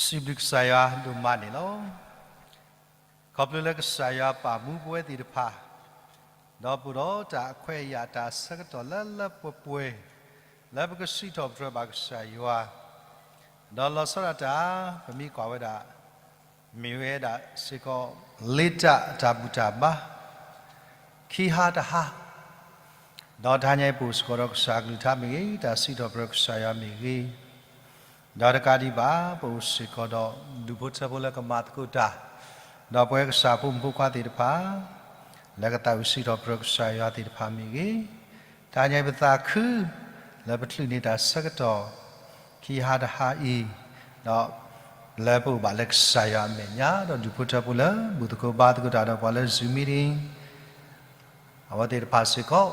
စံးဘျုးကစၢ်ယွၤဒိၣ်မးန့ၣ်လီၤ. ခီဖျိလၢကစၢ်ယွၤပာ်မူပဝဲသ့ၣ်တဖၣ်, ဒီးပအိၣ်ဒီးတၢ်အခွဲးအယာ်တၢ်ဆၢကတီၢ်လၢလၢပှဲၤပှဲၤ, လၢပကစံးထီၣ်ပတြၢၤဘၣ်ကစၢ်ယွၤ, ဒီးလီၤဆီဒၣ်တၢ် ပမ့ၢ်ကွၢ်ဝဲဒၣ် မ့ၢ်ဝဲဒၣ်စ့ၢ်ကီး လ့တၢ်အတၢ်ဘူၣ်တၢ်ဘါ ခံဟါတဟါ, ဒီးတဟါညါအံၤပအိၣ်စ့ၢ်ကီးဒီးကစၢ်အကလုၢ်ကထါမ့ၢ်ဂ့ၤ, တၢ်စံးထီၣ်ပတြၢၤကစၢ်ယွၤမ့ၢ်ဂ့ၤ, ဒီးတကးဒံးဘၣ် ပအိၣ်စ့ၢ်ကီးဒီးဒူၣ်ဖိထၢဖိလၢကမၤသကိးတၢ်, ဒီးပဝဲကစၢ်ဖိမုၣ်ဖိခွါသ့ၣ်တဖၣ် လၢကသးဝံၣ်စံးထီၣ်ပတြၢၤကစၢ်ယွၤသ့ၣ်တဖၣ်မ့ၢ်ဂ့ၤ, တဟါညါအံၤပသးခု လၢပချုးန့ၢ်တၢ်ဆၢကတီၢ် ခံဟါတဟါအံၤ, ဒီးလၢပအိၣ်ဘၣ်လၢကစၢ်ယွၤအမဲာ်ညါ ဒီးဒူၣ်ဖိထၢဖိလၢဘူၣ်သကိးဘါသကိးတၢ်ဒီးပှၤလၢ Zoom meeting အဝဲသ့ၣ်တဖၣ်စ့ၢ်ကီး,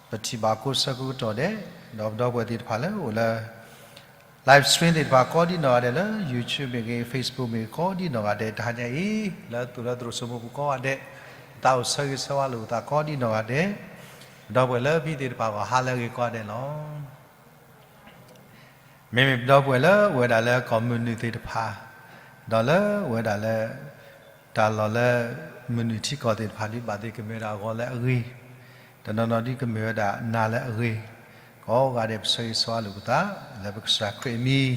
ပထံၣ်ဘၣ်ကိးဆၢကိးကတီၢ်ဒဲး, ဒီးပဒီပုၢ်ဝဲၢ်သ့ၣ်တဖၣ်လၢအိၣ်လၢ live stream သ့ၣ်တဖၣ်ကိးဒံနီၢ်ဂၤဒဲးလၢ YouTube မ့ၢ်ဂ့ၤ, Facebook မ့ၢ်ဂ့ၤ ကိးဒံနီၢ်ဂၤဒဲး တဟါညါအံၤ လၢသူၣ်လၢသရိာ်စိမိၢ်ပူၤကိးဂၤဒဲး, သးအိၣ်ဆၢဂ့ၤဆၢဝါလိာ်ပသးကိးဒံနီၢ်ဂၤဒဲး, ပဒီပုၢ်ဝဲၢ်လၢဖံသ့ၣ်တဖၣ် ဂီၤဟါလၢအဂ့ၤကိးဂၤဒဲးလီၤ. မ့မ့ၢ်ပဒီပုၢ်ဝဲၢ်လၢအိၣ်ဝဲဒၣ်လၢကီၢ်မုၢ်နုာ်သ့ၣ်တဖၣ်, ဒီးလၢအိၣ်ဝဲဒၣ်လၢ တၢ်လီၢ်လၢမုၢ်နုာ်ထံကီၢ်သ့ၣ်တဖၣ် ဒ်ဘၣ်သ့ၣ်ကမ့ၢ်ဝဲဒၣ်ဂီၤလၢအဂ့ၤ, တနီၤနီၤဒ်ကမ့ၢ်ဝဲဒၣ်နၤလၢအဂ့ၤ, ကိးဂၤဒဲးပဆၢဂ့ၤဆၢဝါလိာ်ပသး လၢပကစၢ်ခရံာ်အမံၤ,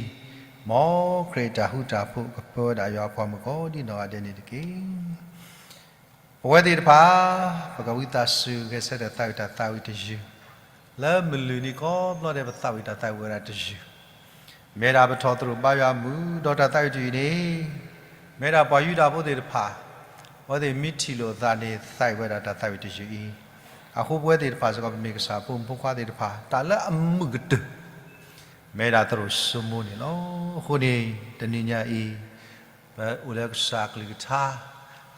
မ်ခရံာ်အတၢ်ဃူတၢ်ဖိးကပၢဝဲဒၣ်ယွၤအဖိမုၣ်ကိးဒံနီၢ်ဂၤဒဲးန့ၣ်တက့ၢ်. ပဝဲသ့ၣ်တဖၣ် ပကဝံသးစူၤဂဲၤဆၢထၢၣ်သးဝံၣ်တၢ်သးဝံၣ်တယုၢ်, လၢမုၢ်လုၢ်နံၤကိးဘျီဒဲး ပသးဝံၣ်တၢ်သးဝံၣ်ဝဲဒၣ်တယုၢ်, မ့ၢ်ဒၣ်ပထီၣ်သရိာ်ဘါယွၤအမုၢ် ဒီးတၢ်သးဝံၣ်တယုၢ်န့ၣ်, မ့ၢ်ဒၣ်ပှၤယူဒၤဖိသ့ၣ်တဖၣ်, အဝဲသ့ၣ်မ့ၢ်ထံၣ်လိာ်အသးန့ၣ် သးဝံၣ်ဝဲဒၣ်တၢ်သးဝံၣ်တယုၢ်အံၤ, အဃိပဝဲသ့ၣ်တဖၣ်စ့ၢ်ကီး ပမ့ၢ်ကစၢ်ဖိမုၣ်ဖိခွါသ့ၣ်တဖၣ် တၢ်လၢအမုာ်ကတၢၢ် မ့ၢ်ဒၣ်သရိာ်စိမိၢ်န့ၣ်လီၤ. အဃိန့ၣ် တနံၤညါအံၤ ပအိၣ်လၢကစၢ်အကလုၢ်ကထါ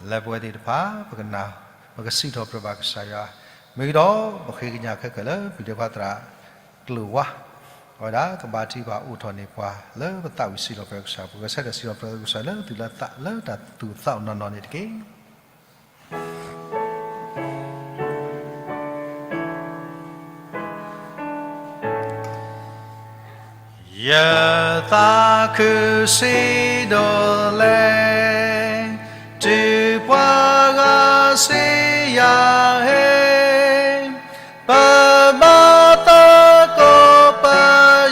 လၢပဝဲသ့ၣ်တဖၣ် ပကနၢ် ပကစံးထီၣ်ပတြၢၤဘၣ်ကစၢ်ယွၤ, မ့ၢ်ဂ့ၤဒီး ပဃ့ကညးခဲကၢၤလၢပျုၤဒဲခွါသရၣ်ကျိၤဝါ, အဝဲဒၣ်ကဘါထုကဖၣ်အိးထီၣ်န့ၢ်ပှၤ လၢပသးဝံၣ်စံးထီၣ်ပတြၢၤကစၢ်, ပဂဲၤဆၢထၢၣ်စံးထီၣ်ပတြၢၤကစၢ်လၢသူၣ်လၢသး လၢတၢ်သူၣ်သးအိၣ်နီၢ်နီၢ်န့ၣ်တက့ၢ်. ယသးခုစံးဒိၣ်လဲၣ်, တုၤပှၤဂၤစံးယၤဟ့ၣ်, ပဘၣ်သကိးပ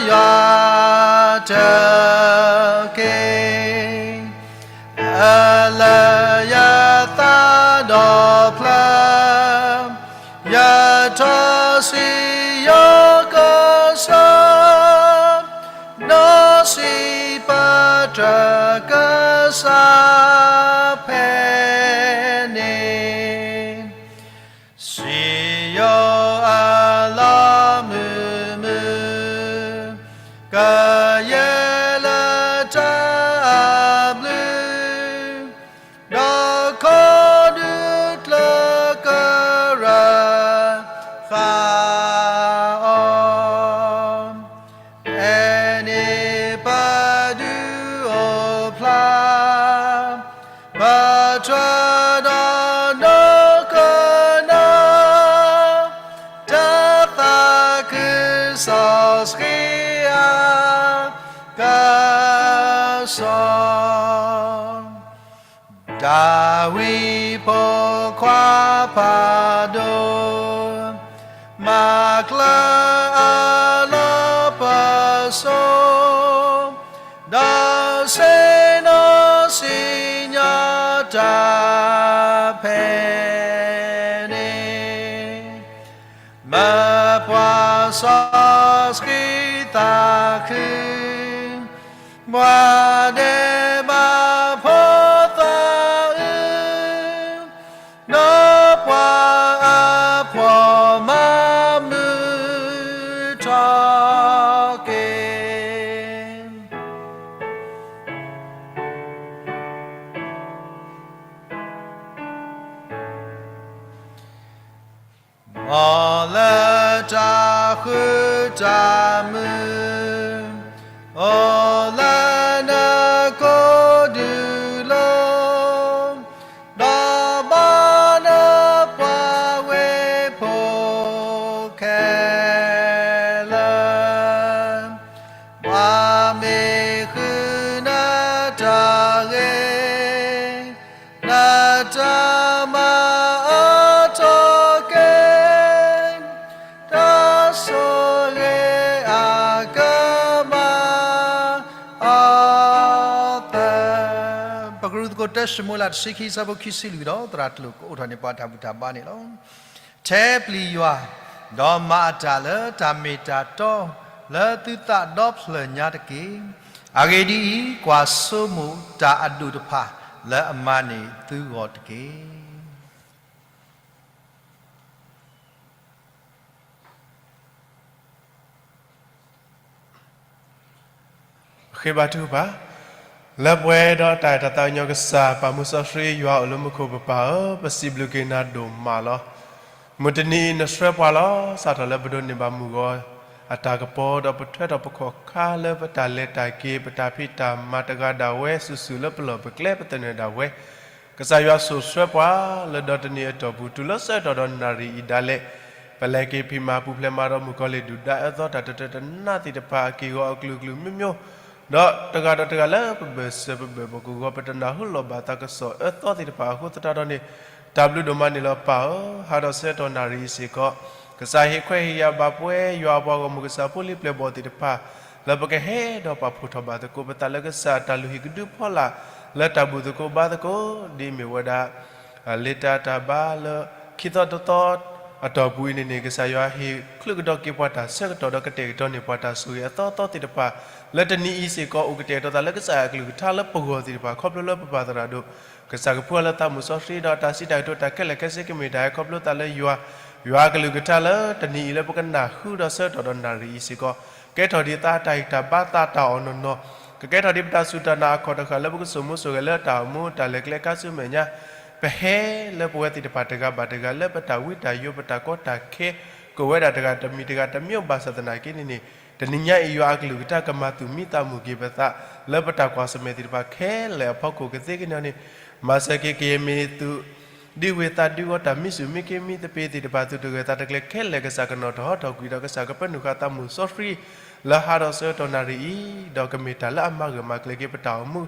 ယွၤတက့ၢ်. အလၢယသးဒီဖျၢၣ်, ယထီၣ်စံယိၤကစီၣ်, ဒီးစံးပတြၢၤကစၢ်ဖဲန့ၣ်, စံယိၤအလီၢ်မုာ်မုာ်, ကယဲၢ်လၢတၢ်အဘျုး, ဒီးခိးဒူကျၢၤကရၢဃာ်အီၤ, အဲန့ၣ်ပဒုးအိၣ်ဖျါ, ပတြၢၤဒီးနီၢ်ကနၢ, တၢ်သးခုစီဆှံအကစီၣ်, ဒၤဝံးဖိခွါဖးဒိၣ်, မၤကျၢၤအလီၢ်ပစိာ်, ဒီးဆ့ၣ်နီၤစံၣ်ညီၣ်တၢ်ဖဲန့ၣ်, မၢပှၤစီဆှံသးခု, ပှၤဒဲးဘးဖိသးအုး, ဒီးပှၤအဖှီၣ်မၤမုာ်ထီၣ်က့ၤ. မ်လၢတၢ်ဃုတၢ်မုာ်, အိၣ်လၢနကိးဒူလိၤ, ဒီးဘၣ်နပှၤဝ့ၢ်ဖိခဲလၢာ်, ပှၤမ့ၢ်ဃုန ကရူၢ်သကိးတၢ ၡမူၤအ့လး တဆံခံ ဆၢဖိခံဆံလွံၢ်ဒီးသရၣ်တဖၣ် ကအိးထီၣ်န့ၢ်ပှၤတၢ်ဘူၣ်တၢ်ဘါန့ၣ်လီၤ. ထဲပျံၤယွၤ, ဒီးမၤအတၢ်လၢတၢ်မ့ၢ်တၢ်တီ လၢသုသးဒီဖျၢၣ်ညါတက့ၢ်. အဂ့ၢ်ဒ်အံၤ, ကွၢ်ဆိမိၣ်တၢ်အဒိၣ်တဖၣ် လၢအမၤန့ၢ်သုဂီၢ်တက့ၢ်. ပဃ့ဘါထုကဖၣ်, လၢပှဲၤဒီးတၢ်အဲၣ်တၢ်သးကညီၤကစၢ် ပၢ်မူစီဆှံယွၤအိၣ်လၢမူခိၣ် ပပၢ်ဧၢ, ပစံးဘျုးက့ၤနၤဒိၣ်မးလီၤ. မုၢ်တနံၤအံၤနဆှၢပှၤလီၤ. စးထီၣ်လၢပဒိးန့ၢ်ဘၣ်မုၢ်ဂီၤအတၢ်ကပီၤ ဒီးပထွဲထီၣ်ပခီၣ်ခါလၢပတၢ်လဲၤတၢ်က့ၤ ပတၢ်ဖံးတၢ်မၤတဂၤဒၣ်ဝဲ စုာ်စုာ်လၢပလီၢ်ပကျဲပသနၢၣ်ဒၣ်ဝဲ ကစၢ်ယွၤဆိၣ်ဆှၢပှၤ လၢဒီတနံၤအတီၢ်ပူၤ တုၤလၢဆၢကတီၢ်ဒီးနၣ်ရံၣ်အံၤဒၣ်လဲာ် ပလဲၤက့ၤဖံးမၤပူၤဖျဲးမၤဒီးမုၣ်ကီၤလံၢ်ဒုၣ်ဒါအၢသီတၢ်တတၢတနါသ့ၣ်တဖၣ် အက့ၢ်အဂီၤအကလုာ်ကလုာ်မျိုးမျိုး, ဒီးတဂၤဒီးတဂၤလၢပဘၢၣ်စၢၤပဘၢၣ်ဘီၣ်ကဂီၤ ပတနၢ်ဟူလီၤဘၣ်သးကစီၣ်အၢသီသ့ၣ်တဖၣ်အဃိသတးဒီးန့ၣ် တၢ်ဘျုးဒိၣ်မးန့ၣ်လီၤပၢ်ဧၢ. ဟါဒီးဆၢကတီၢ်နၣ်ရံၣ်အံၤစ့ၢ်ကီး ကစၢ်ဟ့ၣ်ခွဲးဟ့ၣ်ယာ်ဘၣ်ပဝဲယွၤအပှၤဂီၢ်မုၢ် ကစၢ်ဖိလံၤပျဲၢ်ဘီၣ်သ့ၣ်တဖၣ် လၢပကဟဲဒီးပာ်ဖှိၣ်ထီၣ်ဘၣ်သကိးပသးလၢကစၢ်အတၢ်လုၢ်ဟံၣ်ကဒုဖီလာ် လၢတၢ်ဘူၣ်သကိးဘါသကိး ဒ်အမ့ၢ်ဝဲဒၣ် လံာ်တၢ်တၢ်ဘါလၢ ခံသီတသီအတီၢ်ပူၤအံၤန့ၣ်န့ၣ် ကစၢ်ယွၤဟ့ၣ်ချုးကဒီးက့ၤပှၤတၢ်ဆၢကတီၢ်ဒီးကတဲာ်ကတီၤန့ၢ်ပှၤတၢ်ဆိၣ်ဂ့ၤအသီသီသ့ၣ်တဖၣ် လၢတနံၤအံၤစ့ၢ်ကီး အိၣ်ကတဲာ်ကတီၤသးလၢကစၢ်အကလုၢ်ကထါလၢပဂီၢ်သ့ၣ်တဖၣ် ခီဖျိလၢပပၢ်သရၣ်ဒိၣ် ကစၢ်ကဖှူအလၢသးမုၢ်စီဆှံဒီးတၢ်စံးတၢ်ကတိၤတၢ်ခဲလၢာ်ခဲဆ့ကမ့ၢ်တၢ်ဟဲခီဖျိသးလၢယွၤ ယွၤအကလုၢ်ကထါလၢတနံၤအံၤလၢပကနၢ်ဟူဒီးဆၢကတီၢ်ဒီးနၣ်ရံၣ်အံၤစ့ၢ်ကီး ကဲထီၣ်ဒ်သးတၢ်ဟ့ၣ်တၢ်ဘါသးတၢ်အီၣ်နီၢ်နီၢ်, ကကဲထီၣ်ဒ်ပတၢ်စူၢ်တၢ်နာ်အခီၣ်တဃၣ်လၢပကစိာ်မူစိာ်ဂဲၤလၢတၢ်အိၣ်မူတၢ်လဲၤကျဲခါဆူမဲာ်ညါ, ပဟဲလၢပဝဲသ့ၣ်တဖၣ်တဂၤဘၣ်တဂၤလၢပတၢ်ဝံတၢ်ယိးပတၢ်ကီတၢ်ခဲ ကအိၣ်ဝဲဒၣ်တဂၤတမံၤတဂၤတမံၤဘၣ်ဆၣ်သနာ်က့န့ၣ်န့ၣ်, တနံၤညါအံၤယွၤအကလုၢ်ကထါကမၤသူၣ်မံသးမုာ်က့ၤပသး လၢပတၢ်ကွၢ်ဆၢၣ်မဲာ်သ့ၣ်တဖၣ်ခဲလၢာ်အဖီခိၣ်ကသ့ကညီၤန့ၣ်, မၤစၢၤက့ၤကယဲၢ်မ့ၢ်သုး ဒ်ဝ့ၢ်သးဒ်ဂီၤတၢ်မံဆူၣ်မံက့မံသပ့ၤသ့ၣ်တဖၣ် သုးတဂၢၢ်သးတကျဲၤခဲလၢာ် ကစၢ်ကနီၣ်ထီၣ်ဟီထီၣ်ကွံာ်ဒီး ကစၢ်ကပၢနုာ်ဃာ်သးမုၢ်စီဆှံ လၢဟါဒီးဆၢကတီၢ်နၣ်ရံၣ်အံၤ, ဒီးကမ့ၢ်တၢ်လၢအမၤဂၢၢ်မၤကျၢၤက့ၤပတၢ်အိၣ်မူ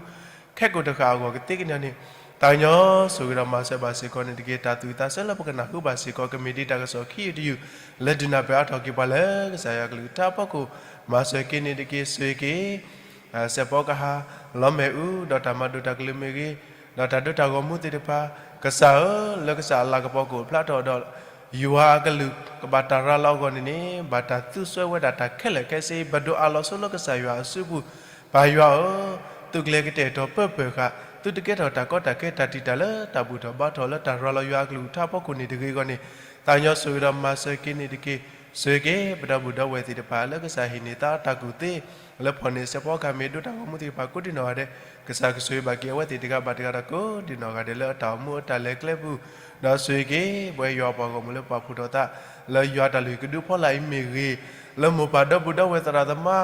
ခဲကိာ်တဃၣ်အဂီၢ်ကသ့ကညီၤန့ၣ်, သးကညီၤဆိၣ်ဂ့ၤဒီးမၤစၢၤဘၣ်စ့ၢ်ကီးန့ၣ်တက့ၢ်. တၢ်သူၣ်အုးသးဆၢလၢပကနၢ်ဟူဘၣ်စ့ၢ်ကီး ကမ့ၢ်ဒ်တၢ်ကစီၣ်ခံယုၢ်တယုၢ် လၢဒုးနၢ်ပၢၢ်အါထီၣ်က့ၤပှၤလၢကစၢ်ယွၤကလုၢ်ကထါအဖီခိၣ်, မၤစၢၤက့ၤန့ၣ်တက့ၢ်. ဆိၣ်ဂ့ၤက့ၤ စဲးဖီကဟၣ် လီၤမဲာ်အူ ဒီးတၢ်မၤဒိၣ်တၢ်ကလုၢ်မ့ၢ်ဂ့ၤ, ဒီးတၢ်ဒိတၢ်ဂီၤမူသ့ၣ်တဖၣ်, ကစၢ်ဧၢ, လၢကစၢ်အလၤကပီၤကအိၣ်ဖျါထီၣ်ဒီး ယွၤအကလုၢ်ကဘၣ်တၢ်ရၤလီၤအဂီၢ်န့ၣ်န့ၣ်, ဘၣ်တၢ်သူစွဲဝဲဒၣ်တၢ်ခဲလၢာ်ခဲဆ့ ပဒိးအးလီၤဆိလၢကစၢ်ယွၤအစုပူၤ, ပၢ်ယွၤဧၢ, သုးကျဲၤကတဲာ်ကတီၤပၢၢ်ပၢၢ်ဃာ်, သုတကဲထီၣ်တၢ်ကီတၢ်ခဲတၢ်တံာ်တာ်လၢတၢ်ဘူၣ်ထီၣ်ဘါထီၣ်လၢတၢ်ရၤလီၤယွၤအကလုၢ်ကထါအဖီခိၣ်န့ၣ်တဂ့ၤအဂီၢ်န့ၣ်, သးကညီၤဆိၣ်ဂ့ၤဒီးမၤစၢၤက့ၤန့ၣ်တက့ၢ်. ဆိၣ်ဂ့ၤက့ၤ ပဒီပုၢ်ဒီဝဲၢ်သ့ၣ်တဖၣ် လၢကစၢ်ဟ့ၣ်န့ၢ်သးတၢ်ကူၣ်သ့ လၢဖီၣ်န့ၢ်စဲးဖီကဟၣ်မ့ၢ်ဒိတၢ်ဂီၤမူသ့ၣ်တဖၣ်ကိးဒံနီၢ်ဂၤဒဲး, ကစၢ်ကဆိၣ်ဂ့ၤဘၣ်က့ၤအဝဲသ့ၣ်တဂၤဘၣ်တဂၤဒီးကိးဒံနီၢ်ဂၤဒဲးလၢအတၢ်အိၣ်မူအတၢ်လဲၤကျဲပူၤ, ဒီးဆိၣ်ဂ့ၤက့ၤ ပဝဲယွၤအပှၤဂီၢ်မုၢ်လၢပာ်ဖှိၣ်ထီၣ်သး လၢယွၤတၢ်လုၢ်ဟံၣ်ကဒုဖီလာ်အံၤမ့ၢ်ဂ့ၤ, လၢမိၢ်ပၢ်ဒီပုၢ်ဒီဝဲၢ်သရၣ်သမါ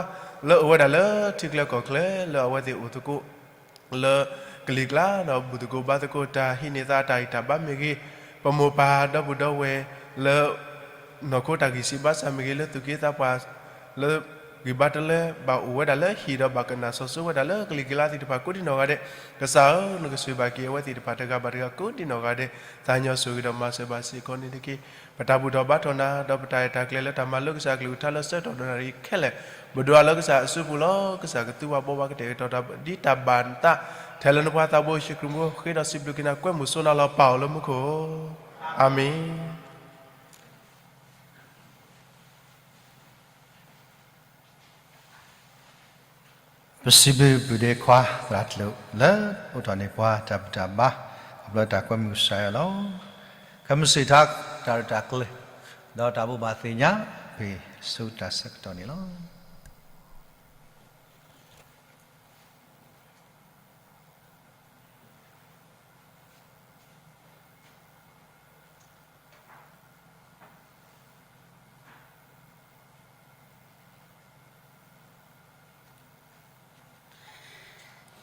လၢအအိၣ်ဝဲဒၣ်လၢထံကျါကီၢ်ချၢ လၢအဝဲသ့ၣ်အိၣ်သကိး လၢကလံၤကျါ ဒီးဘူၣ်သကိးဘါသကိးတၢ်ဟံးန့ၢ်သးတၢ်ဂံၢ်တၢ်ဘါမ့ၢ်ဂ့ၤ, ပမိၢ်ပၢ်ဒီပုၢ်ဒီဝဲၢ်လၢ နီၢ်ခိတၢ်ဂံၢ်စၢ်ဘါစၢ်မ့ၢ်ဂ့ၤ လၢသူၣ်က့သးပှၢ် လၢဂံၢ်ဘါတလၢ ဘၣ်အိၣ်ဝဲဒၣ်လၢဟံၣ်ဒီးဘၣ်ကနၣ်စီၤစုၤဝဲဒၣ်လၢကလံၤကျါသ့ၣ်တဖၣ်ကိးဒံနီၢ်ဂၤဒဲး, ကစၢ်ဧၢ, နကဆိၣ်ဂ့ၤဘၣ်က့ၤအဝဲသ့ၣ်တဖၣ်တဂၤဘၣ်တဂၤကိးဒံနီၢ်ဂၤဒဲး, သးကညီၤဆိၣ်ဂ့ၤဒီးမၤစၢၤဘၣ်စ့ၢ်ကီးန့ၣ်တက့ၢ်. ပတၢ်ဘူၣ်ထီၣ်ဘါထီၣ်နၤ ဒီးပတၢ်အဲၣ်တၢ်ကျဲၤလၢတၢ်မၤလိကစၢ်အကလုၢ်ကထါလၢဆၢကတီၢ်ဒီးနၣ်ရံၣ်ခဲလၢာ်, ပဒိးအးလၢကစၢ်အစုပူၤလီၤ. ကစၢ်ကသူဝဲဘှီဝဲကတဲာ်ကတီၤတၢ်ဒ်တၢ်ဘၣ်နသး, ထဲလၢနဖိသးဘိယ့ၣ်ၡူးခရံာ်အမံၤ ဃ့ဒီးစံးဘျုးက့ၤနၤ ကွဲမုာ်စိနၤလီၤ ပၢ်အိၣ်လၢမူခိၣ်ဧၢ, အၤမ့ၣ်. ပစံးဘျုးပုၢ်ဒ့ခွါသရၣ်တလိၣ် လၢအိးထီၣ်န့ၢ်ပှၤတၢ်ဘူၣ်တၢ်ဘါ ခီဖျိတၢ်ကွဲမုာ်ကစၢ်ယွၤလီၤ. ခဲမုၢ်ဆ့ၣ်ထါ တၢ်ရဲၣ်တၢ်ကျဲၤ ဒီးတၢ်ဘိးဘၣ်သ့ၣ်ညါ ပဆူတၢ်ဆၢကတီၢ်န့ၣ်လီၤ.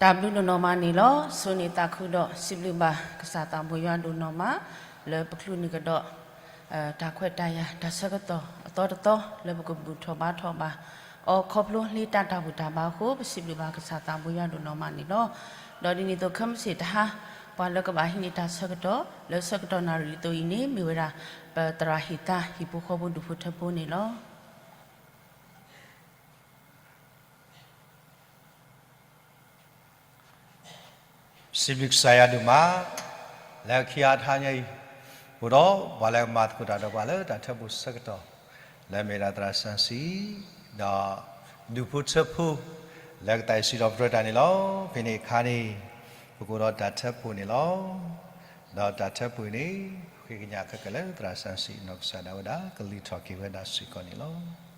တၢ်ဘျုးဒိၣ်နီၢ်မးန့ၣ်လီၤ. ဆိၣ်ဂ့ၤသးခုဒီးစံးဘျုးဘၣ်ကစၢ်သးဘိယွၤဒိၣ်နီၢ်မး လၢပချုးန့ၢ်ကဒီး တၢ်ခွဲးတၢ်ယာ်တၢ်ဆၢကတီၢ်အသီတသီ လၢပကဘူၣ်ထီၣ်ဘါထီၣ်ဘၣ်အီၤခီဖျိလံတၢ်ဘူၣ်တၢ်ဘါအဃိ ပစံးဘျုးဘၣ်ကစၢ်သးဘိယွၤဒိၣ်နီၢ်မးန့ၣ်လီၤ. ဒီးဒ်န့ၣ်အသိးခဲမုၢ်ဆ့ၣ်တဟါ ပှၤလၢကဘၣ်ဟံးန့ၢ်တၢ်ဆၢကတီၢ် လၢဆၢကတီၢ်နၣ်ရံၣ်အသိးအံၤန့ၣ် မ့ၢ်ဝဲဒၣ် ပသရၣ်ဟံၣ်သါဟံၣ်ဖိဃီဖိဒူၣ်ဖိထၢဖိန့ၣ်လီၤ. စံးဘျုးကစၢ်ယွၤဒိၣ်မး လၢခံအါထါညါအံၤ အိၣ်ဒီးပှၤလၢကမၤသကိးတၢ်ဒီးပှၤလၢတၢ်ထၢဖှိၣ်ဆၢကတီၢ် လၢအမ့ၢ်ဒၣ်သရၣ်စၣ်စံ ဒီး ဒူၣ်ဖိထၢဖိ လၢကသးအိၣ်စံးထီၣ်ပတြၢၤတၢ်န့ၣ်လီၤ. ဖဲန့ၣ်အခါန့ၣ် ပကအိၣ်ဒီးတၢ်ထၢဖှိၣ်န့ၣ်လီၤ. ဒီးတၢ်ထၢဖှိၣ်န့ၣ် ဃ့ကညးခဲကၢလၢသရၣ်စၣ်စံ နီၢ်ကစၢ်ဒၣ်ဝဲဒၣ် ကလုၢ်ထီၣ်က့ၤဝဲဒၣ်စ့ၢ်ကီးန့ၣ်လီၤ.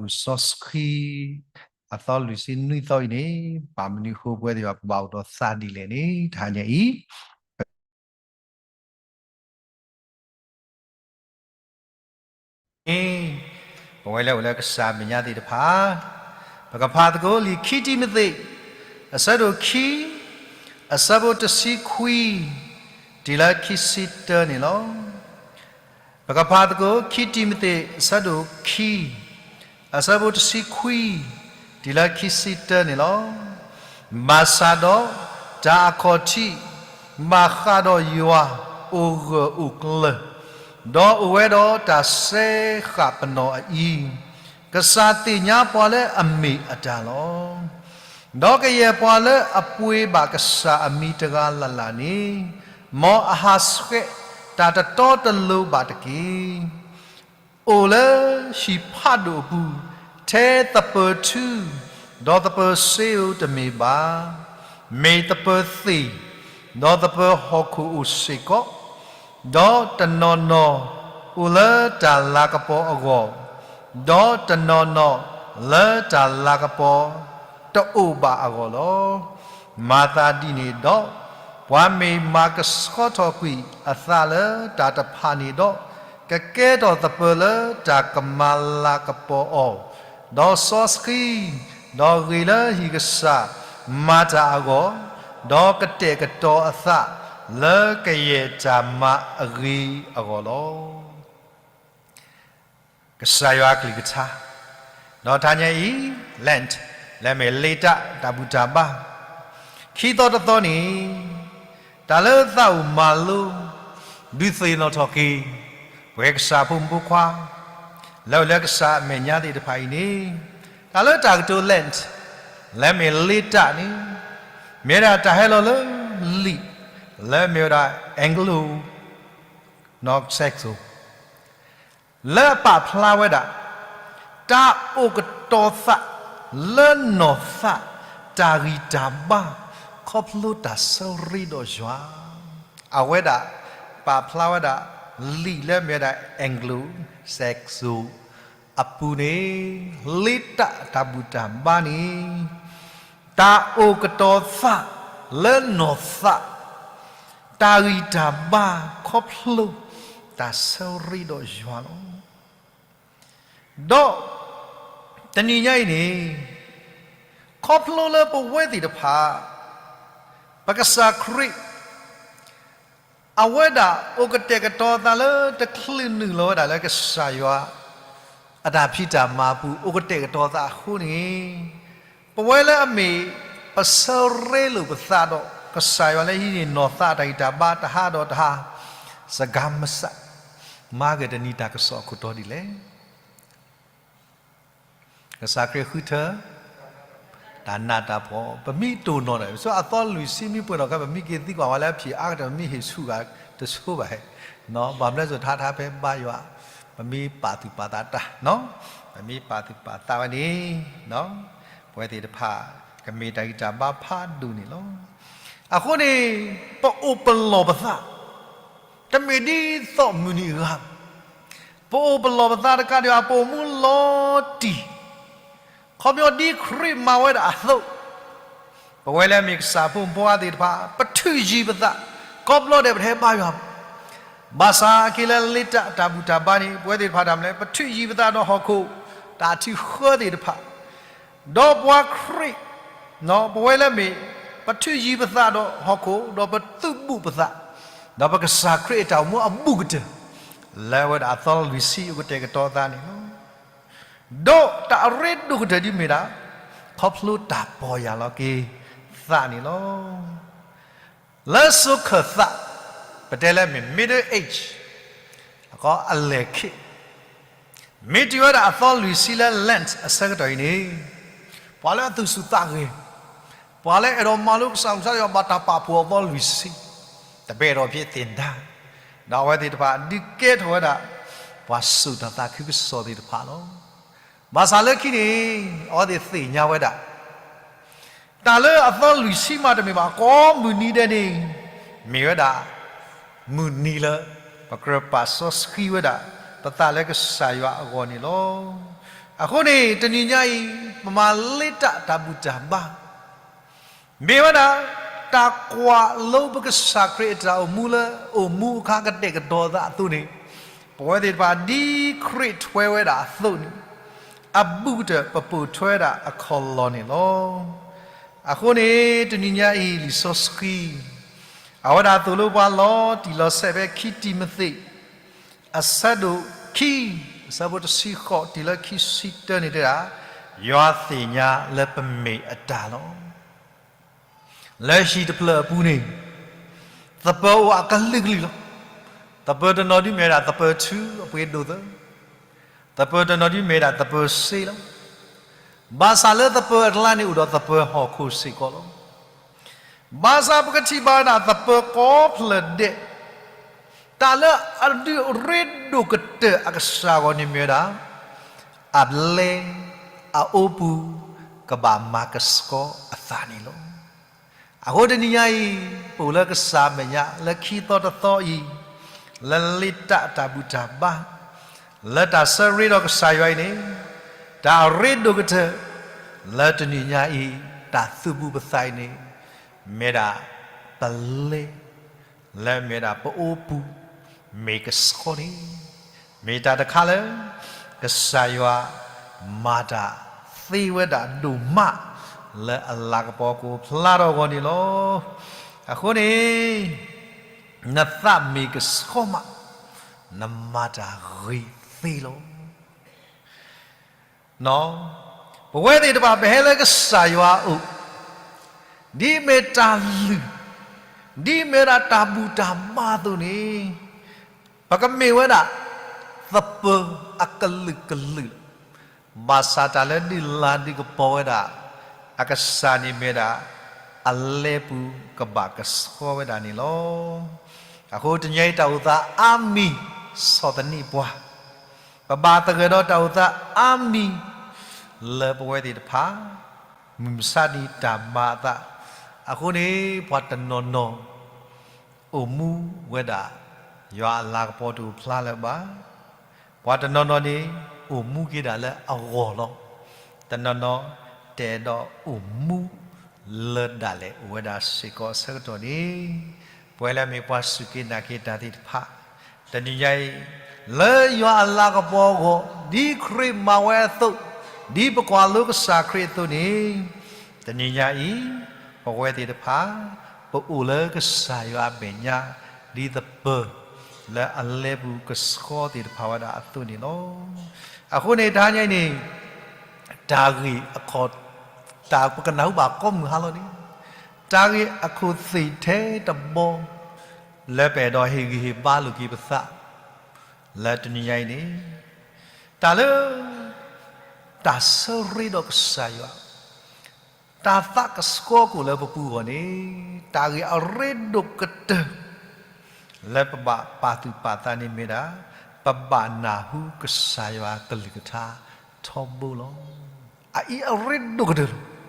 စီဆှံ အသီလွံၢ်ဆံနွံသီအံၤန့ၣ် ဘၣ်မနုၤအဃိပဝဲသ့ၣ်တဖၣ် ပဘၣ်အိၣ်ဒီးသးဒ်လဲၣ်န့ၣ် တဟါညါအံၤ ပဝဲလၢအိၣ်လၢကစၢ်မဲာ်ညါသ့ၣ်တဖၣ်, ပကဖးသကိးလံာ်ခံတံၤမသ့း အဆၢဒိၣ်ခံ အဆၢဖိတဆံခွံ တုၤလၢခံဆံတၢန့ၣ်လီၤ. ပကဖးသကိးခံတံၤမသ့း အဆၢဒိၣ်ခံ အဆၢဖိတဆံခွံ တုၤလၢခံဆံတၢန့ၣ်လီၤ. ဘၣ်ဆၣ်ဒီးတၢ်အခီၣ်ထံး ဘၣ်ဃးဒီးယွၤအိၣ်ဂၢၢ်အိၣ်ကျၢၤ, ဒီးအိၣ်ဝဲဒီးတၢ်စဲဃာ်ပနီၣ်အအံၤ, ကစၢ်သ့ၣ်ညါပှၤလၢအမ့ၢ်အတၢ်လီၤ. ဒီးကယဲၢ်ပှၤလၢအပှ့ၤဘၣ်ကစၢ်အမံၤတဂၤလၢ်လၢ်န့ၣ်, မ်အဟးဆှဲးတၢ်တတီတလိၤဘၣ်တက့ၢ်. အိၣ်လၢဟံၣ်ဖးဒိၣ်အပူၤ, ထဲသပၢၤထူ, ဒီးသပၢၤစ့ဧိၤတမ့ၢ်ဘၣ်. မ့ၢ်သပၢၤသ့ၣ်, ဒီးသပၢၤဟီၣ်ခိၣ်အိၣ်စ့ၢ်ကီး, ဒီးတနီၤနီၤအိၣ်လၢတၢ်လၤကပီၤအဂီၢ်, ဒီးတနီၤနီၤလၢတၢ်လၤကပီၤတအိၣ်ဘၣ်အဂီၢ်လီၤ. မၤသးဒ်န့ၣ်ဒီး, ပှၤမ့ၢ်မၤကဆှီထီၣ်ကွံာ်အသးလၢတၢ်တဖၣ်န့ၣ်ဒီး, ကကဲထီၣ်သပၢၤလၢတၢ်ကမၤလၤကပီၤအီၤ, ဒီးစီဆှံ, ဒီးဂ့ၤလၢဟံၣ်ကစၢ်မၤတၢ်အဂီၢ်, ဒီးကတဲာ်ကတီၤအသးလၢကယဲၢ်တၢ်မၤအဂ့ၤအဂီၢ်လီၤ. ကစၢ်ယွၤအကလုၢ်ကထါ, ဒီးတဟါညါအံၤ Lent လၢမ့ၢ်လ့တၢ်တၢ်ဘူၣ်တၢ်ဘါ, ခံသီတသီန့ၣ်, တၢ်လၢသးအိၣ်မၤလိ, ဒုးသ့ၣ်နီၣ်ထီၣ်က့ၤ, ပဝဲကစၢ်ဖိမုၣ်ဖိခွါ, လၢအိၣ်လၢကစၢ်အမဲာ်ညါသ့ၣ်တဖၣ်အံၤန့ၣ်, တၢ်လၢတၢ်ကတိၤ Lent လၢမ့ၢ်လ့တၢ်န့ၣ်, မ့ၢ်ဝဲဒၣ်တၢ်ဟဲလီၤလၢလံာ်, လၢမ့ၢ်ဝဲဒၣ် Anglo Saxon လၢအပာ်ဖျါဝဲဒၣ်, တၢ်အိၣ်ကတီၤသးလၢနီၢ်သး, တၢ်ဂံၢ်တၢ်ဘါ, ခီဖျိတၢ်ဆၢရ့ဒီးယွၤ, အဝဲဒၣ်ပာ်ဖျါဝဲဒၣ်, လံာ်လၢမ့ၢ်ဝဲဒၣ် Anglo Saxon အပူၤန့ၣ်, လ့တၢ်တၢ်ဘူၣ်တၢ်ဘါန့ၣ်, တၢ်အိၣ်ကတီၤသးလၢနီၢ်သး, တၢ်ဂံၢ်တၢ်ဘါခီဖျိတၢ်ဆၢရ့ဒီးယွၤလီၤ. ဒီးတနံၤညါအံၤန့ၣ်, ခီဖျိလၢပဝဲသ့ၣ်တဖၣ်, ပကစၢ်ခရံာ် အဝဲဒၣ်အိၣ်ကတဲာ်ကတီၤသးလၢတချုးနုာ်လီၤဝဲဒၣ်လၢကစၢ်ယွၤအတၢ်ဖံးတၢ်မၤအပူၤ, အိၣ်ကတဲာ်ကတီၤသးအဃိန့ၣ်, ပဝဲလၢအမ့ၢ်ပဆၢရ့လိာ်ပသးဒီးကစၢ်ယွၤလၢဟံးန့ၢ်နီၢ်သးတၢ်ဂံၢ်တၢ်ဘါတဟါဒီးတဟါ, စကၤမစး, မၤဂ့ၤတနံၤတၢ်ကစီၣ်အခိၣ်တီဒ်လဲၣ်. ကစၢ်ခရံာ်ဃုထၢ တၢ်နးတၢ်ဖှီၣ်, ပမ့ၢ်တိၢ်နီၣ်ဒီး, ပဆိအသီလွံၢ်ဆံမ့ၢ်ပှဲၤထီၣ်အခါ ပမ့ၢ်က့ၤသံကွၢ်ဝဲလၢအဖံးအါကတၢၢ် ပမ့ၢ်ဟ့ၣ်ဆူၣ်ဂၤတဆိဘၣ်, ဘၣ်မနုၤစိၤထါထါဖဲဘါယွၤ, ပမ့ၢ်ပာ်သူၣ်ပာ်သးတၢ်, ပမ့ၢ်ပာ်သူၣ်ပာ်သးဝဲန့ၣ်, ပဝဲသ့ၣ်တဖၣ် ကမ့ၢ်တၢ်ဂံၢ်တၢ်ဘါဖးဒိၣ်န့ၣ်လီၤ. အဃိန့ၣ်, ပအိၣ်ပလီၢ်ပသး, တမ့ၢ်ဒ်သိးမုၢ်နံၤအဂၤ ပအိၣ်ပလီၢ်ပသးတကးဒံးဘၣ် ပအိၣ်မူလီၤတံၢ်, ခီပညီဒ်ခရံာ်မၤဝဲဒၣ်အသိး, ပဝဲလၢမ့ၢ်ကစၢ်ဖိမုၣ်ဖိခွါသ့ၣ်တဖၣ် ပထုးယံၤပသး, ခီဖျိဒဲးပတဟဲဘါယွၤ, ဘၣ်ဆၣ်က့ၤလၢလ့တၢ်တၢ်ဘူၣ်တၢ်ဘါန့ၣ် ပဝဲသ့ၣ်တဖၣ်တၢ်မနုၤလဲၣ် ပထုးယံၤပသးဒီးဟီၣ်ခိၣ် တၢ်ထုးဃၢသ့ၣ်တဖၣ်, ဒီးပှၤခရံာ် ပဝဲလၢမ့ၢ် ပထုးယံၤပသးဒီးဟီၣ်ခိၣ် ဒီးပသုးဘူးပသး, ဒီးပကစၢ်ခရံာ်အတၢ်အိၣ်မူအဘူးကတၢၢ်, လၢအဝဲဒၣ်အသီလွံၢ်ဆံအိၣ်ကတဲာ်ကတီၤသးန့ၣ်လီၤ. ဒီးတၢ်အရ့ဒိၣ်ကတၢၢ်ဒ်မ့ၢ်ဒၣ်, ခီဖျိတၢ်ပီၢ်ယၢ်လီၤက့ၤသးန့ၣ်လီၤ. လၢစိၤခၢၣ်သး, ပတဲလၢမ့ၢ် Middle Age, အလဲၤခ့, မ့ၢ်တုၤဝဲဒၣ်အသီလွံၢ်ဆံလၢ Lent အဆၢကတီၢ်အံၤန့ၣ်, ပှၤလၢအသူၣ်ဆူၣ်သးဂဲၤ, ပှၤလၢအဲၣ်ဒိးမၤလိကစၢ်ကစၢ်ယွၤဘၣ်တၢ်ပာ်ဖှိၣ်အသီလွံၢ်ဆံ, တဘ့ၣ်ဒီးဖဲသ့ၣ်ဒါ, ဒီးအဝဲသ့ၣ်တဖၣ်ဒုးကဲထီၣ်ဝဲဒၣ် ပှၤစိာ်တၢ်သးခုကစီၣ်သ့ၣ်တဖၣ်လီၤ. ဘၣ်ဆၣ်လၢခံန့ၣ်, အဝဲသ့ၣ်သ့ၣ်ညါဝဲဒၣ် တၢ်လၢအသီလွံၢ်ဆံမးတမ့ၢ်ဘၣ် ကိးမုၢ်နံၤဒဲးန့ၣ်, မ့ၢ်ဝဲဒၣ် မုၢ်နံၤလၢ ပကြၢးပာ်စီဆှံဝဲဒၣ် ပသးလၢကစၢ်ယွၤအဂီၢ်န့ၣ်လီၤ. အဃိန့ၣ် တနံၤညါအံၤ ပမၤလ့တၢ်တၢ်ဘူၣ်တၢ်ဘါ မ့ၢ်ဝဲဒၣ် တၢ်ကွၢ်လိပကစၢ်ခရံာ်အတၢ်အိၣ်မူလၢအိၣ်မူအခါကတဲာ်ကတီၤသးအသိးန့ၣ်, ပဝဲသ့ၣ်တဖၣ်ဒ်ခရံာ်ထွဲဝဲဒၣ်အသိးန့ၣ်, အဘူးကတၢၢ်ပပိာ်ထွဲဝဲဒၣ်အခီၣ်လီၢ်န့ၣ်လီၤ. အဃိန့ၣ် တနံၤညါအံၤ လံာ်စီဆှံ အဝဲဒၣ်သိၣ်လိပှၤလီၤတံၢ်လီၤဆဲးဖဲခံတံၤမသ့း အဆၢဒိၣ်ခံ အဆၢဖိတဆံဃိးတုၤလၢခံဆံတၢန့ၣ်တဲဒၣ်, ယွၤသ့ၣ်ညါလၢပမ့ၢ်အတၢ်လီၤ. လၢဟံၣ်တဖျၢၣ်အပူၤန့ၣ် သပၢၤအိၣ်အကလုာ်ကလုာ်လီၤ. သပၢၤတနီၤဒုးမ့ၢ်ဝဲဒၣ်သပၢၤထူအပှ့ၤဒိၣ်သၢ, သပၢၤတနီၤဒုးမ့ၢ်ဝဲဒၣ်သပၢၤစ့လီၤ. ဘၣ်ဆၣ်လၢသပၢၤအကျါန့ၣ်အိၣ်ဒီးသပၢၤဟီၣ်ခိၣ်စ့ၢ်ကီးလီၤ. ဘၣ်ဆၣ်ပကထံၣ်ဘၣ်ဝဲဒၣ်သပၢၤကိးဖျၢၣ်ဒဲး, တၢ်လၢအဒုးရ့ဒိၣ်ကတၢၢ်အကစၢ်အဂီၢ်န့ၣ်မ့ၢ်ဝဲဒၣ် အပျဲၢ်အအိပူၤ ကဘၣ်မၤကဆှီအသးန့ၣ်လီၤ. အဃိတနံၤညါအံၤ ပအိၣ်လၢကစၢ်အမဲာ်ညါလၢခံသီတသီအံၤ, လၢလ့တၢ်တၢ်ဘူၣ်တၢ်ဘါ, လၢတၢ်ဆၢရ့ဒီးကစၢ်ယွၤအံၤန့ၣ်, တၢ်အရ့ဒိၣ်ကတၢၢ် လၢတနံၤညါအံၤ တၢ်သူၣ်ဘူၣ်ပသးအံၤန့ၣ် မ့ၢ်ဒၣ်ပလ့ လၢမ့ၢ်ဒၣ်ပအိပူၤ မ့ၢ်ကဆှီန့ၣ်, မ့ၢ်တၢ်တခါလၢ ကစၢ်ယွၤမၤတၢ်သ့ဝဲဒၣ်ဒိၣ်မး လၢအလၤကပီၤကအိၣ်ဖျါထီၣ်အဂီၢ်န့ၣ်လီၤ. အဃိန့ၣ် နသးမ့ၢ်ကဆှီမး နမၤတၢ်ဂ့ၤသ့လီၤ. ပဝဲသ့ၣ်တဖၣ်ပဟဲလၢကစၢ်ယွၤအအိၣ်, ဒ်မ့ၢ်တၢ်လုၢ်, ဒ်မ့ၢ်ဝဲဒၣ်တၢ်ဘူၣ်တၢ်ဘါအသိးန့ၣ်, ပကမ့ၢ်ဝဲဒၣ် သပၢၤအကလုာ်ကလုာ်လီၤ. ဘၣ်ဆၣ်တၢ်လၢဒုးလၤဒုးကပီၤဝဲဒၣ် အကစၢ်န့ၣ်မ့ၢ်ဒၣ် အလ့ပူၤကဘၣ်ကဆှီဝဲဒၣ်န့ၣ်လီၤ. အဃိတနံၤအံၤတၢ်အိၣ်သးအါမံၤ ဆီၣ်သနံးပှၤ ပဘၣ်သဂၢၢ်ဒီးတၢ်အိၣ်သးအါမံၤ လၢပဝဲသ့ၣ်တဖၣ် မုၢ်မဆါတနံၤတၢ်မၤအသး, အဃိန့ၣ် ပှၤတနီၤနီၤ အိၣ်မူဝဲဒၣ် ယွၤအလၤကပီၤတအိၣ်ဖျါလၢၤဘၣ်. ပှၤတနီၤနီၤန့ၣ် အိၣ်မူက့ၤဒၣ်လၢအဂီၢ်လီၤ. တနီၤနီၤ တအဲၣ်ဒိးအိၣ်မူလၢဒၣ်လဲာ်အိၣ်ဝဲဒၣ်စ့ၢ်ကီးအဆၢကတီၢ်န့ၣ်, ပဝဲလၢမ့ၢ်ပှၤစူၢ်က့ၤနာ်က့ၤတၢ်သ့ၣ်တဖၣ်, တနံၤညါအံၤ လၢယွၤအလၤကပီၤအဂီၢ် ဒ်ခရံာ်မၤဝဲအသိး, ဒ်ပကွၢ်လိကစၢ်ခရံာ်အသိးန့ၣ်, တနံၤညါအံၤ ပဝဲသ့ၣ်တဖၣ် ပအိၣ်လၢကစၢ်ယွၤအမဲာ်ညါ ဒ်သပၢၤ လၢအလ့ပူၤကဆှီသ့ၣ်တဖၣ်ဝဲဒၣ်အသိးန့ၣ်လီၤ. အဃိန့ၣ် တဟါညါအံၤန့ၣ် တၢ်ဂ့ၢ်အခီၣ်, တၢ်ပကနၢ်ဟူဘၣ်ကိးမုၢ်ဟါလီၤန့ၣ်, တၢ်ဂ့ၢ်အခိၣ်သ့ၣ်ထဲတဘီ လၢပအဲၣ်ဒိးဟ့ၣ်ဂံၢ်ဟ့ၣ်ဘါလိာ်က့ၤပသး လၢတနံၤညါအံၤန့ၣ်, တၢ်လၢ တၢ်ဆၢရ့ဒီးကစၢ်ယွၤ တၢ်သးကဆှီကအိၣ်လၢပပူၤအဂီၢ်န့ၣ်, တၢ်ဂ့ၢ်အရ့ဒိၣ်ကတၢၢ် လၢပဘၣ်ပာ်သူၣ်ပာ်သးန့ၣ်မ့ၢ်ဒၣ် ပဘၣ်နၢ်ဟူကစၢ်ယွၤကလုၢ်ကထါထီဘိလီၤ. အအံၤအရ့ဒိၣ်ကတၢၢ်လီၤ.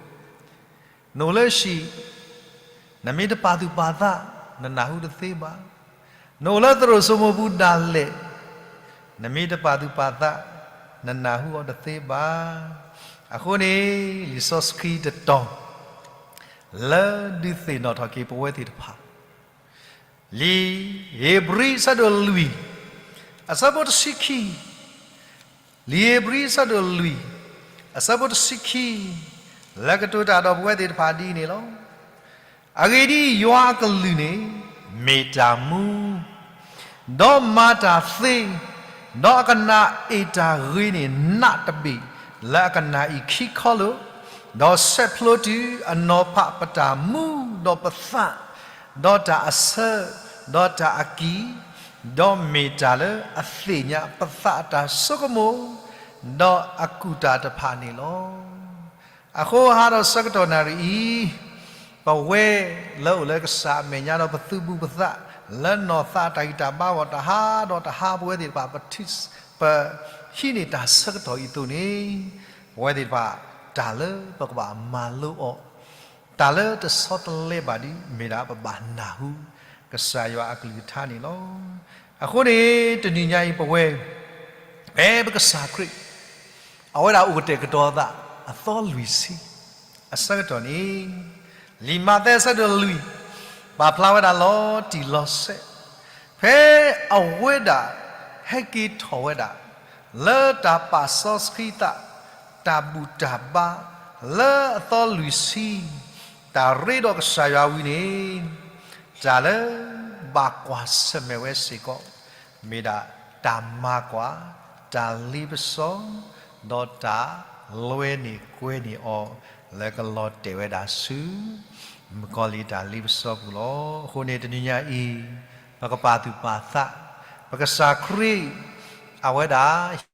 နအိၣ်လၢဟံၣ်, နမ့ၢ်တပာ်သူၣ်ပာ်သး နနၢ်ဟူတသ့ဘၣ်. နအိၣ်လၢသရိာ်စိမိၤပူၤဒၣ်လဲာ်, နမ့ၢ်တပာ်သူၣ်ပာ်သး နနၢ်ဟူအီၤတသ့ဘၣ်. အဃိန့ၣ် လံာ်စီဆှံတတီၤ လၢဒုးသ့ၣ်နီၣ်ထီၣ်က့ၤပဝဲသ့ၣ်တဖၣ် လံာ်ဧ့ၤဘြံၤအဆၢဒိၣ်လွံၢ် အဆၢဖိတဆံခံ, လံာ်ဧ့ၤဘြံၤအဆၢဒိၣ်လွံၢ် အဆၢဖိတဆံခံ လၢကတိၤတၢ်ဒီးပဝဲသ့ၣ်တဖၣ်ဒ်အံၤန့ၣ်လီၤ. အဂ့ၢ်ဒ်အံၤ, ယွၤအကလုၢ်န့ၣ် မ့ၢ်တၢ်မူ ဒီးမၤတၢ်သ့, ဒီးအကနၣ်အ့ၣ်တၢ်ဂ့ၤန့ၣ် နးတဘ့ၣ်လၢအကနၣ်အံၤခံခီလိာ်, ဒီးဆဲးဖျိတုၤအနီၤဖးပတၢ်မူဒီးပသး, ဒီးတၢ်အဆၢ, ဒီးတၢ်အကံၢ်, ဒီးမ့ၢ်တၢ်လၢအသ့ၣ်ညါပသးအတၢ်ဆိကမိၣ်, ဒီးအကူၣ်တၢ်တဖၣ်န့ၣ်လီၤ. အဃိဟါဒီးဆၢကတီၢ်နၣ်ရံၣ်အံၤ, ပဝဲလၢအိၣ်လၢကစၢ်အမဲာ်ညါဒီးပသုးဘူးပသး လၢနီၢ်သးတၢ်ဂံၢ်တၢ်ဘါအဂီၢ် တဟါဒီးတဟါ ပဝဲသ့ၣ်တဖၣ် ပထံၣ်, ပဟံးန့ၢ်တၢ်ဆၢကတီၢ်အံၤအသိးန့ၣ်, ပဝဲသ့ၣ်တဖၣ် တၢ်လၢပကဘၣ်မၤလိအီၤ, တၢ်လၢတဆီတလဲဘၣ်ဒ် မ့ၢ်ဒၣ်ပဘၣ်နၢ်ဟူ ကစၢ်ယွၤအကလုၢ်ကထါန့ၣ်လီၤ. အဃိန့ၣ် တနံၤညါအံၤပဝဲ ဖဲပကစၢ်ခရံာ် အဝဲဒၣ်အိၣ်ကတဲာ်ကတီၤအသး အသီလွံၢ်ဆံ အဆၢကတီၢ်န့ၣ်, လံာ်မးသဲအဆၢဒိၣ်လွံၢ် ပာ်ဖျါဝဲဒၣ်လီၤတံၢ်လီၤဆဲး, ဖဲအဝဲဒၣ်ဟဲက့ၤထီၣ်ဝဲဒၣ် လၢတၢ်ပာ်စီဆှံသး တၢ်ဘူၣ်တၢ်ဘါ လၢအသီလွံၢ်ဆံ တၢ်ရ့ဒီးကစၢ်ယွၤဝံၤန့ၣ်, တၢ်လၢဘၣ်ကွၢ်ဆၢၣ်မဲာ်ဝဲစ့ၢ်ကီး မ့ၢ်ဒၣ်တၢ်မၤကွၢ်, တၢ်လ့ပစီ, ဒီးတၢ်လွဲန့ၢ်ကွဲန့ၢ်အီၤ လၢကလီၤတဲာ်ဝဲဒၣ်ဆူ မုၣ်ကီၤလံၢ်တၢ်လ့ပစီပူၤလီၤ. အဃိန့ၣ်တနံၤညါအံၤ ပကပာ်သူၣ်ပာ်သး, ပကစၢ်ခရံာ် အဝဲဒၣ်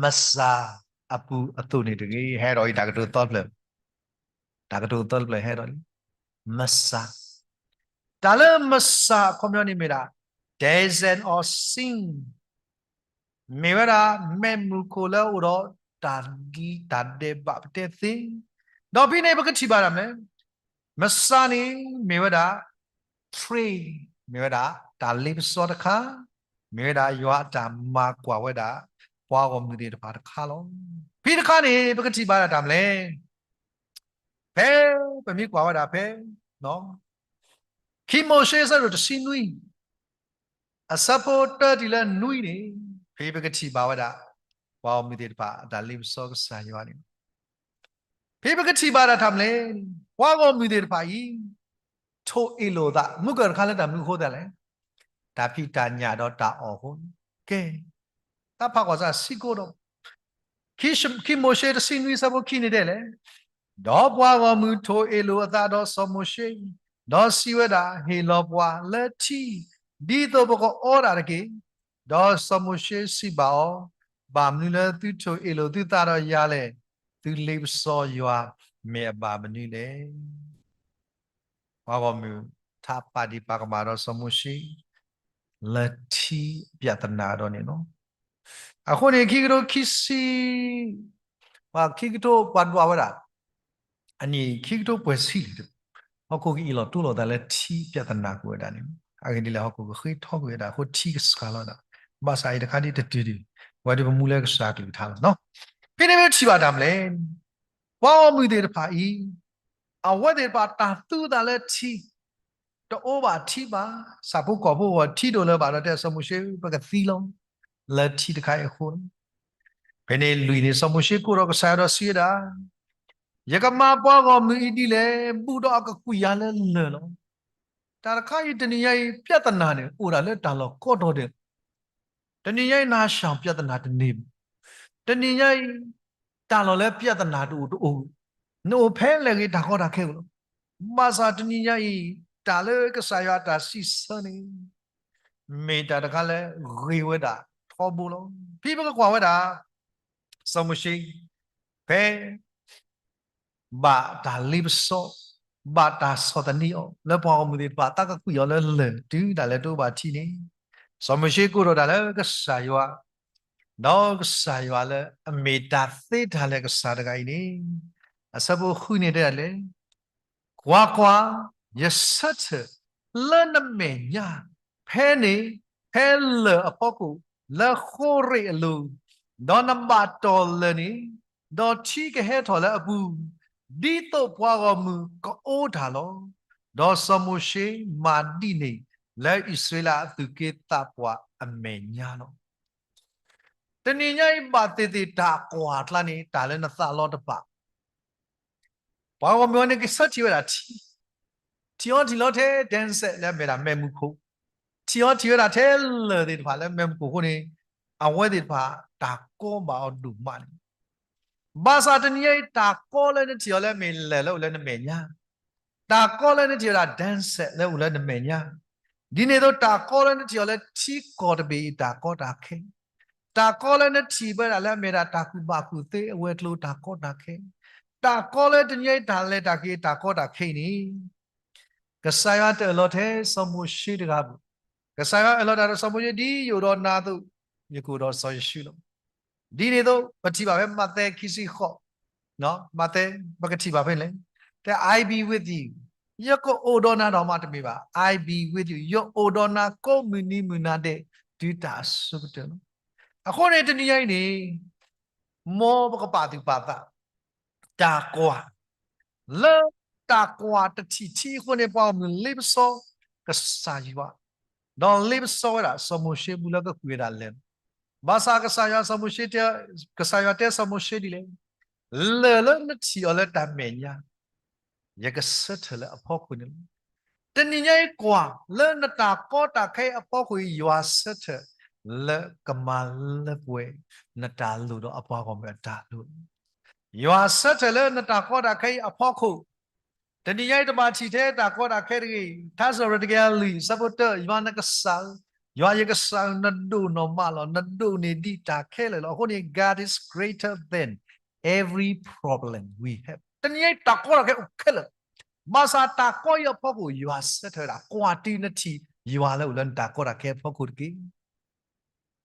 Messiah အပူၤအသိးန့ၣ်တဂ့ၤ. ဟဲဒီးအံၤ တၢ်ကတိၤသီတဖျၢၣ်, တၢ်ကတိၤသီတဖျၢၣ်ဟဲဒီးလံ. Messiah, တၢ်လၢ Messiah အခီပညီန့ၣ်မ့ၢ်ဒၣ် descent of sin, မ့ၢ်ဝဲဒၣ် မ့ၢ်မူခိၣ်လၢအအိၣ်ဒီးတၢ်ဒဲးဘးပတဲသ့, ဒီးဖဲန့ၣ် ပကထံၣ်ဘၣ်တၢ်မနုၤလဲၣ်. Messiah န့ၣ် မ့ၢ်ဝဲဒၣ် train, မ့ၢ်ဝဲဒၣ် တၢ်လ့ပစီတခါ, မ့ၢ်ဝဲဒၣ် ယွၤအတၢ်မၤကွၢ်ဝဲဒၣ် ပှၤဂီၢ်မုၢ်သ့ၣ်တဖၣ်တခါလီၤ. ဖဲတခါန့ၣ် ပကထံၣ်ဘၣ်ဒၣ်တၢ်မနုၤလဲၣ်. ဖဲ ပမ့ၢ်ကွၢ်ဝဲဒၣ်ဖဲ ခံမိၤၡ့ အဆၢဒိၣ်တဆံနွံ, အဆၢဖိတၢတုၤလၢနွံန့ၣ်, ဖဲပကထံၣ်ဘၣ်ဝဲဒၣ် ပှၤဂီၢ်မုၢ်သ့ၣ်တဖၣ် အတၢ်လ့ပစီကစၢ်ယွၤန့ၣ်လီၤ. ဖဲပကထံၣ်ဘၣ်ဒၣ်တၢ်မနုၤလဲၣ်, ပှၤဂီၢ်မုၢ်သ့ၣ်တဖၣ်အံၤ ထိၣ်အ့ၣ်လိာ်သး, မုၢ်ကၢၢ်တခါလၢတၢ်မနုၤအဃိသတးလဲၣ်, တၢ်ဖံးတၢ်ညၣ်ဒီးတၢ်အီၣ်အဃိ, ကဲ တၢ်ဖးကွၢ်စၢ်စံးကိးဒီး ခံမိၤၡ့ တဆံနွံ အဆၢဖိခံန့ၣ်တဲလဲၣ်, ဒီးပှၤဂီၢ်မုၢ်ထိၣ်အ့ၣ်လိာ်အသးဒီးစီၤမိၤၡ့, ဒီးစံးဝဲဒၣ်, ဟ့ၣ်လီၤပှၤလၢထံ, ဒ်သိးပကအီတၢ်တက့ၢ်. ဒီးစီၤမိၤၡ့စံးဘၣ်အီၤ, ဘၣ်မနုၤလၢသုထိၣ်အ့ၣ်လိာ်သုသးဒီးယၤလဲၣ်. သုလ့ပစီယွၤမ့ၢ်အဘၣ်မနုၤလဲၣ်. ပှၤဂီၢ်မုၢ်ထးပာ်ဒံးပာ်ကမၣ်ဒီးစီၤမိၤၡ့ လၢထံ ပြဿနာ ဒီးန့ၣ်လီၤ. အဃိန့ၣ် ခံကထိခံဆံ, ပှၤခံကထိပှၤဒွးဝဲဒၣ် အနံၣ်ခံကထိပှဲၤဆံလံ, ဟီၣ်ခိၣ်ကအ့ၣ်လိာ်တူၢ်လိာ်သးလၢထံ ပြဿနာ ကွံာ်ဝဲဒၣ်န့ၣ်လီၤ. အဂ့ၢ်ဒ်လဲၣ် ဟီၣ်ခိၣ်ကဃ့ထီကွံာ်ဝဲဒၣ်အဃိ ထံကဆှၣ်လီၤဒၣ်, ဘၣ်ဆၣ်အံၤတခါဒ်တတုၤဒံး, ပဝဲဒၣ်ပမူလၢကစၢ်ကလုၢ်ကထါလီၤ. ဖဲန့ၣ်မ့ၢ်ထံၣ်ဘၣ်တၢ်မနုၤလဲၣ်, ပှၤဂီၢ်မုၢ်သ့ၣ်တဖၣ်အံၤ အဝဲသ့ၣ်တဖၣ်တၢ်သူသးလၢထံ, တအိၣ်ဘၣ်ထံဘၣ်, ဆၣ်ဖိကီၢ်ဖိအဂီၢ် ထံဒိၣ်လၢၤဘၣ်ဒီးတဲစီၤမိၤၡ့ ပကသံလီၤ လၢထံတခါအံၤအဃိလီၤ. ဖဲန့ၣ်လွံၢ်န့ၣ် စီၤမိၤၡ့ကိးဒီးကစၢ်ယွၤဒီးစံးဝဲဒၣ်, ယကမၤပှၤဂီၢ်မုၢ်အံၤဒ်လဲၣ်, ဘူးဒီးအကကွံာ်ယၤလၢလၢၢ်လီၤ. တၢ်တခါအံၤ တနံၤညါအံၤ ပြဿနာ န့ၣ် အိၣ်ဒၣ်လၢတၢ်လီၢ်ကိးတီၤဒဲး, တနံၤညါအံၤ နၤရှောင်ပြဿနာတန့ၢ်ဘၣ်, တနံၤညါအံၤ တၢ်လီၢ်လၢပြဿနာတအိၣ်တအိၣ်, နအိၣ်ဖဲလဲၣ်ဂ့ၤ တၢ်ကီတၢ်ခဲအိၣ်လီၤ. ဘၣ်ဆၣ်တနံၤညါအံၤ တၢ်လၢကစၢ်ယွၤအတၢ်စံးဆၢန့ၣ် မ့ၢ်တၢ်တခါလၢဂ့ၤဝဲဒၣ်ထီဘိလီၤ. ဖဲပကကွၢ်ဝဲဒၣ် စီၤမိၤၡ့ ဖဲ ဘၣ်တၢ်လ့ပစီ, ဘၣ်တၢ်ဆီၣ်သနံးအီၤ လၢပှၤဂီၢ်မုၢ်သ့ၣ်တဖၣ် သးကကွံာ်အီၤလၢလၢၢ် တုၤဒၣ်လဲာ်တအိၣ်ဘၣ်ထံန့ၣ်, စီၤမိၤၡ့ကိးထီၣ်တၢ်လၢကစၢ်ယွၤ, ဒီးကစၢ်ယွၤလၢအမ့ၢ်တၢ်သ့တၢ်လၢာ်ကစၢ်တဂၤအံၤန့ၣ်, အဆၢဖိဃုန့ၣ်တဲဒ်လဲၣ်, ကွၢ်ကွၢ်, ယဆၢထၢၣ်လၢနမဲာ်ညါ ဖဲန့ၣ် ဖဲလၢၢ်အဖီခိၣ် လၢဃိရ့ၣ်အလိၤ, ဒီးနဘၣ်တီၢ်လၢၢ်န့ၣ်, ဒီးထံကဟဲထီၣ်လၢအပူၤ, ဒ်သိးပှၤဂီၢ်မုၢ်ကအိးတၢ်လီၤ. ဒီးစီၤမိၤၡ့မၤဒ်န့ၣ် လၢအံၣ်စရ့လးအသူၣ်က့သးပှၢ်အမဲာ်ညါလီၤ. တနံၤညါအံၤဘၣ်သ့ၣ်သ့ၣ်တၢ်ကွၢ်အကျါန့ၣ် တၢ်လၢနသးလီတဖၣ် ပှၤဂီၢ်မုၢ်အံၤန့ၣ် ကဆၢထံၣ်ဝဲဒၣ်ထံ, ထံၣ်အီထံၣ်လီၤထဲ ဒဲစဲး လၢအမ့ၢ်ဒၣ်မဲးမုၢ်ခိၣ်, ထံၣ်အီထံၣ်ဝဲဒၣ်ထဲလၢၢ်သ့ၣ်တဖၣ်လၢမဲးမုၢ်ခိၣ်အဃိန့ၣ်, အဝဲသ့ၣ်တဖၣ်တၢ်ကီဘၣ်အီၤဒိၣ်မးန့ၣ်, ဘၣ်ဆၣ်တနံၤညါအံၤ တၢ်ကီလၢနထံၣ်အီၤလၢအမ့ၢ်လၢၢ်လၢအိၣ်လၢနမဲာ်ညါ, တၢ်ကီလၢနထံၣ်ဝဲဒၣ် ဒဲစဲး လၢအိၣ်လၢနမဲာ်ညါ, ဒ်န့ၣ်အသိး တၢ်ကီလၢနထံၣ်အီၤလၢထံကီၢ်တဘ့ၣ်အံၤတၢ်ကီတၢ်ခဲ, တၢ်ကီလၢနထံၣ်ဝဲဒၣ်လၢအမ့ၢ်ဒၣ်တၢ်ကူၣ်ဘၣ်ကူၣ်သ့အဝဲၤကျိၤတၢ်ကီတၢ်ခဲ, တၢ်ကီလၢတနံၤညါအံၤတၢ်လဲၤတၢ်က့ၤတၢ်ကီတၢ်ခဲအံၤန့ၣ်, ကစၢ်ယွၤတအၢၣ်လီၤထဲစီၤမိၤၡ့တဂၤဘၣ်. ကစၢ်ယွၤအၢၣ်လီၤတၢ်ဒီးစီၤမိၤၡ့ ဒ်ယအိၣ်ဒီးနၤအသိး, ယကအိၣ်ဒီးစီၤယ့ၣ်ၡူးလီၤ. ဒ်န့ၣ်အသိး ပထံၣ်ဘၣ်ဖဲမးသဲခံဆံဃိး, မးသဲ ပကထံၣ်ဘၣ်ဖဲန့ၣ်လဲၣ်, တဲ I be with you, ယကအိၣ်ဒီးနၤဒီးမးတမ့ၢ်ဘၣ်, I be with you, ယအိၣ်ဒီးနၤကိးမုၢ်နံၤမုၢ်နၤဒဲး တုၤတၢ်အဆိကတၢၢ်လီၤ. အဃိန့ၣ် တနံၤညါအံၤန့ၣ် မ်ပကပာ်သူၣ်ပာ်သး တၢ်ကွၢ် လၢတၢ်ကွၢ်တထံၣ်ထံအဃိန့ၣ် ပှၤဂီၢ်မုၢ်လ့ပစီကစၢ်ယွၤ, ဒီးလ့ပစီဝဲဒၣ်စီၤမိၤၡ့ ဘူးလၢကကွံာ်ဝဲဒၣ်လၢၢ်, ဘၣ်ဆၣ်ကစၢ်ယွၤစီၤမိၤၡ့တဲ, ကစၢ်ယွၤတဲစီၤမိၤၡ့ဒ်လဲၣ်, လၢၢ်လၢနထံၣ်အီၤလၢတၢ်မဲာ်ညါ ယကဆၢထၢၣ်လၢအဖီခိၣ်န့ၣ်လီၤ. တနံၤညါအံၤကွၢ် လၢနတၢ်ကီတၢ်ခဲအံၤအဖီခိၣ်အံၤ ယွၤဆၢထၢၣ်လၢကမၤလၢပှဲၤ နတၢ်လိၣ်ဒီးအပှၤဂီၢ်မုၢ်အတၢ်လိၣ်လီၤ. ယွၤဆၢထၢၣ်လၢနတၢ်ကီတၢ်ခဲအံၤအဖီခိၣ်, တနံၤညါအံၤတဘၣ်ထံၣ်ထဲတၢ်ကီတၢ်ခဲတဂ့ၤ, ထါစံးထီၣ်ပတြၢၤတကယၤလွံၢ် အဆၢဖိတၢ, ယွၤနကစၢ်ဧၢ, ယွၤယကစၢ်ဧၢ, နဒိၣ်နီၢ်မးလီၤ. နဒိၣ်န့ၢ်ဒံးတၢ်ခဲလၢာ်လီၤ. အဃိန့ၣ် God is greater than every problem we have. တနံၤညါအံၤ တၢ်ကီတၢ်ခဲအိၣ်ခဲလၢာ်, ဘၣ်ဆၣ်တၢ်ကီအံၤအဖီခိၣ် ယွၤဆၢထၢၣ်ဝဲဒၣ် ကွၢ်တုၤနထံၣ် ယွၤလၢအိၣ်လၢနတၢ်ကီတၢ်ခဲအဖီခိၣ်တက့ၢ်.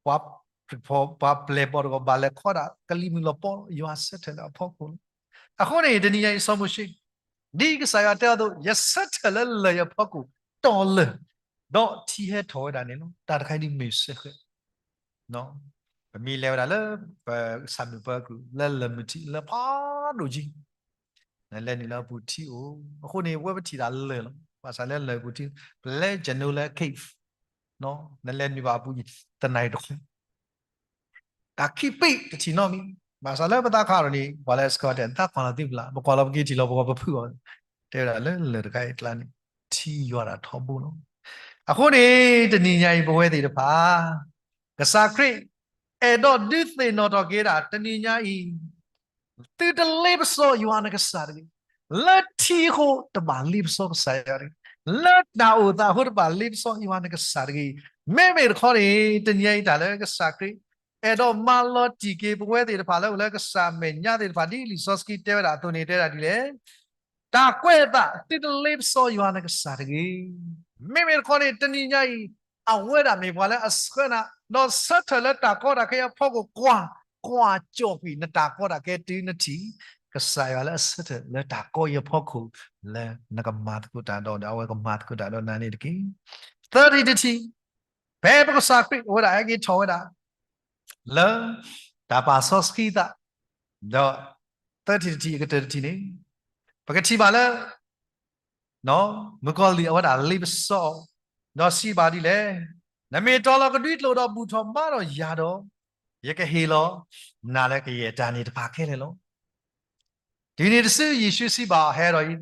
ပှၤ ပှၤပျဲၢ်ဘီၣ်တဂၤ ဘၣ်လဲၤခီဒၣ် ကလံၤမုၢ်လီၤပီ, ယွၤဆၢထၢၣ်လၢအဖီခိၣ်လီၤ. အဃိန့ၣ် တနံၤညါအံၤ စီၤမိၤၡ့, ဒ်ကစၢ်ယွၤတဲအသိး ယဆၢထၢၣ်လၢလၢၢ်အဖီခိၣ် တီၢ်လၢၢ်, ဒီးထံဟဲထီၣ်ဝဲဒၣ်န့ၣ်လီၤ. တၢ်တခါအံၤဒ်မ့ၢ်စ့ၢ်ကီး ပမ့ၢ်လဲၤဝဲဒၣ်လၢ ပဆၣ်မုၢ်ပၢၤအကုၢ် လၢလၢၢ်မုၢ်ထံးလၢဖးဒိၣ်ကံ နလဲၤနုာ်လၢအပူၤထံအိၣ်. အဃိန့ၣ် ဝဲပထံၣ်တၢ်လၢာ်လီၤ. ဘၣ်ဆၣ်လၢလၢၢ်ပူၤထံ ပလဲကနိလၢ cave, နလဲၤနုာ်ဘၣ်အပူၤ တနၣ်ရံၣ်တခီ တၢ်ခံပ့ၣ်တထံၣ်နီတမံၤ. ဘၣ်ဆၣ်လၢပသးခးဒီးန့ၣ် ပှၤလၢအဆှၢတဲ နသးကွၢ်လီၤသ့ဖုလၢ်, ပကွၢ်လီၤပက့ၤထံၣ်လီၤ ပဂီၢ်ပဖုၣ်အီၤ, တဲဝဲဒၣ်လၢလၢၢ်တခါအံၤအကျါန့ၣ် ထံယွၤဒၣ်ထီဘိလီၤ. အဃိန့ၣ် တနံၤညါအံၤ ပဝဲသ့ၣ်တဖၣ် ကစၢ်ခရံာ် အဲၣ်ဒိးဒုးသ့ၣ်နီၣ်ထီၣ်က့ၤဒၣ် တနံၤညါအံၤ သုတလ့ပစီယွၤနကစၢ်တဂ့ၤ. လၢထံအဃိတဘၣ်လ့ပစီကစၢ်ယွၤတဂ့ၤ. လၢတၢ်အိၣ်သးအဃိတဘၣ်လ့ပစီယွၤနကစၢ်တဂ့ၤ. မ့မ့ၢ်တခီန့ၣ် တနံၤညါအံၤတၢ်လၢကစၢ်ခရံာ် အဲၣ်ဒိးမၤလီၤတံၢ်က့ၤပဝဲသ့ၣ်တဖၣ်လၢအိၣ်လၢကစၢ်မဲာ်ညါသ့ၣ်တဖၣ် ဒ်လံာ်စီဆှံတဲဝဲဒၣ်အသိးန့ၣ် တဲဝဲဒၣ်ဒ်လဲၣ်. တၢ်ကွဲးအသး သုတလ့ပစီယွၤနကစၢ်တဂ့ၤ. မ့မ့ၢ်တခီန့ၣ် တနံၤညါအံၤ အဝဲဒၣ်မ့ၢ်ပှၤလၢအဆှၢနၤ ဒီးဆၢထၢၣ်လၢတၢ်ကီတၢ်ခဲအဖီခိၣ် ကွၢ် ကွၢ်ကၠီၣ်ကွံာ်နတၢ်ကီတၢ်ခဲတုၤနထံၣ် ကစၢ်ယွၤလၢအဆၢထၢၣ်လၢတၢ်ကီအံၤအဖီခိၣ် လၢနကမၤသကိးတၢ်ဒီး ဒီးအဝဲကမၤသကိးတၢ်ဒီးနၤန့ၣ်တက့ၢ်. သၢထံၣ်တထံၣ်, ဖဲပကစၢ်ခရံာ်အဝဲဒၣ်ဟဲက့ၤထီၣ်ဝဲဒၣ် လၢ တၢ်ပာ်စီဆှံသး ဒီး သၢထံၣ်တထံၣ်အကတၢၢ်တထံၣ်န့ၣ် ပကထံၣ်ဘၣ်လၢ မုၣ်ကီၤလံၢ်အဝဲဒၣ်လ့ပစီအီၤ, ဒီးစံးဘၣ်ဒ်လဲၣ်, နမ့ၢ်တီၤလီၤကဒွံကျိာ်ဒီးဘူၣ်ထီၣ်ဘါထီၣ်ယၤဒီး, ယကဟ့ၣ်လီၤနၤလၢကယဲၢ်တၢ်န့ၣ်တဖၣ်ခဲလၢာ်လီၤ. တုၤန့ၣ်တစု ယ့ၣ်ၡူးစံးဘၣ်အီၤ, ဟဲဒီး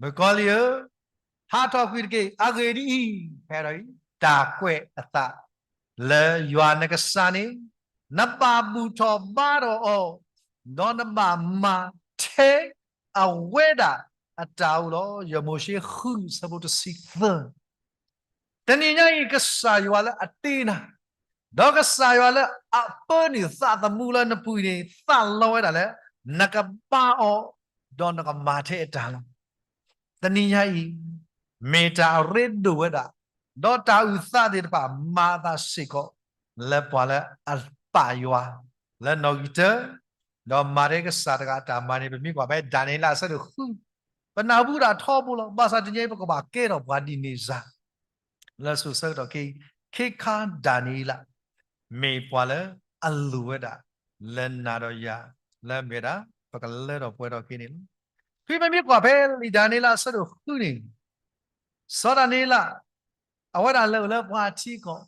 အံၤ, မုၣ်ကီၤလံၢ်ဧၢ, ဟးထီၣ်ကွံာ်တက့ၢ်. အဂ့ၢ်ဒ်အံၤ, ဟဲဒီးအံၤ, တၢ်ကွဲးအသး လၢယွၤနကစၢ်န့ၣ် နဘၣ်ဘူၣ်ထီၣ်ဘါထီၣ်အီၤ, ဒီးနဘၣ်မၤထဲအဝဲဒၣ်အတၢ်အိၣ်လီၤ. ယမိၤၡ့ဃု ဆၢဖိတဆံသၢ. တနံၤညါအံၤ ကစၢ်ယွၤလၢအတ့နၤ, ဒီးကစၢ်ယွၤလၢအပၢနုာ်သးသမူလၢနပူၤအံၤန့ၣ် သးလီဝဲဒၣ်လၢ နကဘါအီၤ, ဒီးနကမၤထဲအတၢ်လီၤ. တနံၤညါအံၤ မ့ၢ်တၢ်အရ့ဒိၣ်ဝဲဒၣ်, ဒီးတၢ်အုၣ်သးသ့ၣ်တဖၣ်မၤအသးစ့ၢ်ကီး လၢပှၤလၢအပာ်ယွၤ လၢနီၣ်ဂံၢ်တၢ, ဒီးမၤထဲကစၢ်တဂၤအတၢ်မၤန့ၣ် ပမ့ၢ်ကွၢ်ဖဲဒၤနံးယ့လးအဆၢဒိၣ်ဃု, ပနၢ်ဟူဒၣ်ထီဘိလီၤ. ဘၣ်ဆၣ်တနံၤအံၤ ပကဘၣ်ကဲထီၣ်ပှၤဒ်န့ၣ်စ့ၢ် လၢစိၤဆၢကတီၢ်ခဲအံၤ, ခဲခါဒၤနံးယ့လး မ့ၢ်ပှၤလၢအလိၣ်ဝဲဒၣ် လၢနၤဒီးယၤ လၢအမ့ၢ်ဝဲဒၣ် ပကလၢထီၣ်ပှဲၤထီၣ်က့ၤန့ၣ်လီၤ. ဖဲပမ့ၢ်ကွၢ်ဖဲလံာ်ဒၤနံးယ့လးအဆၢဒိၣ်ဃုန့ၣ် စီၤဒၤနံးယ့လး အဝဲဒၣ်လဲၤအိၣ်လၢပှၤထံကီၢ်,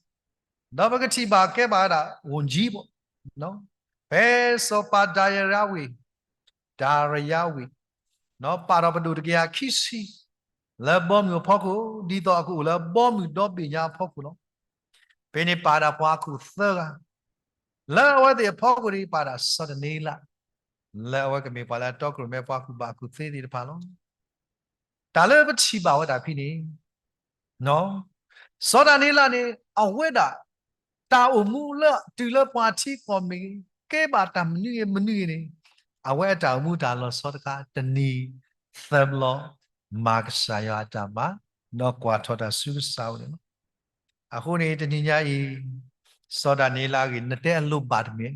ဒီးပကထံၣ်ဘၣ်ကဲဘၣ်ဝဲဒၣ် ဝန်ကြီး ဘီၣ်, ဖဲစီၤပၤဒၤရံယၤဝ့ၢ်, ဒၤရံယၤဝ့ၢ်, ပာ်ထီၣ်ပဒိၣ်တကယၤခံဆံ လၢဘီမုၢ်အဖီခိၣ်, ဒ်သိးအကအိၣ်လၢဘီမုၢ်ဒီဘ့ၣ်ညါအဖီခိၣ်လီၤ. ဖဲန့ၣ်ပာ်ဒၣ်ပှၤအခိၣ်သၢဂၤ, လၢအဝဲသ့ၣ်အဖီခိၣ်န့ၣ် ပာ်ဒၣ်စီၤဒၤနံးယ့လး, လၢအဝဲကမ့ၢ်ပှၤလၢအတီခိၣ်ရိၣ်မဲပှၤကူၣ်ဘၣ်ကူၣ်သ့သ့ၣ်တဖၣ်လီၤ. တၢ်လၢပထံၣ်ဘၣ်ဝဲဒၣ်ဖဲန့ၣ်, စီၤဒၤနံးယ့လးန့ၣ် အဝဲဒၣ် တၢ်အိၣ်မူလၢတုၤလၢပှၤထံကီၢ်မ့ၢ်ဂ့ၤ, ကဲဘၣ်တၢ်မနုၤဂ့ၤမနုၤဂ့ၤန့ၣ်, အဝဲအတၢ်အိၣ်မူတၢ်လီၤဆီတခါ တနံၤသၢဘျီ မၤကစၢ်ယွၤအတၢ်မၤ, ဒီးကွၢ်ထီၣ်တၢ်ဆူကစၢ်အအိၣ်န့ၣ်လီၤ. အဃိန့ၣ် တနံၤညါအံၤ စီၤဒၤနံးယ့လးအဂ့ၢ် နတဲအလိၣ်ဘၣ်တမ့ၢ်,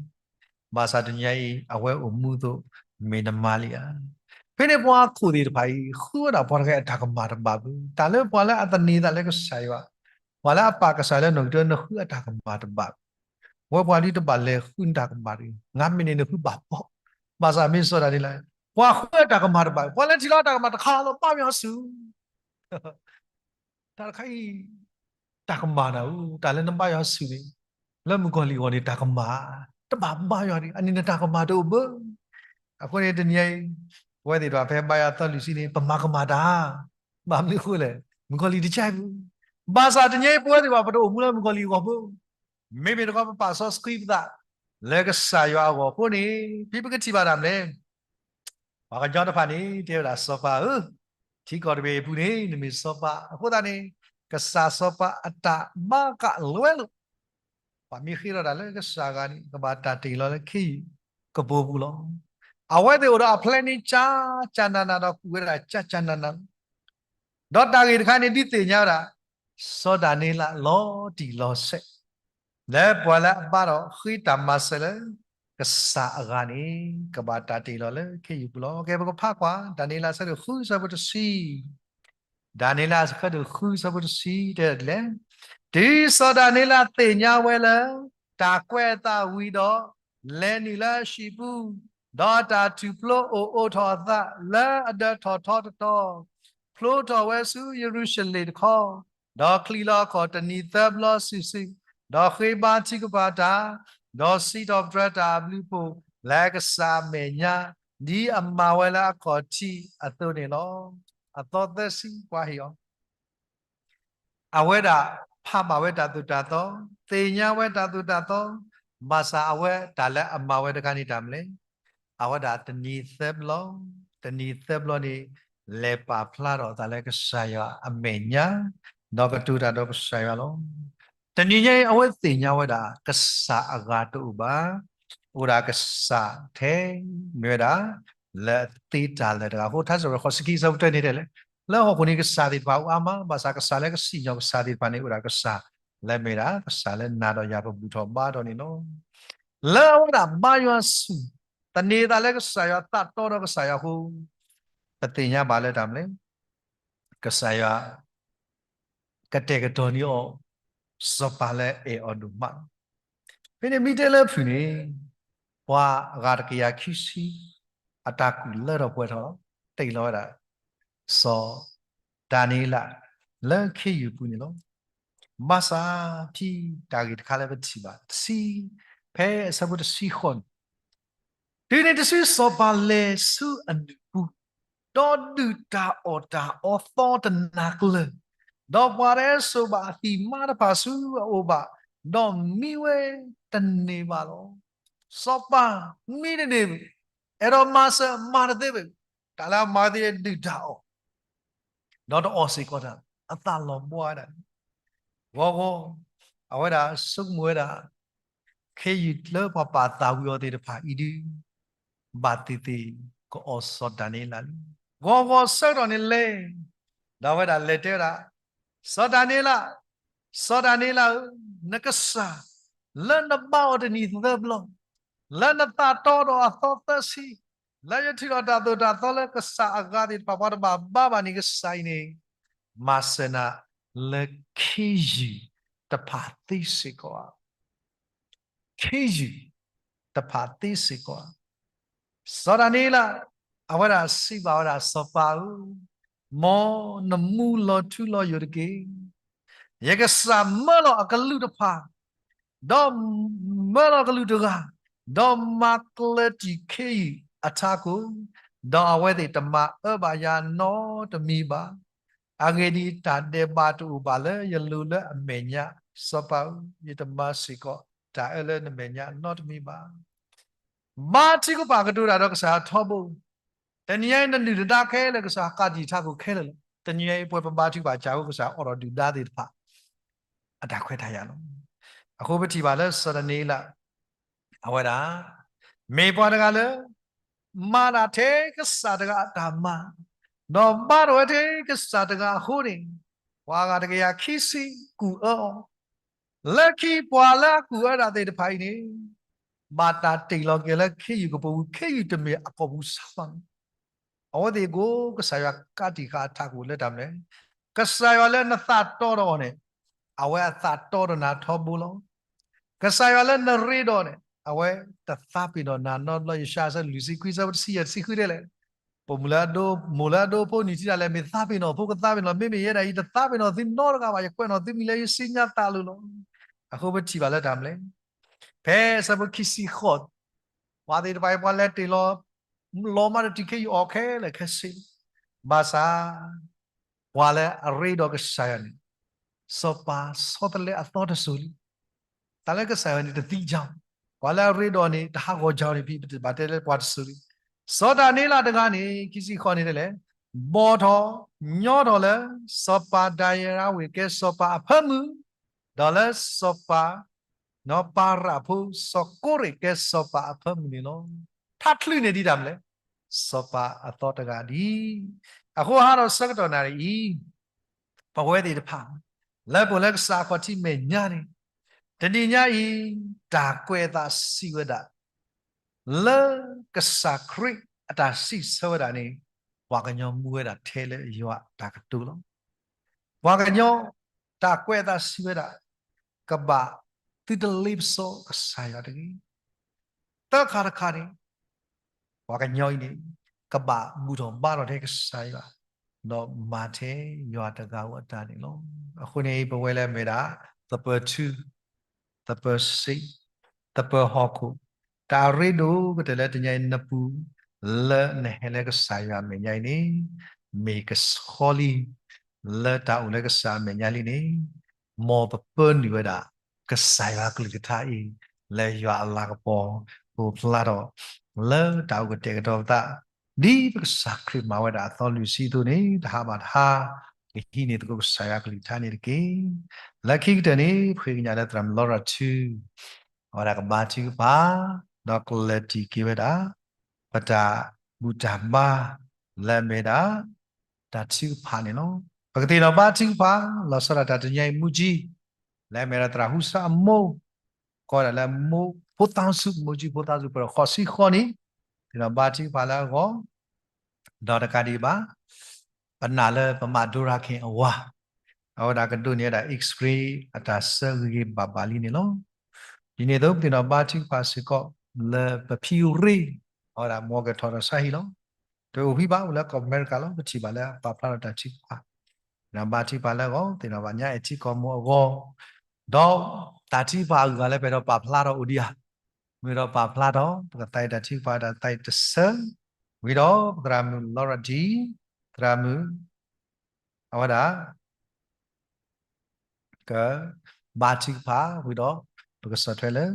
ဘၣ်ဆၣ်တနံၤညါအံၤ အဝဲအိၣ်မူအသိး မ့ၢ်နမၤလံဧါ. ဖဲန့ၣ်ပှၤခိၣ်သ့ၣ်တဖၣ်အံၤ ဃုဝဲဒၣ်ပှၤတဂၤအတၢ်ကမၣ်တဘၣ်ဘၣ်. တၢ်လၢပှၤလၢအသန့ၤသးလၢကစၢ်ယွၤ, ပှၤလၢအပာ်ကစၢ်လၢနီၣ်ဂံၢ်တၢ နဃုအတၢ်ကမၣ်တဘၣ်ဘၣ်. ဝဲပှၤဒ်တဘၣ်လဲၤဃုနတၢ်ကမၣ်တဂ့ၤ, ငါမ့ၢ်န့ၣ်နဃုဘၣ်ဘီၣ်. ဘၣ်ဆၣ်မ့ၢ်စီၤဒၤနံးယ့လး, ပှၤဃုအတၢ်ကမၣ်တဘၣ်, ပှၤလၢထံၣ်လီၤအတၢ်ကမၣ်တခါလီၤ ဘါယွၤဆူၣ် တၢ်တခါအံၤ တၢ်ကမၣ်နၤဧၢ, တၢ်လၢနဘါယွၤဆူၣ်န့ၣ်, လၢမုၣ်ကီၤလံၢ်အဂီၢ်န့ၣ် တၢ်ကမၣ်, တဘၣ်ဘါယွၤန့ၣ် အန့ၣ်နတၢ်ကမၣ်တအိၣ်ဘၣ်. အဃိန့ၣ်တနံၤအံၤ ပဝဲသ့ၣ်တဖၣ်ဖဲဘါယွၤသီလွံၢ်ဆံန့ၣ် ပမၤကမၣ်တၢ်, ဘၣ်မနုၤအဃိလဲၣ်, မုၣ်ကီၤလံၢ်တကဲပူၤ. ဘၣ်ဆၣ်တနံၤအံၤ ပဝဲသ့ၣ်တဖၣ် ပတအိၣ်မူလၢမုၣ်ကီၤလံၢ်အဂီၢ်ဘၣ်. မ့မ့ၢ်တခီ ပပာ်စီဆှံပသး လၢကစၢ်ယွၤအဂီၢ်အဃိန့ၣ် ဖဲပကထံၣ်ဘၣ်တၢ်မနုၤလဲၣ် ပှၤကညီတဖၣ်န့ၣ် တဲဝဲဒၣ်စီၤပၤဧၢ, ထံကီၢ်တဘ့ၣ်အပူၤန့ၣ် နမ့ၢ်စီၤပၤအဃိသတးန့ၣ် ကစၢ်စီၤပၤအတၢ်ဘါဃးလၢဝဲလိၤ ပှၤမ့ၢ်ဃ့ထီၣ်တၢ်လၢကစၢ်အဂၤန့ၣ် ကဘၣ်တၢ်တ့ၢ်လီၤလၢခ့ယုၢ်ကပိာ်ပူၤလီၤ. အဝဲသ့ၣ်အိၣ်ဒီးအဖျဲၣ်န့ၣ် ကၠၢ်ကၠၢ်နးနးဒီးကူၣ်ဝဲဒၣ်ကၠၢ်ကၠၢ်နးနးလီၤ. ဒီးတၢ်ဂ့ၢ်တခါန့ၣ် ဒုးသ့ၣ်ညါဝဲဒၣ် စီၤဒၤနံးယ့လးလီၤတံၢ်လီၤဆဲး လၢပှၤလၢအဘါထီၣ်ဃ့တၢ်မၤစၢၤလၢ ကစၢ်အဂၤန့ၣ် ကဘၣ်တၢ်တ့ၢ်လီၤလၢခ့ယုၢ်ပူၤလီၤ. ကဲ ပကဖးကွၢ် ဒၤနံးယ့လးအဆၢဒိၣ်ဃုဆၢဖိတဆံ ဒၤနံးယ့လးအဆၢဒိၣ်ဃုဆၢဖိတဆံတဲဒ်လဲၣ်, တုၤစီၤဒၤနံးယ့လးသ့ၣ်ညါဝဲလၢ တၢ်ကွဲးအသးဝံၤဒီး လဲၤနုာ်လၢအဟံၣ်ပူၤ, ဒီးတၢ်ထူၣ်ဖျိအိၣ်အိးထီၣ်အသးလၢအဒၢးထီၣ်ထီတတီၤ, ဖျိထီၣ်ဝဲဆူယရူၤၡလ့ၣ်တခီ, ဒီးချံးလီၤအခီၣ်တနံၤသၢဘျီစုာ်စုာ်, ဒီးဃ့ဘါထုကဖၣ်တၢ်, ဒီးစံးထီၣ်ပတြၢၤတၢ်အဘျုးအဖှိၣ်လၢကစၢ်အမဲာ်ညါ, ဒ်အမၤဝဲလၢအခီၣ်ထံးအသိးန့ၣ်လီၤ. အသီသၢဆံပှၤဟ့ၣ်အီၤ အဝဲဒၣ်ဖးဘၣ်ဝဲတၢ်သိၣ်တၢ်သီ, သ့ၣ်ညါဝဲတၢ်သိၣ်တၢ်သီ, ဘၣ်ဆၣ်အဝဲတၢ်လၢအမၤဝဲတခါန့ၣ်တၢ်မနုၤလဲၣ်, အဝဲဒၣ်တနံၤသၢဘျီ, တနံၤသၢဘျီန့ၣ် လဲၤပာ်ဖျါထီၣ်အသးလၢကစၢ်ယွၤအမဲာ်ညါ, ဒီးကတိၤတၢ်ဒီးကစၢ်ယွၤလီၤ. တနံၤညါအံၤ အဝဲသ့ၣ်ညါဝဲဒၣ် ကစၢ်အဂၤတအိၣ်ဘၣ်, အိၣ်ဒၣ်ကစၢ်ထဲ မ့ၢ်ဝဲဒၣ် လၢအသ့တၢ်လၢာ်တဂၤအဃိ ထါစံးပတြၢၤဃိးဆံခံအဆၢဖိတၢန့ၣ်တဲလဲၣ်, လၢဟီၣ်ခိၣ်န့ၣ်ကစၢ်သ့ၣ်တဖၣ်အိၣ်အါမး, ဘၣ်ဆၣ်ကစၢ်လၢကစံၣ်ညီၣ်ကစၢ်သ့ၣ်တဖၣ်န့ၣ် အိၣ်ဒၣ်ကစၢ်လၢမ့ၢ်ဒၣ် ကစၢ်လၢနၤဒီးယၤပဘူၣ်ထီၣ်ဘါထီၣ်န့ၣ်လီၤ. လၢအဝဲဒၣ်ဘါယွၤဆူၣ် သန့ၤသးလၢကစၢ်ယွၤသးတီဒီးကစၢ်ယွၤအဃိ ပသ့ၣ်ညါဘၣ်လၢတၢ်မနုၤလဲၣ်, ကစၢ်ယွၤ ကတဲာ်ကတီၤန့ၢ်အီၤ စီၤပၤလၢအအဲၣ်အီၤဒိၣ်မးလီၤ. ဖဲန့ၣ်မ့ၢ်တဲလၢဖုၣ်န့ၣ် ပှၤအဂၤတကယၤခံဆံ အတၢ်ကူၣ်လၢထီၣ်ပှဲၤထီၣ်လီၤ. တ့ၢ်လီၤဝဲဒၣ် စီၤဒၤနံးယ့လး လၢခ့ယုၢ်ပူၤန့ၣ်လီၤ. ဘၣ်ဆၣ်ဖဲတၢ်ဂ့ၢ်တခါလၢပထံၣ်ဘၣ်တဆံ ဖဲအဆၢဖိတဆံဃိးန့ၣ် တုၤန့ၣ်တစုစီၤပၤလဲၤဆူအနုၢ်ပူၤ, ဒီးဒုၣ်တၢ်အီၣ်တၢ်အီသီတနၤကျၢၤ, ဒီးပှၤတဟဲစိာ်ဘၣ်အသံၣ်မါတဖၣ်ဆူအအိၣ်ဘၣ်, ဒီးမံဝဲတန့ၢ်ဘၣ်လီၤ. စီၤပၤမံတန့ၢ်ဘၣ်, အဲၣ်ဒိးမၤစၢၤမၤတသ့ဘၣ်, တၢ်လၢအမၤသ့ဒုၣ်တၢ်အီၣ် ဒီးတအီၣ်စ့ၢ်ကီးတၢ်, အသးလီၤဘှါဝဲဒၣ်န့ၣ်, ဂီၤဂီၤ အဝဲဒၣ်ဆိကမိၣ်ဝဲဒၣ် ခ့ယုၢ်လၢပှၤပာ်သးဝံၤအီၤသ့ၣ်တဖၣ်အံၤဒုး ဘၣ်သ့ၣ်သ့ၣ်ကအီၣ်စီၤဒၤနံးယ့လးလံ. ဂီၤဂီၤဆၢကတီၢ်န့ၣ်လဲၤ, ဒီးအဝဲဒၣ်လဲၤတဲဝဲဒၣ်, စီၤဒၤနံးယ့လး, စီၤဒၤနံးယ့လးဧၢ, နကစၢ် လၢနဘါအီၤတနံၤသၢဘျီ, လၢနသးတီဒီးအသီသၢဆံ, လၢယထံၣ်ဒီးတၢ်သိၣ်တၢ်သီလၢကစၢ်အဂၤသ့ၣ်တဖၣ်ပှၤတဘၣ်ဘါဘၣ်န့ၣ် ကစၢ်အံၤန့ၣ် မၤစၢၤနၤလၢခ့ယုၢ်တဖၣ်သ့စ့ၢ်ကီးဧါ. ခ့ယုၢ်တဖၣ်သ့စ့ၢ်ကီးဧါ. စီၤဒၤနံးယ့လး အဝဲဒၣ်စံးဘၣ်ဝဲဒၣ်စီၤပၤဧၢ, မ်နမူလီၤထူလီၤယိာ်တက့ၢ်. ယကစၢ်မၢလီၤအကလူးတဖၣ်, ဒီးမၢလီၤကလူးတဂၤ, ဒီးမၤကျၢၤတံၢ်ခ့ယုၢ်အထးခိၣ်, ဒီးအဝဲသ့ၣ်တမၤအၢဘၣ်ယၤနီတမံၤဘၣ်. အဂ့ၢ်ဒ်အံၤ, တၢ်ဒဲးဘးတအိၣ်ဘၣ်လၢယလိၤလၢအမဲာ်ညါ, စီၤပၤဧၢ, ယတမၤစ့ၢ်ကီးတၢ်အၢလၢနမဲာ်ညါနီတမံၤဘၣ်. ဘါထုကဖၣ်ကတိၤတၢ်ဒီးကစၢ်ယွၤထီဘိ, တနံၤအံၤနနုာ်နဒါခဲလၢာ် ကစၢ်ယွၤကးတံာ်ထးခိၣ်ခဲလၢာ်လီၤ. တနံၤအံၤပဝဲပဘါထုကဖၣ်စ့ၢ်ကီး ကစၢ်ယွၤအိးထီၣ်ဒုၣ်ဒါသ့ၣ်တဖၣ် အတၢ်ခွဲးတၢ်ယာ်လီၤ. အဃိပထံၣ်ဘၣ်လၢစီၤဒၤနံးယ့လး အဝဲဒၣ် မ့ၢ်ပှၤတဂၤလၢ မၤတၢ်ထဲကစၢ်တဂၤအတၢ်မၤ, ဒီးဘါထီၣ်ဝဲထဲကစၢ်တဂၤအဃိန့ၣ်, ပှၤအဂၤတကယၤခံဆံကူၣ်အၢအီၤ, လၢခံပှၤလၢအကူၣ်အၢတၢ်သ့ၣ်တဖၣ်အံၤန့ၣ် ဘၣ်တၢ်တ့ၢ်လီၤက့ၤလၢခ့ယုၢ်ကပိာ်ပူၤ, ခ့ယုၢ်တမ့ၢ်အကီၢ်ပူၤစးဘၣ်န့ၣ် အဝဲသ့ၣ်ကိးကစၢ်ယွၤကးတံာ်ဃာ်အထးခိၣ်လၢတၢ်မနုၤလဲၣ်, ကစၢ်ယွၤလၢနသးတီဒီးအီၤန့ၣ် အဝဲအသးတီဒီးနၤထီဘိလီၤ. ကစၢ်ယွၤလၢနရ့ဒီးအီၤန့ၣ် အဝဲတသးပ့ၤနီၣ်နၤနီတဘျီ, ယၡါယၤအဆၢလွံၢ်ဆံခွံအဆၢဖိတဆံယဲၢ်တဆံဃုတဲလဲၣ်, ပမိၢ်လၢအဒိ, မိၢ်လၢအဒိဖိနံၣ်ထံဒၣ်လဲာ် မ့ၢ်သးပ့ၤနီၣ်အဖိကသးပ့ၤနီၣ်, မ့မ့ၢ်ယဲဒၣ်အံၤ တသးပ့ၤနီၣ်သုနီတဂၤဘၣ်, ယကွဲးနီၣ်သုမံၤလၢယစံၣ်ညီၣ်သးလိၤလီၤ. အဃိပထံၣ်ဘၣ်လၢတၢ်မနုၤလဲၣ်, ဖဲအဆၢဖိခံဆံဃိး ပှၤသ့ၣ်တဖၣ်အံၤ ပှၤလဲၤတ့ၢ်လီၤ လီၤမၢ်တၢ်တံၢ်ခ့ယုၢ်အီၤခဲလၢာ်ခဲဆ့, ဘၣ်ဆၣ် ပှၤလၢအရ့ဒီးကစၢ်ယွၤန့ၣ် စီၤပၤဆီတလဲအသီတစိၤလံ. တၢ်လၢကစၢ်ယွၤန့ၣ်တသံကီ, ပှၤလၢအရ့ဒီးန့ၣ် တဟးဂီၤကီန့ၣ် ဖဲပဘၣ်တဲလၢပှၤတစိၤလံ. စီၤဒၤနံးယ့လးတဂၤန့ၣ် ခံဆံဃိးန့ၣ်တဲလဲၣ် ဘီၣ်ထီၣ်ညီထီၣ်လၢ စီၤပၤဒၤရံးဝ့းကဲစီၤပၤအဖၢမုၢ်, ဒီးလၢစီၤပၤ ပၤရးဖိစီၤကိရ့းကဲစီၤပၤအဖၢမုၢ်န့ၣ်လီၤ. ထးချုးန့ၢ်ဒံးတၢ်မနုၤလဲၣ်, စီၤပၤအသီတဂၤဒ်အံၤ. အဃိဟးထီၣ်ဆၢကတီၢ်နၣ်ရံၣ်အံၤ, ပဝဲသ့ၣ်တဖၣ် လၢပအိၣ်လၢကစၢ်အခီၣ်ထံးမဲာ်ညါန့ၣ်, တနံၤညါအံၤ တၢ်ကွဲးအသးစံးဝဲဒၣ် လၢကစၢ်ခရံာ်အတၢ်စံးဆၢဝဲဒၣ်န့ၣ်, ပှၤကညီမူဝဲဒၣ်ထဲလၢယွၤအတၢ်ကတိၤလီၤ. ပှၤကညီ တၢ်ကွဲးအသးစံးဝဲဒၣ်, ကဘၣ်သုတလ့ပစီကစၢ်ယွၤတဂ့ၤ. သၢခါတခါန့ၣ်, ပှၤကညီအံၤန့ၣ် ကဘၣ်ဘူၣ်ထီၣ်ဘါထီၣ်ထဲကစၢ်ယွၤ, ဒီးမၤထဲယွၤတဂၤဧိၤအတၢ်န့ၣ်လီၤ. အဃိန့ၣ် ပဝဲလၢမ့ၢ်ဒၣ် သပၢၤထူ, သပၢၤစ့, သပၢၤဟီၣ်ခိၣ်, တၢ်အရ့ဒိၣ်ကတၢၢ်လၢတနံၤညါအံၤနပူၤ, လၢနဟဲလၢကစၢ်ယွၤအမဲာ်ညါအံၤန့ၣ်, မ့ၢ်ကဆှီလံ, လၢတၢ်အိၣ်လၢကစၢ်အမဲာ်ညါလံန့ၣ်, မ်ပပၢနုာ်ဝဲဒၣ် ကစၢ်ယွၤကလုၢ်ကထါအံၤ လၢယွၤအလၤကပီၤ အိၣ်ဖျါထီၣ် လၢတၢ်အိၣ်ကတဲာ်ကတီၤပသး ဒ်ပကစၢ်ခရံာ်မၤဝဲဒၣ်အသီလွံၢ်ဆံအသိးန့ၣ် တဟးဘၣ်တဟါ ကဟံးန့ၢ်သကိးကစၢ်ယွၤကလုၢ်ကထါန့ၣ်တက့ၢ်. လၢခံကတၢၢ်န့ၣ် ပဃ့ကညးလၢသရၣ်မုၣ်လီရၤထူ အဝဲဒၣ်ကဘါထုကဖၣ် ဒီးကလဲၤတံၢ်က့ၤဝဲဒၣ် ပတၢ်ဘူၣ်တၢ်ဘါ လၢအမ့ၢ်ဒၣ် တၢ်ထုကဖၣ်န့ၣ်လီၤ. ပကသ့ၣ်နီၣ်ဘါထုကဖၣ် လီၤဆီဒၣ်တၢ်တနံၤညါအံၤမူကၠံ လၢအမ့ၢ်ဒၣ်သရၣ်ဟူစါအမိၢ် ကိးဒၣ်လၢမိၢ်ဖိသးစူၤ မိၢ်ကၠံဖိသးစူၤ ပဃိးဆံဃိးနံၣ် သ့ၣ်နီၣ်ဘါထုကဖၣ်လၢအဂီၢ် ဒီးတကးဒံးဘၣ် ပနာ်လၢပမၤဒိရၤခ့ၣ်အဝၤ အဝဲဒၣ်ကဒိးန့ၢ်ဝဲဒၣ် X-ray အတၢ်ဆၢဂ့ၤဂ့ၤဘၣ်ဘၣ်လံန့ၣ်လီၤ. ဒ်န့ၣ်အသိး ပသ့ၣ်နီၣ်ဘါထုကဖၣ်စ့ၢ်ကီး လၢပဖံရ့ အဝဲဒၣ်မ်ကထီၣ်ဒီးဆါဟံၣ်လီၤ. တအိၣ်ဖှံဘၣ် အိၣ်လၢကီၢ်အမဲရကၤလီၤ. ပထံၣ်ဘၣ်လၢပာ်ဖျါထီၣ်တၢ်ထုကဖၣ် သ့ၣ်နီၣ်ဘါထုကဖၣ်လၢအဂီၢ် သ့ၣ်နီၣ်ဘၣ်ညါအဲၣ်ထံကီၢ်မိၢ်အဂီၢ် ဒီးတၢ်ထုကဖၣ်အဂၤလၢပအဲၣ်ဒိးပာ်ဖျါထီၣ်အိၣ်ဒံးဧါ. မ့ၢ်ဒီးပာ်ဖျါထီၣ် ပကသးအံၤတၢ်ထုကဖၣ်တၢ်သးအံၤတဆၢ ဝံၤဒီးပသရၣ်မုၣ်လီရၤထူ သရၣ်မုၣ် အဝဲဒၣ် ကဘါထုကဖၣ်ဝံၤဒီး ပကဆီၣ်ထွဲလၢ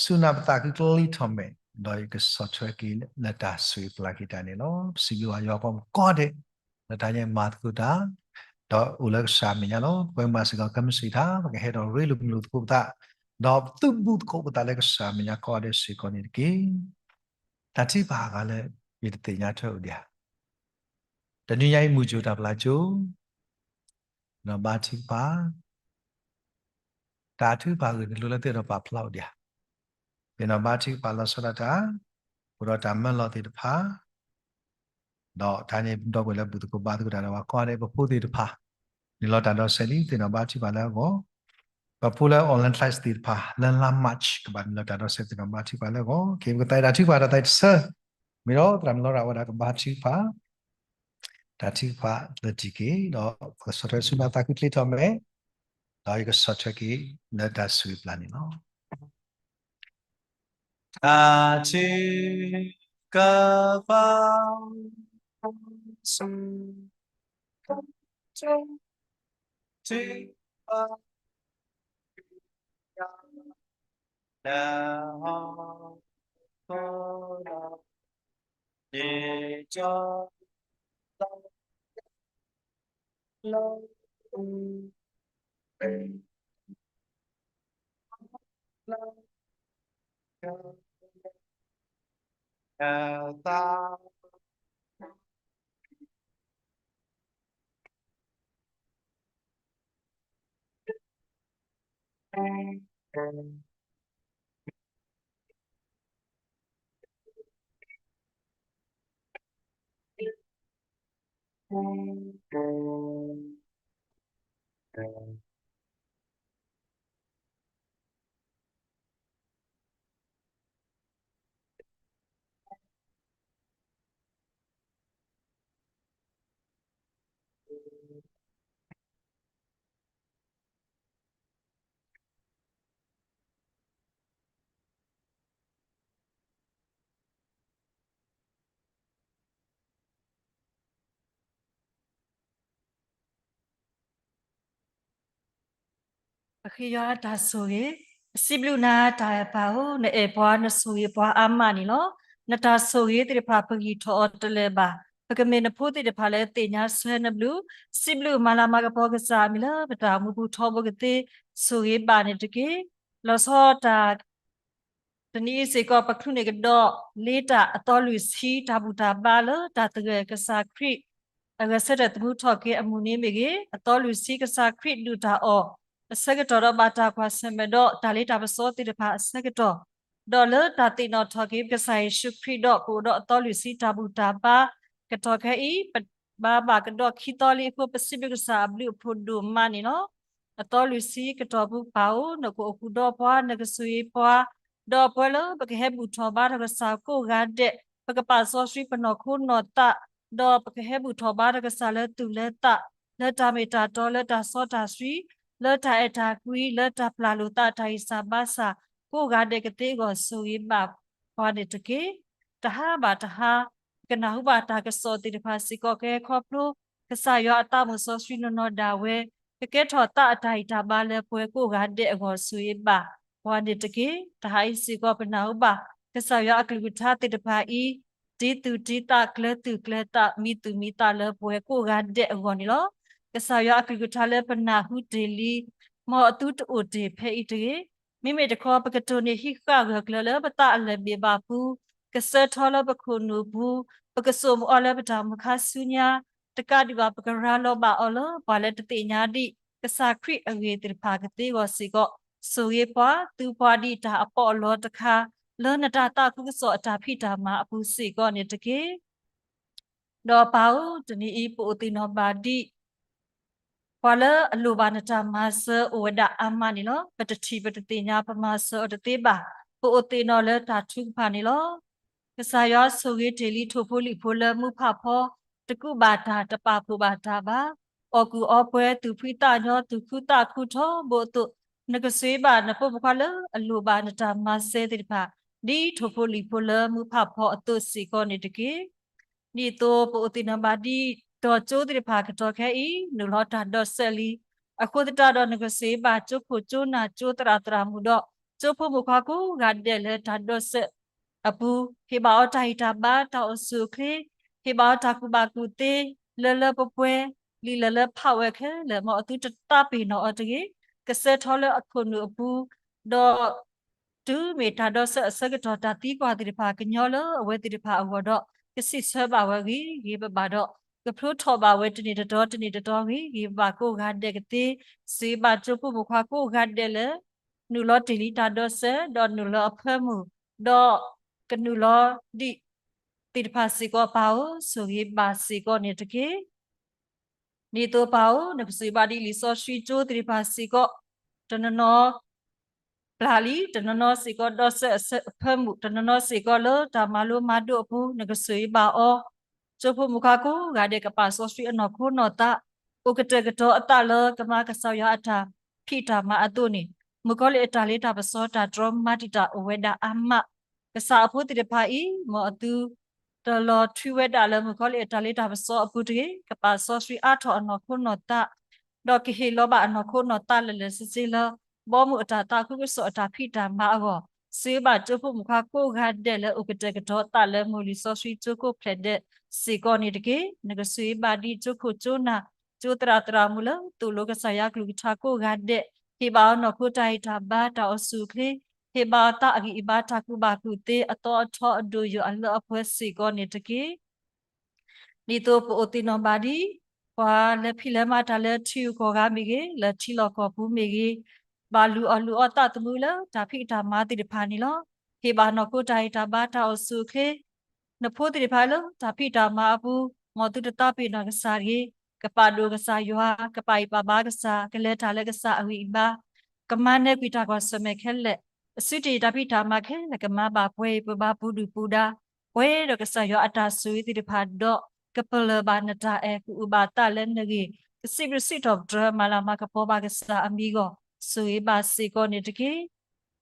စူၢ်နာ်ပသးခုချ့ထီၣ်မဲာ် ဒီးယကဆီၣ်ထွဲက့ၤလၢတၢ်ဆိၣ်ဂ့ၤပျၢ်က့ၤတၢ်န့ၣ်လီၤ. ပစံးဘျုးဘၣ်ယွၤကီးကိးဂၤဒဲး လၢတၢ်ညါမၤသကိးတၢ် ဒီးအိၣ်လၢကစၢ်အမဲာ်ညါလီၤ. ပဝဲမၤစ့ၢ်ကီးကဲမုၢ်ဆ့ၣ်ထါ ပကဟဲဒီးရ့လိာ်မုာ်လိာ်သကိးပသး ဒီးပသုးဘူးသကိးပသးလၢကစၢ်အမဲာ်ညါကိးဂၤဒဲးစ့ၢ်ကီးန့ၣ်တက့ၢ်. တၢ်ထုကဖၣ်အဂၤလၢ ယတသ့ၣ်ညါထွဲအိၣ်ဒံးဧါ. တနံၤညါအံၤမုၢ်ကၠိၣ်တၢ်ပျၢ်ကၠိ သ့ၣ်နီၣ်ဘါထုကဖၣ် တၢ်ထုကဖၣ်ဂ့ၢ်တလိၣ်လၢသ့ၣ်ဒီးပာ်ဖျါအိၣ်ဒံးဧါ. သ့ၣ်နီၣ်ဘါထုကဖၣ်လီၤဆီဒၣ်တၢ် အိၣ်ဒီးတၢ်မၢလီၤသ့ၣ်တဖၣ် ဒီးတၢ်န့ၣ်ဒီပုၢ်ဝဲၢ်လၢဘူၣ်သကိးဘါသကိးတၢ်ဒီးပှၤကိးဂၤဒဲး ပဖိသ့ၣ်တဖၣ် နုာ်လီၤတၢ်ဒီးစဲးလံ သ့ၣ်နီၣ်ဘါထုကဖၣ်လၢအဂီၢ် ပဖိလၢ online class သ့ၣ်တဖၣ် လၢလါ March ကဘၣ်နုာ်လီၤတၢ်ဒီးစဲး သ့ၣ်နီၣ်ဘါထုကဖၣ်လၢအဂီၢ် က့ၤပကသးအံၤတၢ်ထုကဖၣ်တၢ်သးအံၤတဆၢ မ့ၢ်ဒီးသရၣ်မုၣ်လီရၤဝဲဒၣ်ကဘါထုကဖၣ် တၢ်ထုကဖၣ်လၢတံၢ်က့ၤ ဒီးပကဆီၣ်ထွဲဆူနၢ်သးခုချ့ထီၣ်မဲာ် ဒီးယကဆီၣ်ထွဲက့ၤလၢတၢ်ဆိၣ်ဂ့ၤပျၢ်န့ၣ်လီၤ. တၢ်ထုကဖၣ် ထုကဖၣ် ပဃ့ယွၤအတၢ်ဆိၣ်ဂ့ၤ, ပစံးဘျုးနၤတၢ်အဲၣ်ပၢ်ဧၢ, နအဲၣ်ပှၤ နဆိၣ်ဂ့ၤပှၤအါမးန့ၣ်လီၤ. နတၢ်ဆိၣ်ဂ့ၤသ့ၣ်တဖၣ် ပဂံၢ်ထီၣ်အီၤတလၢာ်ဘၣ်. ပကမ့ၢ်နဖိသ့ၣ်တဖၣ်လၢသ့ၣ်ညါဆၢနဘျုး, စံးဘျုးမၤလၤမၤကပီၤကစၢ်အမံၤလၢပတၢ်အိၣ်မူပူၤထီဘိကသ့, ဆိၣ်ဂ့ၤဘၣ်န့ၣ်တက့ၢ်. လီၤဆီတၢ် တနံၤအံၤစ့ၢ်ကီး ပချုးန့ၢ်ကဒီးလ့တၢ်အသီလွံၢ်ဆံ တၢ်ဘူၣ်တၢ်ဘါလၢတၢ်သဂၢၢ်ကစၢ်ခရံာ် အဂဲၤဆၢထၢၣ်သမူထီၣ်က့ၤအမုၢ်နံၤမ့ၢ်ဂ့ၤ, အသီလွံၢ်ဆံကစၢ်ခရံာ်ဒုၣ်တၢ်အီၣ်အဆၢကတီၢ်ဒီးဘၣ်တၢ်ကွၢ်ဆၢၣ်မဲာ်ဒီးတၢ်လ့တၢ်ပစီသ့ၣ်တဖၣ်အဆၢကတီၢ်, ဒီးလၢတၢ်သ့ၣ်နီၣ်ထီၣ်က့ၤပကစၢ်ယ့ၣ်ၡူးခရံာ်ဒီးပအိၣ်ဒီးအသီလွံၢ်ဆံတၢ်ဘူၣ်တၢ်ဘါ ကတီၢ်ခဲအံၤ ပဘါဘၣ်ကဒီးခံသီလံအဃိ ပစံးဘျုးကစၢ်အဘျုးအဖှိၣ်ဒိၣ်မးန့ၣ်လီၤ. အသီလွံၢ်ဆံကတီၢ်ပူၤ ပၢ်ဧၢ, နကအိၣ်ဃုာ်ဒီးပှၤ, နကဆိၣ်ဂ့ၤပှၤ, ဒီးပဝဲလၢပကဟဲဘူၣ်ထီၣ်ဘါထီၣ်ကစၢ်ကိးဂၤဒဲး, ပကပာ်စီဆှံပနီၢ်ခိနီၢ်သး, ဒီးပကဟဲဘူၣ်ထီၣ်ဘါထီၣ်ကစၢ်လၢသူၣ်လၢသး, လၢတၢ်မ့ၢ်တၢ်တီ, လၢတၢ်စီတၢ်ဆှံ, လၢတၢ်အဲၣ်တၢ်ကွံ, လၢတၢ်ပျၢ်လိာ်သးတၢ်ဂံၢ်စၢ်ဘါစၢ် ကိးဂၤဒဲးကသ့အဂီၢ် ဆိၣ်ဂ့ၤဘၣ်ပှၤန့ၣ်တက့ၢ်. တဟါဘၣ်တဟါ ပကနၢ်ဟူဘၣ်တၢ်ကစီၣ်သ့ၣ်တဖၣ်စ့ၢ်ကီး ကဟဲခီဖျိ ကစၢ်ယွၤအသးမုၢ်စီဆှံနီၢ်နီၢ်ဒၣ်ဝဲ, ကကဲထီၣ်သးအတၢ်ဂံၢ်တၢ်ဘါလၢပှၤကိးဂၤဒဲးအဂီၢ် ဆိၣ်ဂ့ၤဘၣ်ပှၤန့ၣ်တက့ၢ်. တဟါအံၤစ့ၢ်ကီး ပနၢ်ဟူဘၣ် ကစၢ်ယွၤအကလုၢ်ကထါသ့ၣ်တဖၣ်အံၤ တံၤသူၣ်တံၤသး ကျၢၤသူၣ်ကျၢၤသး မံသူၣ်မံသးလၢပှၤကိးဂၤဒဲးအဂီၢ်န့ၣ်လီၤ. ကစၢ်ယွၤအကလုၢ်ကထါလၢပနၢ်ဟူတ့ၢ်လံ, မ်အသုတအိၣ်တ့ၢ်ဖဲအံၤတဂ့ၤ. မ့မ့ၢ်တခီ ပကတိၢ်န့ၢ်ဟံးဃာ်ဂၢၢ်ကျၢၤလၢပသးအလၢၢ်ဘ့ၣ်ဘၣ်ပူၤ, ကဆၢထီလၢပခိၣ်နူာ်ပူၤ, ပကစိာ်မုာ်အီၤလၢပတၢ်မုၢ်ခါဆူညါ, တကးဒံးဘၣ် ပကရၤလီၤဘၣ်အီၤလၢပှၤလၢတသ့ၣ်ညါဒံး ကစၢ်ခရံာ်အဂ့ၢ်သ့ၣ်တဖၣ်ကသ့အဂီၢ်စ့ၢ်ကီး, ဆိၣ်ဂ့ၤပှၤ, သူပှၤဒ်တၢ်အပီးအလီတခါ, လၢနတၢ်သးခုကစီၣ်အတၢ်ဖံးတၢ်မၤအပူၤစ့ၢ်ကီးန့ၣ်တက့ၢ်. ဒီးပၢ်ဧၢ, တနံၤအံၤပအိၣ်သ့ၣ်နီၣ်ဘၣ်ဒံး ပှၤလၢအလိၣ်ဘၣ်နတၢ်မၤစၢၤအိၣ်ဝဲဒၣ်အါမးန့ၣ်လီၤ. ပတထံၣ်ပတသ့ၣ်ညါ ပမၤစၢၤအီၤတသ့ဘၣ်, ပအိၣ်သ့ၣ်နီၣ်လၢတၢ်ထုကဖၣ်န့ၣ်လီၤ. ကစၢ်ယွၤဆိၣ်ဂ့ၤတ့ၢ်လံထိၣ်ဖိလံၣ်ဖိလၢမူဖးဖီ, တကူးဘၣ်တၢ်တပာ်ဖှိၣ်ဘၣ်တၢ်ဘၣ်, အီၣ်ကူၣ်အီပှဲၤ သူၣ်ဖှံသးညီ သူၣ်ခုသးခုထီဘိအသိး, နကဆိၣ်ဂ့ၤဘၣ်နဖိမုၣ်ဖိခွါလၢအလိၣ်ဘၣ်နတၢ်မၤစၢၤသ့ၣ်တဖၣ် ဒ်ထိၣ်ဖိလံၣ်ဖိလၢမူဖးဖီအသိးစ့ၢ်ကီးန့ၣ်တက့ၢ်. ဒ်သိးပအိၣ်သ့ၣ်နီၣ်ဘၣ်ဒံး ဒီးကၠိသ့ၣ်တဖၣ်ကတီၢ်ခဲအံၤ နုာ်လီၤတၢ်ဒီးစဲးလံ. အဃိသတးဒီးနကဆိၣ်ဂ့ၤဘၣ်ကၠိခိၣ်ကၠိနၢ်ကၠိသရၣ်သရၣ်မုၣ်ဒီး ကၠိဖိမုၣ်ခွါကိးဂၤဒဲးလၢတၢ်ဒီးစဲးအပူၤ, ဟ့ၣ်ဘၣ်အီၤတၢ်ဂံၢ်တၢ်ဘါတၢ်အိၣ်ဆူၣ်အိၣ်ချ့, ဟ့ၣ်ဘၣ်အီၤတၢ်ကူၣ်ဘၣ်ကူၣ်သ့, လၢလၢပှဲၤပှဲၤ, လံာ်လၢလၢဖးဝဲခဲလၢာ် မ်အသုတသးပ့ၤနီၣ်အီၤတဂ့ၤ, ကဆၢထီလၢအခိၣ်နူာ်အပူၤ, ဒီး တုၤမ့ၢ်တၢ်ဒီးစဲးအဆၢကတီၢ် တၢ်သံကွၢ်သ့ၣ်တဖၣ်ကညီလၢအဝဲသ့ၣ်တဖၣ်အဂီၢ်ဒီး ကစံးဆၢဘၣ်ဝဲဂ့ၤဂ့ၤဘၣ်ဘၣ်ဒီး ကဖျိထီၣ်ဘၣ်ဝဲတန့ၢ်တတီၤတန့ၢ်တတီၤဂ့ၤဂ့ၤဘၣ်ဘၣ်ကိးဂၤဒဲးကသ့, စံးဘၣ်ကၠိဖိမုၣ်ခွါကိးဂၤဒဲးလၢ နုာ်လီၤတ့ၢ်လံတၢ်ဒီးစဲး ဒီးနုာ်လီၤအဖၢမုၢ်, ဒီးကနုာ်လီၤဒံးသ့ၣ်တဖၣ်စ့ၢ်ကီးပၢ်ဧၢ, ဆိၣ်ဂ့ၤဘၣ်စ့ၢ်ကီးန့ၣ်တက့ၢ်. ဒ်သိးပၢ်ဧၢ, နကဆိၣ်ဂ့ၤဘၣ်ဒ်လံာ်စီဆှံကၠိသ့ၣ်တဖၣ်စ့ၢ်ကီး, တနီၤနီၤ ပျၢ်လံ, တနီၤနီၤစ့ၢ်ကီးဒီးစဲးအဖၢမုၢ်, တနီၤနီၤစ့ၢ်ကီးလၢတၢ်မၤလိမၤဒိးအပူၤ နကဆိၣ်ဂ့ၤဘၣ်အီၤ, ကၠိဖိမုၣ်ခွါကိးဂၤဒဲးကပာ်စီဆှံအနီၢ်ခိနီၢ်သး, အိၣ်ကတဲာ်ကတီၤအသးလၢကမၤကစၢ်ယွၤအတၢ်ဖံးတၢ်မၤအသိးန့ၣ်, မုၣ်ကီၤလံၢ်အတၢ်လ့တၢ်ပစီတၢ်တြီမၤတံာ်တာ်အိၣ်ဝဲဒၣ်အါမး, ကစၢ်အဖိသ့ၣ်တဖၣ်အံၤ မ်အသု တလီၤထွံဝဲဒၣ်လၢမုၣ်ကီၤလံၢ်အတၢ်လ့တၢ်ပစီအပူၤတဂ့ၤ, ကပာ်စီဆှံအါထီၣ်အနီၢ်ခိနီၢ်သး, ဒီးကဟ့ၣ်လီၤဘၣ်အနီၢ်ခိနီၢ်သးလၢာ်လၢာ်ဆ့ဆ့လၢ ဘီမုၢ်အတၢ်သးခုကစီၣ်အတၢ်ဖံးတၢ်မၤအဂီၢ်, စံးဘၣ်ကၠိဖိမုၣ်ခွါကိးဂၤဒဲးလၢအိၣ်ကတဲာ်ကတီၤအသးလၢမိၢ်လံာ်စီဆှံကၠိခိၣ်ဖျဲးဒဲးစ့ၢ်ကီးန့ၣ်တက့ၢ်. နကဆိၣ်ဂ့ၤဘၣ်ဒ်ကၠိခိၣ်ကၠိနၢ် ကၠိသရၣ်သရၣ်မုၣ်လၢ သိၣ်လိကစၢ်ယွၤကလုၢ်ကထါကိးဂၤဒဲး, ဟ့ၣ်ဘၣ်အီၤနီၢ်ခိတၢ်ဂံၢ်တၢ်ဘါတၢ်အိၣ်ဆူၣ်အိၣ်ချ့, ဟ့ၣ်ဘၣ်အီၤသးအဂံၢ်အဘါတၢ်ကူၣ်ဘၣ်ကူၣ်သ့ အသီအထီအဒိၣ်ယိာ်အလၢအပှဲၤစ့ၢ်ကီးန့ၣ်တက့ၢ်. ဒ်သိးပအိၣ်သ့ၣ်နီၣ်ဘၣ်ဒ် ပှၤလဲၤဖံးလဲၤမၤတၢ်လၢထံဂုၤကီၢ်ဂၤမ့ၢ်ဂ့ၤ, လၢထံလီၢ်ကီၢ်ပူၤမ့ၢ်ဂ့ၤ, ဘၣ်လုၢ်အီၣ်လုၢ်အီသးသမူလၢတၢ်ဖံးတၢ်မၤသ့ၣ်တဖၣ်န့ၣ်လီၤ. ဟ့ၣ်ဘၣ်နီၢ်ခိတၢ်ဂံၢ်တၢ်ဘါတၢ်အိၣ်ဆူၣ်အိၣ်ချ့ နဖိသ့ၣ်တဖၣ်လၢတၢ်ဖံးတၢ်မၤအပူၤ, မ်သုတသးပ့ၤနီၣ်ကစၢ်တဂ့ၤ, ကပာ်ဒိၣ်ကစၢ်ယွၤ, ကပာ်ဂံၢ်ပာ်ဘါကစၢ်, ကလဲၤတၢ်လၢကစၢ်အဂံၢ်အဘါ, ကမၤနၢၤကွံာ်တၢ်ကွၢ်ဆၢၣ်မဲာ်ခဲလၢာ်, အစုတ့ၢ်တၢ်ဖံးတၢ်မၤခဲလၢာ် ကမၤဘၣ်ပှဲၤအံၤပှဲၤဘါပူၤဒုၣ်ပူၤဒါ, ပှဲၤဒီးကစၢ်ယွၤအတၢ်ဆိၣ်ဂ့ၤသ့ၣ်တဖၣ်ဒီး ကပလၢၢ်ဘၣ်နတၢ်အဲၣ် ကအုၣ်ဘၣ်သးလၢနဂ့ၢ်, ကစံးဘျုးစံးထီၣ်ပတြၢၤ မၤလၤမၤကပီၤဘၣ်ကစၢ်အမံၤအဂီၢ်, ဆိၣ်ဂ့ၤဘၣ်စ့ၢ်ကီးန့ၣ်တက့ၢ်.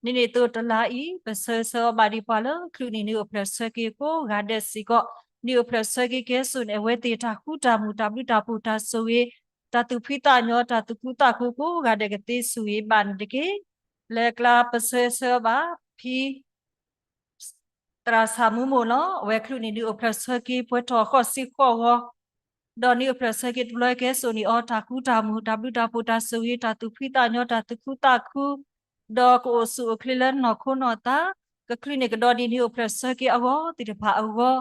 ဒ်န့ၣ်အသိးတလါအံၤ ပဆၢဂ့ၤဆၢဝါဘၣ်ဒံးပှၤလၢ ချုးန့ၢ်နံၣ်အိၣ်ဖျဲၣ်ဆၢက့ၤကိးဂၤဒဲးစ့ၢ်ကီး, နံၣ်အိၣ်ဖျဲၣ်ဆၢက့ၤကဲစိာ်န့ၣ် အဝဲသ့ၣ်တၢ်ဃူတၢ်မုာ်တၢ်ဘျုးတၢ်ဖှိၣ်တၢ်ဆိၣ်ဂ့ၤ, တၢ်သူၣ်ဖှံသးညီ တၢ်သူၣ်ခုသးခုကိးဂၤဒဲးကသ့ ဆိၣ်ဂ့ၤဘၣ်န့ၣ်တက့ၢ်. လၢကျါပဆၢဂ့ၤဆၢဝါဘၣ် ဖံ သရၣ်ဆၣ်မူမိၢ်လီၤ. အဝဲချုးန့ၢ်နံၣ်အိၣ်ဖျဲၣ်ဆၢက့ၤ ပှဲၤထီၣ်ဃိးဆံဃိးဂီၤ, ဒီးနံၣ်အိၣ်ဖျဲၣ်ဆၢက့ၤတဘျီကဲစိာ်န့ၢ်အီၤ တၢ်ဃူတၢ်မုာ် တၢ်ဘျုးတၢ်ဖှိၣ် တၢ်ဆိၣ်ဂ့ၤ တၢ်သူၣ်ဖှံသးညီ တၢ်သူၣ်ခုသးခု, ဒီးကအိၣ်ဆူၣ်အိၣ်ချ့လၢနီၢ်ခိနီၢ်သး, ကချုးန့ၢ်ကဒီးဒ်နံၣ်အိၣ်ဖျဲၣ်ဆၢက့ၤအဂီၢ်သ့ၣ်တဖၣ်အဂီၢ်,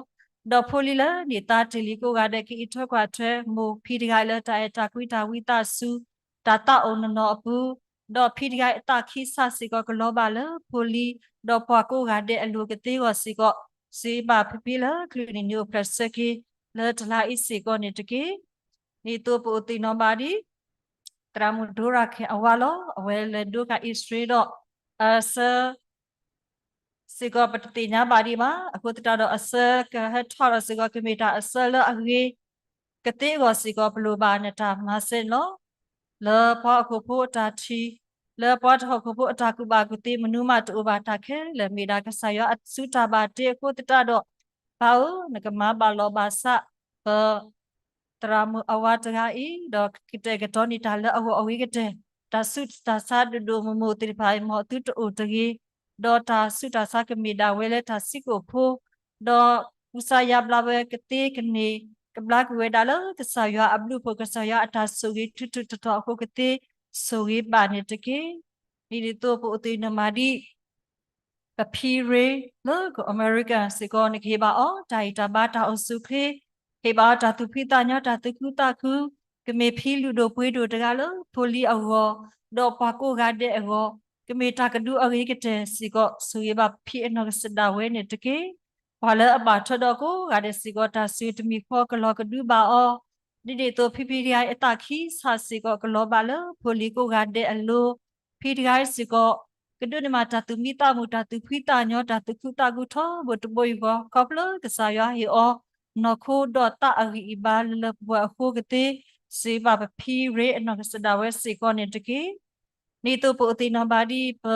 ဒီးဖိလံၤလၢန့ၢ်သါတ့ၢ်လံကိးဂၤဒဲး ကအံးထွဲကွၢ်ထွဲ မိၢ်ဖံတဂၤအံၤလၢတၢ်အဲၣ်တၢ်ကွံတၢ်ဝံသးစူၤ တၢ်သးအိၣ်နီၢ်နီၢ်အပူၤ, ဒီးဖံတဂၤအံၤအသးခံစးစ့ၢ်ကီး ကလီၤဘၣ်လၢဖိလံၤ, ဒီးပှၤကိးဂၤဒဲးအလိၤကသ့အဂီၢ်စ့ၢ်ကီး, စံးဘၣ်ဖံဖံလၢချုးန့ၢ်နံၣ်အိၣ်ဖျဲၣ်ဆၢက့ၤ လၢတလါအံၤစ့ၢ်ကီးန့ၣ်တက့ၢ်. ဒ်သိးပအိၣ်သ့ၣ်နီၣ်ဘၣ်ဒ် သရၣ်မုၣ်ဒိရၤခဲၣ်အဝၤလီၤ. အဝဲလဲၤဒိကၣ်အံၣ်စရ့လးဒီး အဆၢ စ့ၢ်ကီးပတသ့ၣ်ညါဘၣ်ဒံးဘၣ်. အဃိသတးဒီးအဆၢကဟဲထီၣ်ဒီးစ့ၢ်ကီး ကမ့ၢ်တၢ်အဆၢလၢအဂ့ၤ ကသ့အဂီၢ်စ့ၢ်ကီး ပလိၣ်ဘၣ်နတၢ်မၤစၢၤန့ၣ်လီၤ. လၢပှၤဟီၣ်ခိၣ်ဖိအတၢ်ထံၣ်, လၢပှၤတဟီၣ်ခိၣ်ဖိအတၢ်ကူၣ်ဘၣ်ကူၣ်သ့ မနုၤမးတအိၣ်ဘၣ်တၢ်ခဲလၢာ် မ့ၢ်ဒၣ်ကစၢ်ယွၤအစုတၢ်ဘၣ်တ့အဃိသတးဒီး, ပၢ်ဧၢ, နကမၤဘၣ်လီၤဘၣ်စး ပ သရၣ်မုၣ်အဝၤတဂၤအံၤ, ဒီးကကတဲာ်ကတီၤန့ၢ်တၢ်လၢအဂီၢ်အဝံၤကတၢၢ်, တၢ်ဆူးတၢ်ဆါဒိၣ်ဒိၣ်မုၢ်မုၢ်သ့ၣ်တဖၣ်အံၤ မ်အသုတအိၣ်တဂ့ၤ, ဒီးတၢ်ဆူးတၢ်ဆါကမ့ၢ်ဒၣ်ဝဲလၢတၢ်ဆံးကိာ်ဖိ, ဒီးကူစါယါဘျါဝဲကသ့ကန့ၢ်, ကဘျါကွံာ်ဝဲဒၣ်လၢကစၢ်ယွၤအဘျုးအဖှိၣ် ကစၢ်ယွၤအတၢ်ဆိၣ်ဂ့ၤထူးထူးတီၤတီၤအဃိကသ့ဆိၣ်ဂ့ၤဘၣ်န့ၣ်တက့ၢ်. ဒ်န့ၣ်အသိးပအိၣ်သ့ၣ်နီၣ်မးဒ် ပဖံရ့လၢကီၢ်အမဲရကၤစ့ၢ်ကီး နကဟ့ၣ်ဘၣ်အီၤ တၢ်ဂံၢ်တၢ်ဘါတၢ်အိၣ်ဆူၣ်အိၣ်ချ့, ဟ့ၣ်ဘၣ်အီၤတၢ်သူၣ်ဖှံသးညီ တၢ်သူၣ်ခုသးခု, ကမ့ၢ်ဖံလုၢ်ဒိၣ်ပှ့ၤဒိၣ်တဂၤလၢဖိလံၤအဂီၢ်, ဒီးပှၤကိးဂၤဒဲးအဂီၢ်, ကမ့ၢ်တၢ်ကဒုအဂ့ၤကတၢၢ်စ့ၢ်ကီး ဆိၣ်ဂ့ၤဘၣ်ဖံအနီၢ်ကစၢ်ဒၣ်ဝဲန့ၣ်တက့ၢ်. ပှၤလၢအဘၣ်ထွဲဒီးကိးဂၤဒဲးစ့ၢ်ကီး တၢ်ဆိၣ်ဂ့ၤတမံၤဃီကလီၤကဒုဘၣ်အီၤ, ဒ်န့ၣ်အသိးဖံဖံတဂၤအံၤအသးခံစးစ့ၢ်ကီး ကလီၤဘၣ်လၢဖိလံၤကိးဂၤဒဲးအလိၤ, ဖံတဂၤအံၤစ့ၢ်ကီး ကဒိးန့ၢ်မးတၢ်သူၣ်မံသးမုာ် တၢ်သူၣ်ဖှံသးညီ တၢ်သူၣ်ခုသးခုထီဘိတဘိယူၢ်ဃီ ခီဖျိကစၢ်ယွၤဟ့ၣ်အီၤ နီၢ်ခိဒီးသးအဂံၢ်အဘါလၢလၢပှဲၤပှဲၤအဃိကသ့, စံးဘၣ်ပဖံရ့အနီၢ်ကစၢ်ဒၣ်ဝဲစ့ၢ်ကီးန့ၣ်တက့ၢ်. ဒ်သိးပအိၣ်သ့ၣ်နီၣ်ဘၣ်ဒ်ပ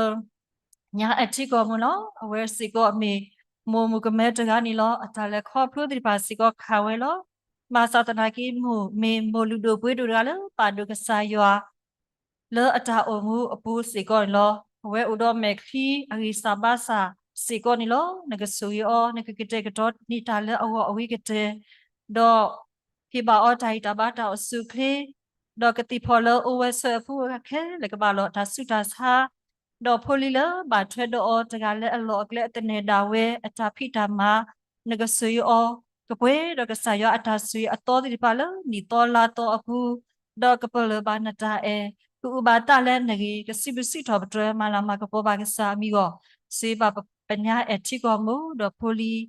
ညါအဲၣ်ထံကီၢ်မုၢ်လီၤ. အဝဲစ့ၢ်ကီးမ့ၢ်မိၢ်မုၣ်ကမဲတဂၤန့ၣ်လီၤ. အတၢ်လဲၤခီဖျိသ့ၣ်တဖၣ်စ့ၢ်ကီးခးဝဲလီၤ. ဘၣ်ဆၣ်သနာ်က့မိၢ်မ့ၢ်မိၢ်လုၢ်ဒိၣ်ပှ့ၤဒိၣ်တဂၤလၢပာ်ဒိၣ်ကစၢ်ယွၤ လၢအတၢ်အိၣ်မူအပူၤစ့ၢ်ကီးန့ၣ်လီၤ. အဝဲအိၣ်ဒီးမဲာ်ချံအဂံၢ်စၢ်ဘါစၢ်စ့ၢ်ကီးန့ၣ်လီၤ. နကဆိၣ်ဂ့ၤအီၤ နကကတဲာ်ကတီၤန့ၢ်တၢ်လၢအဂီၢ်အဝံၤကတၢၢ်, ဒီးဟ့ၣ်ဘၣ်အီၤတၢ်ဂံၢ်တၢ်ဘါတၢ်အိၣ်ဆူၣ်အိၣ်ချ့, ဒီးကသံၣ်ဖီၣ်လၢအအိၣ်ဝဲဆၢအပူၤခဲလၢာ် ကဘၣ်လီၤတၢ်ဆူးတၢ်ဆါ, ဒီးဖိလံၤလၢဘၣ်ထွဲဒီးအီၤတဂၤလၢအလီၢ်အကျဲအသန့ၤဒၣ်ဝဲအတၢ်ဖံးတၢ်မၤ, နကဆိၣ်ဂ့ၤအီၤ ကပှဲၤဒီးကစၢ်ယွၤအတၢ်ဆိၣ်ဂ့ၤအသီသ့ၣ်တဖၣ်လၢနံၣ်သီလါသီအပူၤ, ဒီးကပလၢၢ်ဘၣ်နတၢ်အဲၣ်, ကအုၣ်ဘၣ်သးလၢနဂ့ၤ, ကစံးဘျုးစံးထီၣ်ပတြၢၤ မၤလၤမၤကပီၤဘၣ်ကစၢ်အမံၤအဂီၢ်, စံးဘၣ်ပညါအဲၣ်ထံကီၢ်မုၢ်ဒီးဖိလံၤ,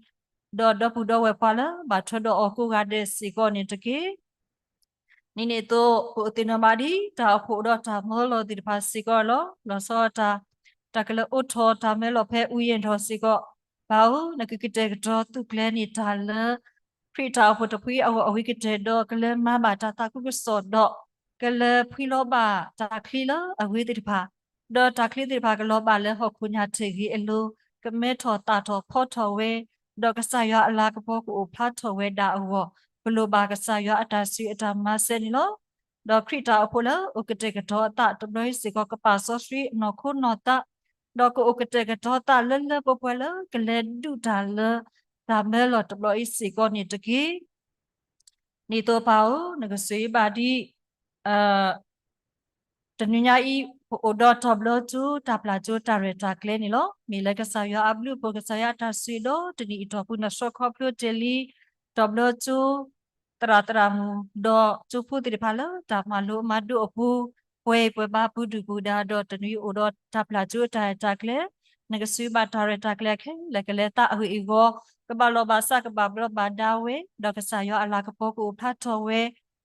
ဒီးဒီပုၢ်ဒီဝဲၢ်ပှၤလၢဘၣ်ထွဲဒီးအီၤကိးဂၤဒဲးစ့ၢ်ကီးန့ၣ်တက့ၢ်. ဒ်န့ၣ်အသိး ပအိၣ်သ့ၣ်နီၣ်ဘၣ်ဒ်တၢ်အိၣ်ဖှိၣ်ဒီးတၢ်မၢလီၤသ့ၣ်တဖၣ်စ့ၢ်ကီးလီၤ. လီၤဆီဒၣ်တၢ် တၢ်ကလဲၤအိးထီၣ်တၢ်မၢလီၤဖဲအူယဲၢ်ထီၣ်စ့ၢ်ကီး, ပၢ်ဧၢ, နကကတဲာ်ကတီၤသူၣ်ကျဲၤန့ၢ်တၢ်လၢ ခရံာ်တၢ်အိၣ်ဖှိၣ်တဖုအဂီၢ်အဝံၤကတၢၢ်, ဒီးကလဲၤမၤဘၣ်တၢ်သးခုကစီၣ်ဒီး ကလဲၤဖှံလီၤဘၣ်တၢ်ချံလၢအဂ့ၤသ့ၣ်တဖၣ်, ဒီးတၢ်ချံသ့ၣ်တဖၣ်ကလီၤဘၣ်လၢဟီၣ်ခိၣ်ညါထၢၣ်ဂ့ၤအလိၤ, ကမဲထီၣ်သၣ်ထီၣ်ဖီထီၣ်ဝဲ, ဒီးကစၢ်ယွၤအလၤကပီၤကအိၣ်ဖျါထီၣ်ဝဲဒၣ်အဂီၢ်, ပလိၣ်ဘၣ်ကစၢ်ယွၤအတၢ်ဆိၣ်ဂ့ၤအတၢ်မၤစၢၤန့ၣ်လီၤ. ဒီးခရံာ်တၢ်အိၣ်ဖှိၣ်လၢအိၣ်ကတဲာ်ကတီၤအသးတဘျီအံၤစ့ၢ်ကီး ကပာ်စီဆှံအနီၢ်ခိနီၢ်သး, ဒီးကအိၣ်ကတဲာ်ကတီၤသးလၢလၢပှဲၤပှဲၤလၢကလဲၤဒုးတၢ်လၢတၢ်မၢလီၤတဘျီအံၤစ့ၢ်ကီးန့ၣ်တက့ၢ်. ဒ်သိးပၢ်ဧၢ, နကဆိၣ်ဂ့ၤဘၣ်ဒ် တနွံညါအံၤ ပအိၣ်ဒီးတၢ်ဘျၢကၠိ တၢ်ပျၢ်ကၠိ တၢ်ရဲၣ်တၢ်ကျဲၤန့ၣ်လီၤ. မ့ၢ်လၢကစၢ်ယွၤအဘျုးအဖှိၣ် ကစၢ်ယွၤအတၢ်ဆိၣ်ဂ့ၤဒီး တနံၣ်အံၤတီၢ်ပူၤ နဆှၢခီဖျိတ့ၢ်လံ တၢ်ဘျၢကၠိ သရၣ်သရၣ်မုၣ် ဒီးကၠိဖိသ့ၣ်တဖၣ်လၢတၢ်မၤလိမၤဒိးအပူၤ ပှဲၤပှဲၤဘါပူၤဒုၣ်ပူၤဒါ ဒီးတနွံအိၣ်ဒီးတၢ်ပျၢ်ကၠိတၢ်ရဲၣ်တၢ်ကျဲၤ နကဆိၣ်ဂ့ၤဘၣ်တၢ်ရဲၣ်တၢ်ကျဲၤခဲလၢာ် ကလဲၤသးအဂ့ၢ်အဂီၢ် ကဘၣ်လီၤဘၣ်စး ကဘၣ်ဘျီဘၣ်ဒါဝဲ ဒီးကစၢ်ယွၤအလၤကပီၤကအိၣ်ဖျါထီၣ်ဝဲ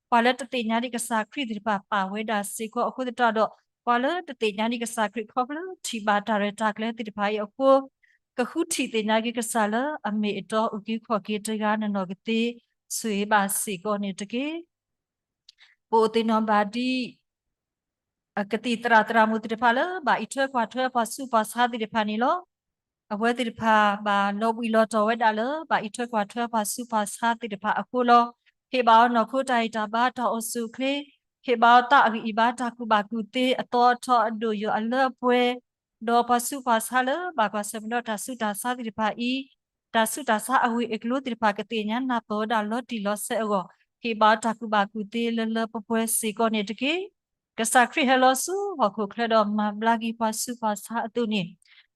ပှၤလၢတသ့ၣ်ညါဒံးကစၢ်ခရံာ်သ့ၣ်တဖၣ်ပာ်ဝဲဒၣ်စ့ၢ်ကီးအဃိသတးဒီး ပှၤလၢတသ့ၣ်ညါဒံးကစၢ်ခရံာ်ခီဖျိထံၣ်ဘၣ်တၢ်ရဲၣ်တၢ်ကျဲၤသ့ၣ်တဖၣ်အံၤအဃိ ကဃုထံၣ်သ့ၣ်ညါက့ၤကစၢ်လၢအမ့ၢ်အတီအုၣ်က့ၤခီၣ်က့ၤတဂၤ နနီၢ်ကသ့ဆိၣ်ဂ့ၤဘၣ်စ့ၢ်ကီးန့ၣ်တက့ၢ်. ပအိၣ်သ့ၣ်နီၣ်ဘၣ်ဒ် ကသံၣ်သရၣ်သရၣ်မုၣ်သ့ၣ်တဖၣ်လၢ ဘၣ်အံးထွဲကွၢ်ထွဲပှၤဆူးပှၤဆါသ့ၣ်တဖၣ်န့ၣ်လီၤ. အဝဲသ့ၣ်တဖၣ်ဘၣ်လီၤဘှံးလီၤတီၤဝဲဒၣ်လၢ ဘၣ်အံးထွဲကွၢ်ထွဲပှၤဆူးပှၤဆါသ့ၣ်တဖၣ်အဃိလီၤ. ဟ့ၣ်ဘၣ်အီၤနီၢ်ခိတၢ်ဂံၢ်တၢ်ဘါတၢ်အိၣ်ဆူၣ်အိၣ်ချ့, ဟ့ၣ်ဘၣ်အီၤသးအဂံၢ်အံၤဘါတၢ်ကူၣ်ဘၣ်ကူၣ်သ့အသီအထီအဒိၣ်ယိာ်အလၢအပှဲၤ, ဒီးပှၤဆူးပှၤဆါလၢ ဘၣ်ကွၢ်ဆၢၣ်မဲာ်ဒီးတၢ်ဆူးတၢ်ဆါသ့ၣ်တဖၣ်အံၤ တၢ်ဆူးတၢ်ဆါအဂ့ၢ်အကျိၤသ့ၣ်တဖၣ် ကသ့ၣ်ညါနၢ်ပၢၢ်ဝဲဒၣ်လီၤတံၢ်လီၤဆဲးအဂီၢ် ဟ့ၣ်ဘၣ်တၢ်ကူၣ်ဘၣ်ကူၣ်သ့လၢလၢပှဲၤပှဲၤစ့ၢ်ကီးန့ၣ်တက့ၢ်. ကစၢ်ခရံာ်ဟဲလီၤဆူဟီၣ်ခိၣ်ချၢဒီးမၤဘျါက့ၤပှၤဆူးပှၤဆါအသိးန့ၣ်,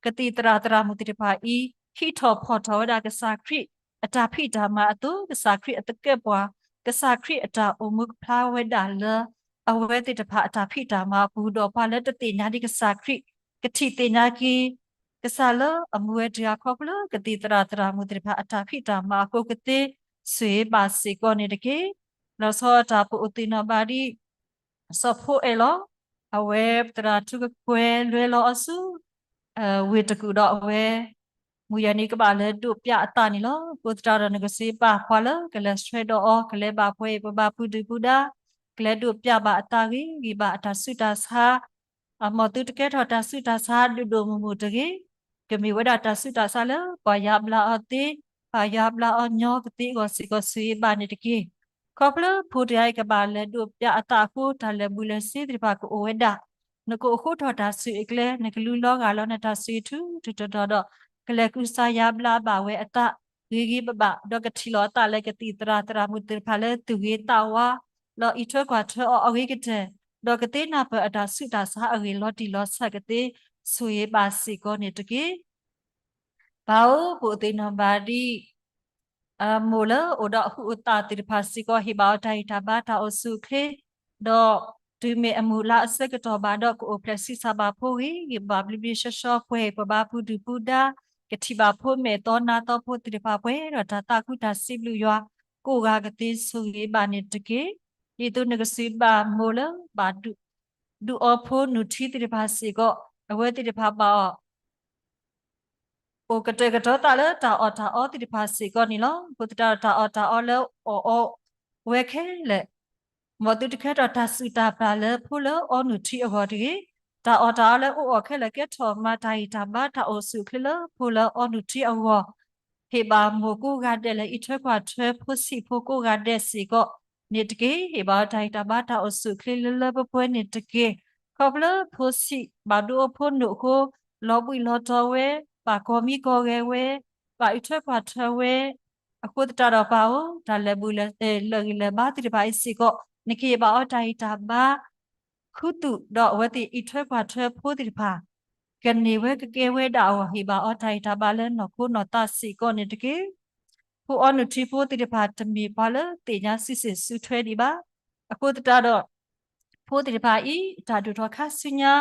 ကသံၣ်သရၣ်သရၣ်မုၣ်သ့ၣ်တဖၣ်အံၤ ဟံးထီၣ်ဖီၣ်ထီၣ်ဝဲဒၣ်ကစၢ်ခရံာ်အတၢ်ဖံးတၢ်မၤအသိး, ကစၢ်ခရံာ်အသကဲးပဝး, ကစၢ်ခရံာ်အတၢ်အိၣ်မူကဖျါဝဲဒၣ်လၢ အဝဲသ့ၣ်တဖၣ်အတၢ်ဖံးတၢ်မၤအပူၤ, ဒီးပှၤလၢတသ့ၣ်ညါဒံးကစၢ်ခရံာ် ကထံၣ်သ့ၣ်ညါက့ၤ ကစၢ်လၢအမူဝဲတဂၤခီဖျိ ကသံၣ်သရၣ်သရၣ်မုၣ်သ့ၣ်တဖၣ်အတၢ်ဖံးတၢ်မၤအဃိ ကသ့ဆိၣ်ဂ့ၤဘၣ်စ့ၢ်ကီးန့ၣ်တက့ၢ်. လီၤဆီဒၣ်တၢ်ပအိၣ်သ့ၣ်နီၣ်ဘၣ်ဒ် စီၤဖိအဲၣ်လီၤ. အဝဲသရၣ်ထူကကွဲၤလွဲလီၤအီၤဆူ ဝ့ၢ်တကူၣ်ဒီးအဝဲ မုၢ်ယဲၢ်နံၤကဘၣ်လဲၤဒိးပျးအသးန့ၣ်လီၤ. အဃိသတးဒီး နကစံးဘၣ်ပှၤလၢကလဲၤဆှၢဒီးအီၤ, ကလဲၤဘၣ်ပှၤဟ့ၣ်ပဘၣ်ဖုဒုၣ်ပူၤဒါ, ကလဲၤဒိးပျးဘၣ်အသးဂ့ၤဂ့ၤဘၣ်အတၢ်ဆူးတၢ်ဆါ အမ်သုတကဲထီၣ်တၢ်ဆူးတၢ်ဆါဒိၣ်ဒိၣ်မုၢ်မုၢ်တဂ့ၤ. ကမ့ၢ်ဝဲဒၣ်တၢ်ဆူးတၢ်ဆါလၢပှၤယါဘျါအီၤသ့, ပှၤယါဘျါအီၤညီကသ့အဂီၢ်စ့ၢ်ကီး ဆိၣ်ဂ့ၤဘၣ်န့ၣ်တက့ၢ်. ခီဖျိဖိတဂၤအံၤကဘၣ်လဲၤဒိးပျးအသးအဃိ တၢ်လဲၤဘူးလဲၤဆ့သ့ၣ်တဖၣ်ကအိၣ်ဝဲဒၣ်. နကအိၣ်ဃိထီၣ်တၢ်ဆူးအကျဲ, နကလူလီၤဂာ်လီၤနတၢ်ဆူးအထူထူတီတီဒီး ကလဲၤကူစါယါဘျါဘၣ်ဝဲအသးဂ့ၤဂ့ၤဘၣ်ဘၣ်, ဒီးကထံၣ်လိာ်အသးလၢကသံၣ်သရၣ်သရၣ်မုၣ်သ့ၣ်တဖၣ်လၢသူၣ်ဂ့ၤသးဝါ လီၤအံးထွဲကွၢ်ထွဲအီၤအဂ့ၤကတၢၢ်, ဒီးကသ့နၢ်ပၢၢ်အတၢ်ဆူးတၢ်ဆါအဂ့ၢ်လီၤတံၢ်လီၤဆဲး ကသ့ဆိၣ်ဂ့ၤဘၣ်စ့ၢ်ကီးန့ၣ်တက့ၢ်. ပၢ်ဧၢ, ပအိၣ်သ့ၣ်နီၣ်ဘၣ်ဒ် အမိၢ်လၢအိၣ်ဒီးအဟုးအသးသ့ၣ်တဖၣ်စ့ၢ်ကီး ဟ့ၣ်ဘၣ်အီၤတၢ်ဂံၢ်တၢ်ဘါတၢ်အိၣ်ဆူၣ်အိၣ်ချ့, ဒီးတုၤမ့ၢ်အမုၢ်လါအဆၢကတီၢ်ဘၣ်ဒီး ကအိၣ်ဖျဲၣ်ဆံးစၢ်ဘၣ်ဖိဂ့ၤဂ့ၤဘၣ်ဘျ့ဘျ့ဆှီဆှီ ပှဲၤပှၤဘါပူၤဒုၣ်ပူၤဒါ, ကထံၣ်ဘၣ်ဖိမဲာ်သီနါသီဖိသ့ၣ်တဖၣ်ပှဲၤဒီးတၢ်သးခုတၢ်စံးဘျုးယွၤ ကိးဂၤကသ့ဆိၣ်ဂ့ၤဘၣ်န့ၣ်တက့ၢ်. ဒ်သိးနကစံးဘၣ်မိၢ်လၢဘၣ်ဒုးအီဖိနုၢ်ထံသ့ၣ်တဖၣ်စ့ၢ်ကီး အဝဲသ့ၣ်တဖၣ်ဘၣ်အီၤ အိၣ်ကတၢၢ်ကတီၤသးလၢတၢ်အီၣ်တၢ်အီသ့ၣ်တဖၣ်စ့ၢ်ကီးန့ၣ်လီၤ. အဃိသတးဒီးတၢ်အီၣ်တၢ်အီလၢအီၣ်အီဝဲခဲလၢာ်, မ်သုတကဲထီၣ်တၢ်စူၢ်တၢ်ပျၢ်လၢဖိလၢအီနုၢ်ထံအဂီၢ်တဂ့ၤ. တၢ်အီၣ်တၢ်အီလၢအအိၣ်အီၤခဲလၢာ် ကဲထီၣ်မၤတၢ်ဂံၢ်တၢ်ဘါတၢ်အိၣ်ဆူၣ်အိၣ်ချ့လၢဖိလၢအီနုၢ်ထံအဂီၢ် ဟ့ၣ်ဘၣ်မိၢ်ကိးဂၤဒဲးလၢအံးထွဲကွၢ်ထွဲဖိဆံးဖိကိးဂၤဒဲးစ့ၢ်ကီးန့ၣ်တက့ၢ်. ဟ့ၣ်ဘၣ်အီၤတၢ်ဂံၢ်တၢ်ဘါတၢ်အိၣ်ဆူၣ်အိၣ်ချ့လၢလၢပှဲၤပှဲၤန့ၣ်တက့ၢ်. ခီဖျိဖိဆံးဘၣ်ဒိအီဖိနုၢ်အဃိ လီၤဘှံးလီၤတီၤဝဲ, ဘၣ်ကီမံကီဂဲၤဝဲ, ဘၣ်အံးထွဲကွၢ်ထွဲဝဲ, အဃိသတးဒီးပၢ်ဧၢ, တၢ်လဲၤဘူးလဲၤ လၢာ်ဂံၢ်လၢာ်ဘါသ့ၣ်တဖၣ်အံၤစ့ၢ်ကီး နကဟ့ၣ်ဘၣ်အီၤတၢ်ဂံၢ်တၢ်ဘါ ခူသူၣ်ဒီးအဝဲသ့ၣ်အံးထွဲကွၢ်ထွဲဖိသ့ၣ်တဖၣ် ကန့ၢ်ဝဲကကဲဝဲဒၣ်အဂီၢ် ဟ့ၣ်ဘၣ်အီၤတၢ်ဂံၢ်တၢ်ဘါလၢနီၢ်ခိနီၢ်သးစ့ၢ်ကီးန့ၣ်တက့ၢ်. ဖိအီနုၢ်ထံဖိသ့ၣ်တဖၣ်တမ့ၢ်ပှၤလၢသ့ၣ်ညါစုစ့ၣ်စုထွဲဒံးဘၣ်. အဃိသတးဒီး ဖိသ့ၣ်တဖၣ်အံၤ တၢ်ဒိၣ်ထီၣ်ခါဆူညါ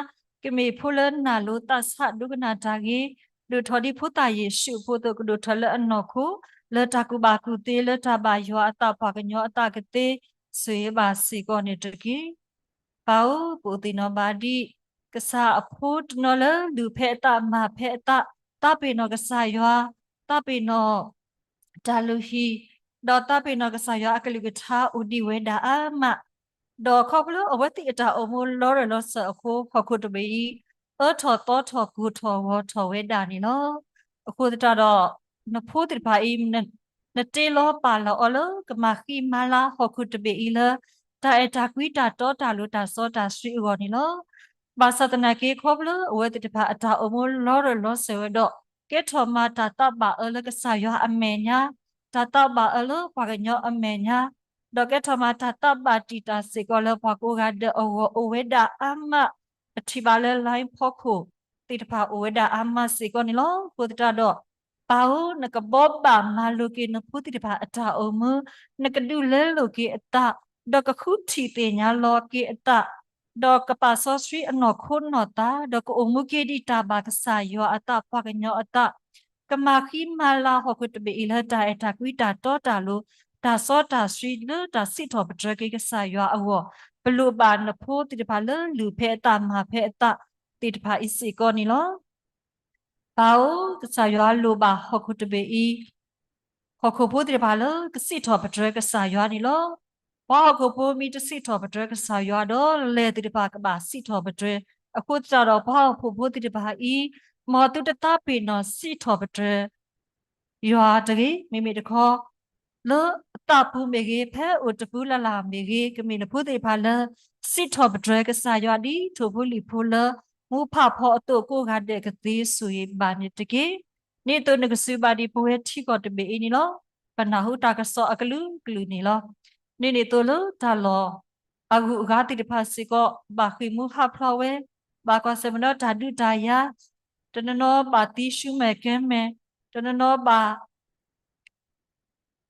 ကမ့ၢ်ဖိလၢနာ်လိၤသးဆးဒိကနၣ်တၢ်ဂ့ၤ, ဒိၣ်ထီၣ်ဒ်ဖိသၣ်ယ့ၣ်ၡူးအဖိအသိး ကဒိၣ်ထီၣ်လၢအနီၢ်ခိ လၢတၢ်ကူၣ်ဘၣ်ကူၣ်သ့ လၢတၢ်ဘၣ်ယွၤအသး ပှၤကညီအသးကသ့ ဆိၣ်ဂ့ၤဘၣ်စ့ၢ်ကီးန့ၣ်တက့ၢ်. ပၢ်ဧၢ, ပအိၣ်သ့ၣ်နီၣ်ဘၣ်ဒ် ကစၢ်အဖိတနီၤလၢ လုၢ်ဖဲအသး မၤဖဲအသး, သးပ့ၤနီၣ်ကစၢ်ယွၤ, သးပ့ၤနီၣ် တၢ်လုၢ်ဟံၣ်, ဒီးသးပ့ၤနီၣ်ကစၢ်ယွၤအကလုၢ်ကထါအိၣ်ဒံးဝဲဒၣ်အါမး, ဒီးခီဖျိအဝဲသ့ၣ်အတၢ်အိၣ်မူလီၤရၢၢ်လီၤစၢၤအဃိ ဟီၣ်ခိၣ်တဘ့ၣ်အံၤ အၢထီၣ်သီထီၣ်ကိၢ်ထီၣ်ဂီၤထီၣ်ဝဲဒၣ်န့ၣ်လီၤ. အဃိသတးဒီး နဖိသ့ၣ်တဖၣ်အံၤ နတ့လီၤပာ်လီၤအီၤလၢ ကမၤဃံမၤလၤဟီၣ်ခိၣ်တဘ့ၣ်အံၤလၢ တၢ်အဲၣ်တၢ်ကွံတၢ်တီတၢ်လိၤတၢ်စီတၢ်ဆှံအဂီၢ်န့ၣ်လီၤ. ဘၣ်ဆၣ်သနာ်က့ ခီဖျိအဝဲသ့ၣ်တဖၣ်အတၢ်အိၣ်မူလီၤရၢၢ်လီၤစၢၤဝဲဒီး ကဲထီၣ်မၤတၢ်သးဘၣ်အၢလၢကစၢ်ယွၤအမဲာ်ညါ, တၢ်သးဘၣ်အၢလၢပှၤကညီအမဲာ်ညါ, ဒီးကဲထီၣ်မၤတၢ်သးဘၣ်တံာ်တာ်စ့ၢ်ကီးလၢပှၤကိးဂၤဒဲးအဂီၢ်အိၣ်ဝဲဒၣ်အါမး, ပထံၣ်ဘၣ်လၢ line ဖီခိၣ်သ့ၣ်တဖၣ်အိၣ်ဝဲဒၣ်အါမးစ့ၢ်ကီးန့ၣ်လီၤ. အဃိသတးဒီး ပၢ်ဧၢ, နကဘှီဘၣ်မၤလိာ်က့ၤနဖိသ့ၣ်တဖၣ်အတၢ်အိၣ်မူ, နကဒုးလဲလိာ်က့ၤအသး, ဒီးကဃုထံၣ်သ့ၣ်ညါလီၤက့ၤအသး, ဒီးကပာ်စီဆှံအနီၢ်ခိနီၢ်သး, ဒီးကအိၣ်မူက့ၤဒ်တၢ်ဘၣ်ကစၢ်ယွၤအသး ပှၤကညီအသး, ကမၤဃံမၤလၤဟီၣ်ခိၣ်တဘ့ၣ်အံၤလၢတၢ်အဲၣ်တၢ်ကွံတၢ်တီတၢ်လိၤ တၢ်စီတၢ်ဆှံလၢတၢ်စံးထီၣ်ပတြၢၤက့ၤကစၢ်ယွၤအဂီၢ်, ပလိၣ်ဘၣ်နဖိသ့ၣ်တဖၣ်လၢလုၢ်ဖဲအသးမၤဖဲအသးသ့ၣ်တဖၣ်အံၤစ့ၢ်ကီးန့ၣ်လီၤ. ပၢ်ဧၢ, ကစၢ်ယွၤလိၣ်ဘၣ်ဟီၣ်ခိၣ်တဘ့ၣ်အံၤ ဟီၣ်ခိၣ်ဖိသ့ၣ်တဖၣ်လၢကစံးထီၣ်ပတြၢၤကစၢ်ယွၤန့ၣ်လီၤ. ပှၤဟီၣ်ခိၣ်ဖိမ့ၢ်တစံးထီၣ်ပတြၢၤကစၢ်ယွၤဒီး လဲၤသ့ၣ်တဖၣ်ကဘၣ်စံးထီၣ်ပတြၢၤ. အဃိသတးဒီး ပှၤဟီၣ်ခိၣ်ဖိသ့ၣ်တဖၣ်အံၤ မ်သုတသးပ့ၤနီၣ်စံးထီၣ်ပတြၢၤ ယွၤတဂ့ၤ, မ့မ့ၢ်တခီ လၢအသးပူၤမ့ၢ်ဂ့ၤ, ဖဲအိၣ်တပူၤလၢ်လၢ်မ့ၢ်ဂ့ၤ, ကမ့ၢ်နဖိသ့ၣ်တဖၣ်လၢ စံးထီၣ်ပတြၢၤကစၢ်ယွၤဒ်ထိၣ်ဖိလံၣ်ဖိလၢ မူဖးဖီအသိးကိးဂၤဒဲးကသ့ဆိၣ်ဂ့ၤဘၣ်န့ၣ်တက့ၢ်. ဒ်သိးနကစၢ်ဘၣ်ဒံးပဝဲထံကီၢ်တဘ့ၣ်အံၤန့ၣ်လီၤ. ပနၢ်ဟူတၢ်ကစီၣ်အကလုာ်ကလုာ်န့ၣ်လီၤ. ဒ်န့ၣ်အသိးလၢတၢ်လီၢ်အဂုၤအဂၤသ့ၣ်တဖၣ်စ့ၢ်ကီး ဘၣ်ဃ့ၢ်မှံဟးဖျိးဝဲ, ဘၣ်ကွၢ်ဆၢၣ်မဲာ်ဒီးတၢ်ဒုးတၢ်ယၤ, တနီၤနီၤဘၣ်သံဆူမဲာ်ကဲမဲာ်, တနီၤနီၤဘၣ်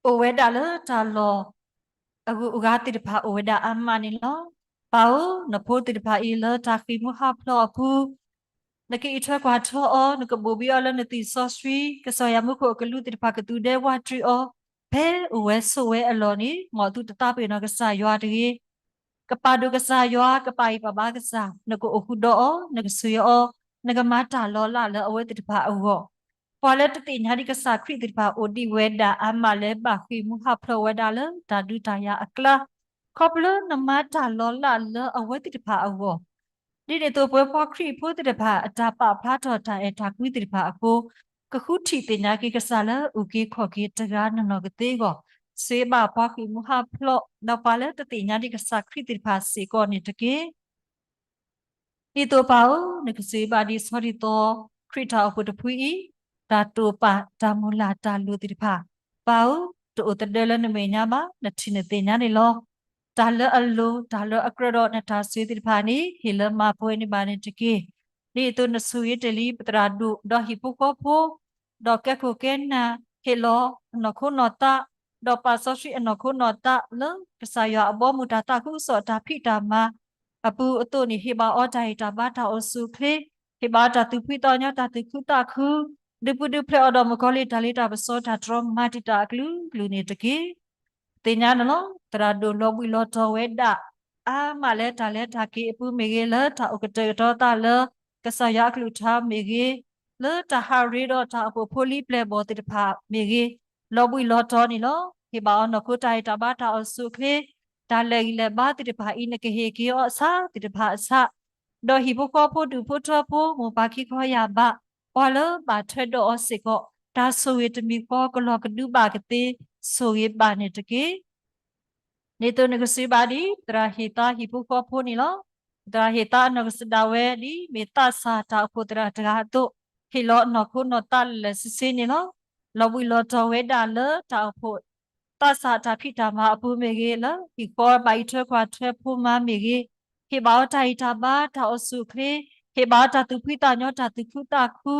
အိၣ်ဝဲဒၣ်လၢတၢ်လီၢ်အဂုၤအဂၤသ့ၣ်တဖၣ်အိၣ်ဝဲဒၣ်အါမးန့ၣ်လီၤ. ပၢ်ဧၢ, နဖိသ့ၣ်တဖၣ်အံၤလၢတၢ်ဃ့ၢ်မှံဟးဖျိးအပူၤ နကအံးထွဲကွၢ်ထွဲအီၤ, နကဘိၣ်ဘံအီၤလၢနသွံၣ်စီဆှံ, ကစၢ်ယွၤမူခိၣ်အကလူးသ့ၣ်တဖၣ်ကသူၣ်ဒဲဝးတရံးအီၤ, ဖဲအိၣ်ဝဲဆိးဝဲအလီၢ်န့ၣ် မ်အသုတသးပ့ၤနီၣ်ကစၢ်ယွၤတဂ့ၤ. ကပာ်ဒိၣ်ကစၢ်ယွၤ, ကပာ်အံၤပာ်ဘၣ်ကစၢ်, နကအိၣ်ဃုာ်ဒီးအီၤ, နကဆှၢအီၤ, နကမၤတၢ်လီၤလးလၢအဝဲသ့ၣ်တဖၣ်အဂီၢ်. ပှၤလၢတသ့ၣ်ညါဒံးကစၢ်ခရံာ်သ့ၣ်တဖၣ် အိၣ်ဒံးဝဲဒၣ်အါမးလၢဘၣ်ဃ့ၢ်မှံဟးဖျိးဝဲဒၣ်လၢတၢ်ဒုးတၢ်ယၤအကျါ, ခီဖျိလၢနမၤတၢ်လီၤလးလၢအဝဲသ့ၣ်တဖၣ်အဂီၢ် ဒ်န့ၣ်အသိးပဝဲပှၤခရံာ်ဖိသ့ၣ်တဖၣ် အတၢ်ပာ်ဖျါထီၣ်တၢ်အဲၣ်တၢ်ကွံသ့ၣ်တဖၣ်အဃိ, ကဃုထံၣ်သ့ၣ်ညါက့ၤကစၢ်လၢအုၣ်က့ၤခီၣ်က့ၤတဂၤနီၢ်နီၢ်ကသ့အဂီၢ်, စံးဘၣ်ပှၤဃ့ၢ်မှံဟးဖျိး ဒီးပှၤလၢတသ့ၣ်ညါဒံးကစၢ်ခရံာ်သ့ၣ်တဖၣ်စ့ၢ်ကီးန့ၣ်တက့ၢ်. ဒ်သိးပၢ်ဧၢ, နကစၢ်ဘၣ်ဒံးဆီဒံးသီ ခရံာ်တၢ်အိၣ်ဖှိၣ်တဖုအံၤ, တၢ်တိာ်ပာ်တၢ်မုၢ်လၢ်တၢ်လိၣ်သ့ၣ်တဖၣ်, ပၢ်ဧၢ, တအိၣ်သဒၢလၢနမဲာ်ညါဘၣ်, နထံၣ်နသ့ၣ်ညါန့ၣ်လီၤ. တၢ်လၢအလိၤ, တၢ်လၢအကြၢးဒီးနတၢ်ဆိၣ်ဂ့ၤသ့ၣ်တဖၣ်န့ၣ် ဟ့ၣ်လၢမၤပှဲၤန့ၢ်ဘၣ်န့ၣ်တက့ၢ်. ဒ်သိးနဆိၣ်ဂ့ၤတ့ၢ်လံပသရၣ်ဒိၣ်ဒီးဟံၣ်ဖိဃီဖိ, ဒီးကဲခိၣ်ကဲနၢ်, ဟ့ၣ်လီၤအနီၢ်ခိနီၢ်သး, ဒီးပာ်စီဆှံအနီၢ်ခိနီၢ်သးလၢကစၢ်ယွၤအဘီအမုၢ်တၢ်သးခုကစီၣ်တၢ်ဖံးတၢ်မၤအပူၤအသိးန့ၣ် ဟ့ၣ်ဘၣ်အီၤတၢ်ဟ့ၣ်တၢ်ဘါတၢ်အိၣ်ဆူၣ်အိၣ်ချ့, ဟ့ၣ်ဘၣ်အီၤတၢ်သူၣ်ဖှံသးညီတၢ်သူၣ်ခုသးခု, ဒုးပူၤဒုးဖျဲးအီၤဒီးမုၣ်ကီၤလံၢ်တၢ်လ့တၢ်ပစီတၢ်တြီမၤတံာ်တာ်အကလုာ်ကလုာ်န့ၣ်တက့ၢ်. သ့ၣ်ညါန့ၣ်လီၤ. သရၣ်ဒိၣ်လီၤဘှံးလီၤတီၤဝဲဒၣ် အါမးလၢတၢ်လဲၤတၢ်က့ၤအပူၤမ့ၢ်ဂ့ၤ, လၢတၢ်အိၣ်ကတဲာ်ကတီၤသးလၢကစၢ်ယွၤအကလုၢ်ကထါမ့ၢ်ဂ့ၤ, လၢတၢ်ဟးရ့ဒီးတၢ်အိၣ်ဖှိၣ်ဖိလံၤပျဲၢ်ဘီၣ်သ့ၣ်တဖၣ်မ့ၢ်ဂ့ၤ, လီၤဘှံးလီၤတီၤန့ၣ်လီၤ. ဟ့ၣ်ဘၣ်အီၤနီၢ်ခိတၢ်ဟ့ၣ်တၢ်ဘါတၢ်အိၣ်ဆူၣ်အိၣ်ချ့, တၢ်လဲၤဂံၢ်လဲၤဘါသ့ၣ်တဖၣ်အံၤ နကဟ့ၣ်က့ၤအီၤအဆၣ်သ့ၣ်တဖၣ်အဆၣ်, ဒီးဟံၣ်ဖိဃီဖိဒူၣ်ဖိထၢဖိ မိၢ်ပၢ်ခံခီယာ်ဘး ပှၤလၢဘၣ်ထွဲဒီးအီၤစ့ၢ်ကီး တၢ်ဆိၣ်ဂ့ၤတမံၤဃီကလီၤကဒုဘၣ်ကသ့ ဆိၣ်ဂ့ၤဘၣ်န့ၣ်တက့ၢ်. ဒ်သိးနကစၢ်ဘၣ်ဒံး သရၣ်ဟ့ၣ်သါဟံၣ်ဖိဃီဖိန့ၣ်လီၤ. သရၣ်ဟ့ၣ်သါအနီၢ်ကစၢ်ဒၣ်ဝဲဒ်မ့ၢ်သးစၢ်တၢ်အိၣ်ဖှိၣ်သရၣ်တဂၤအသိး, ဟ့ၣ်လီၤနီၢ်ခိနီၢ်သးလၢာ်လၢာ်ဆ့ဆ့န့ၣ်လီၤ. လီၤဘှံးလီၤတီၤဝဲဒၣ်လၢတၢ်အိၣ်ဖှိၣ် သးစၢ်တၢ်ဖံးတၢ်မၤအပူၤမ့ၢ်ဂ့ၤ, လၢဟံၣ်ဃီဘၣ်အံးထွဲကွၢ်ထွဲဖိမၤမ့ၢ်ဂ့ၤ, ဟ့ၣ်ဘၣ်အီၤတၢ်ဟ့ၣ်တၢ်ဘါတၢ်အိၣ်ဆူၣ်အိၣ်ချ့, ဟ့ၣ်ဘၣ်အီၤတၢ်သူၣ်ဖှံသးညီတၢ်သူၣ်ခုသးခု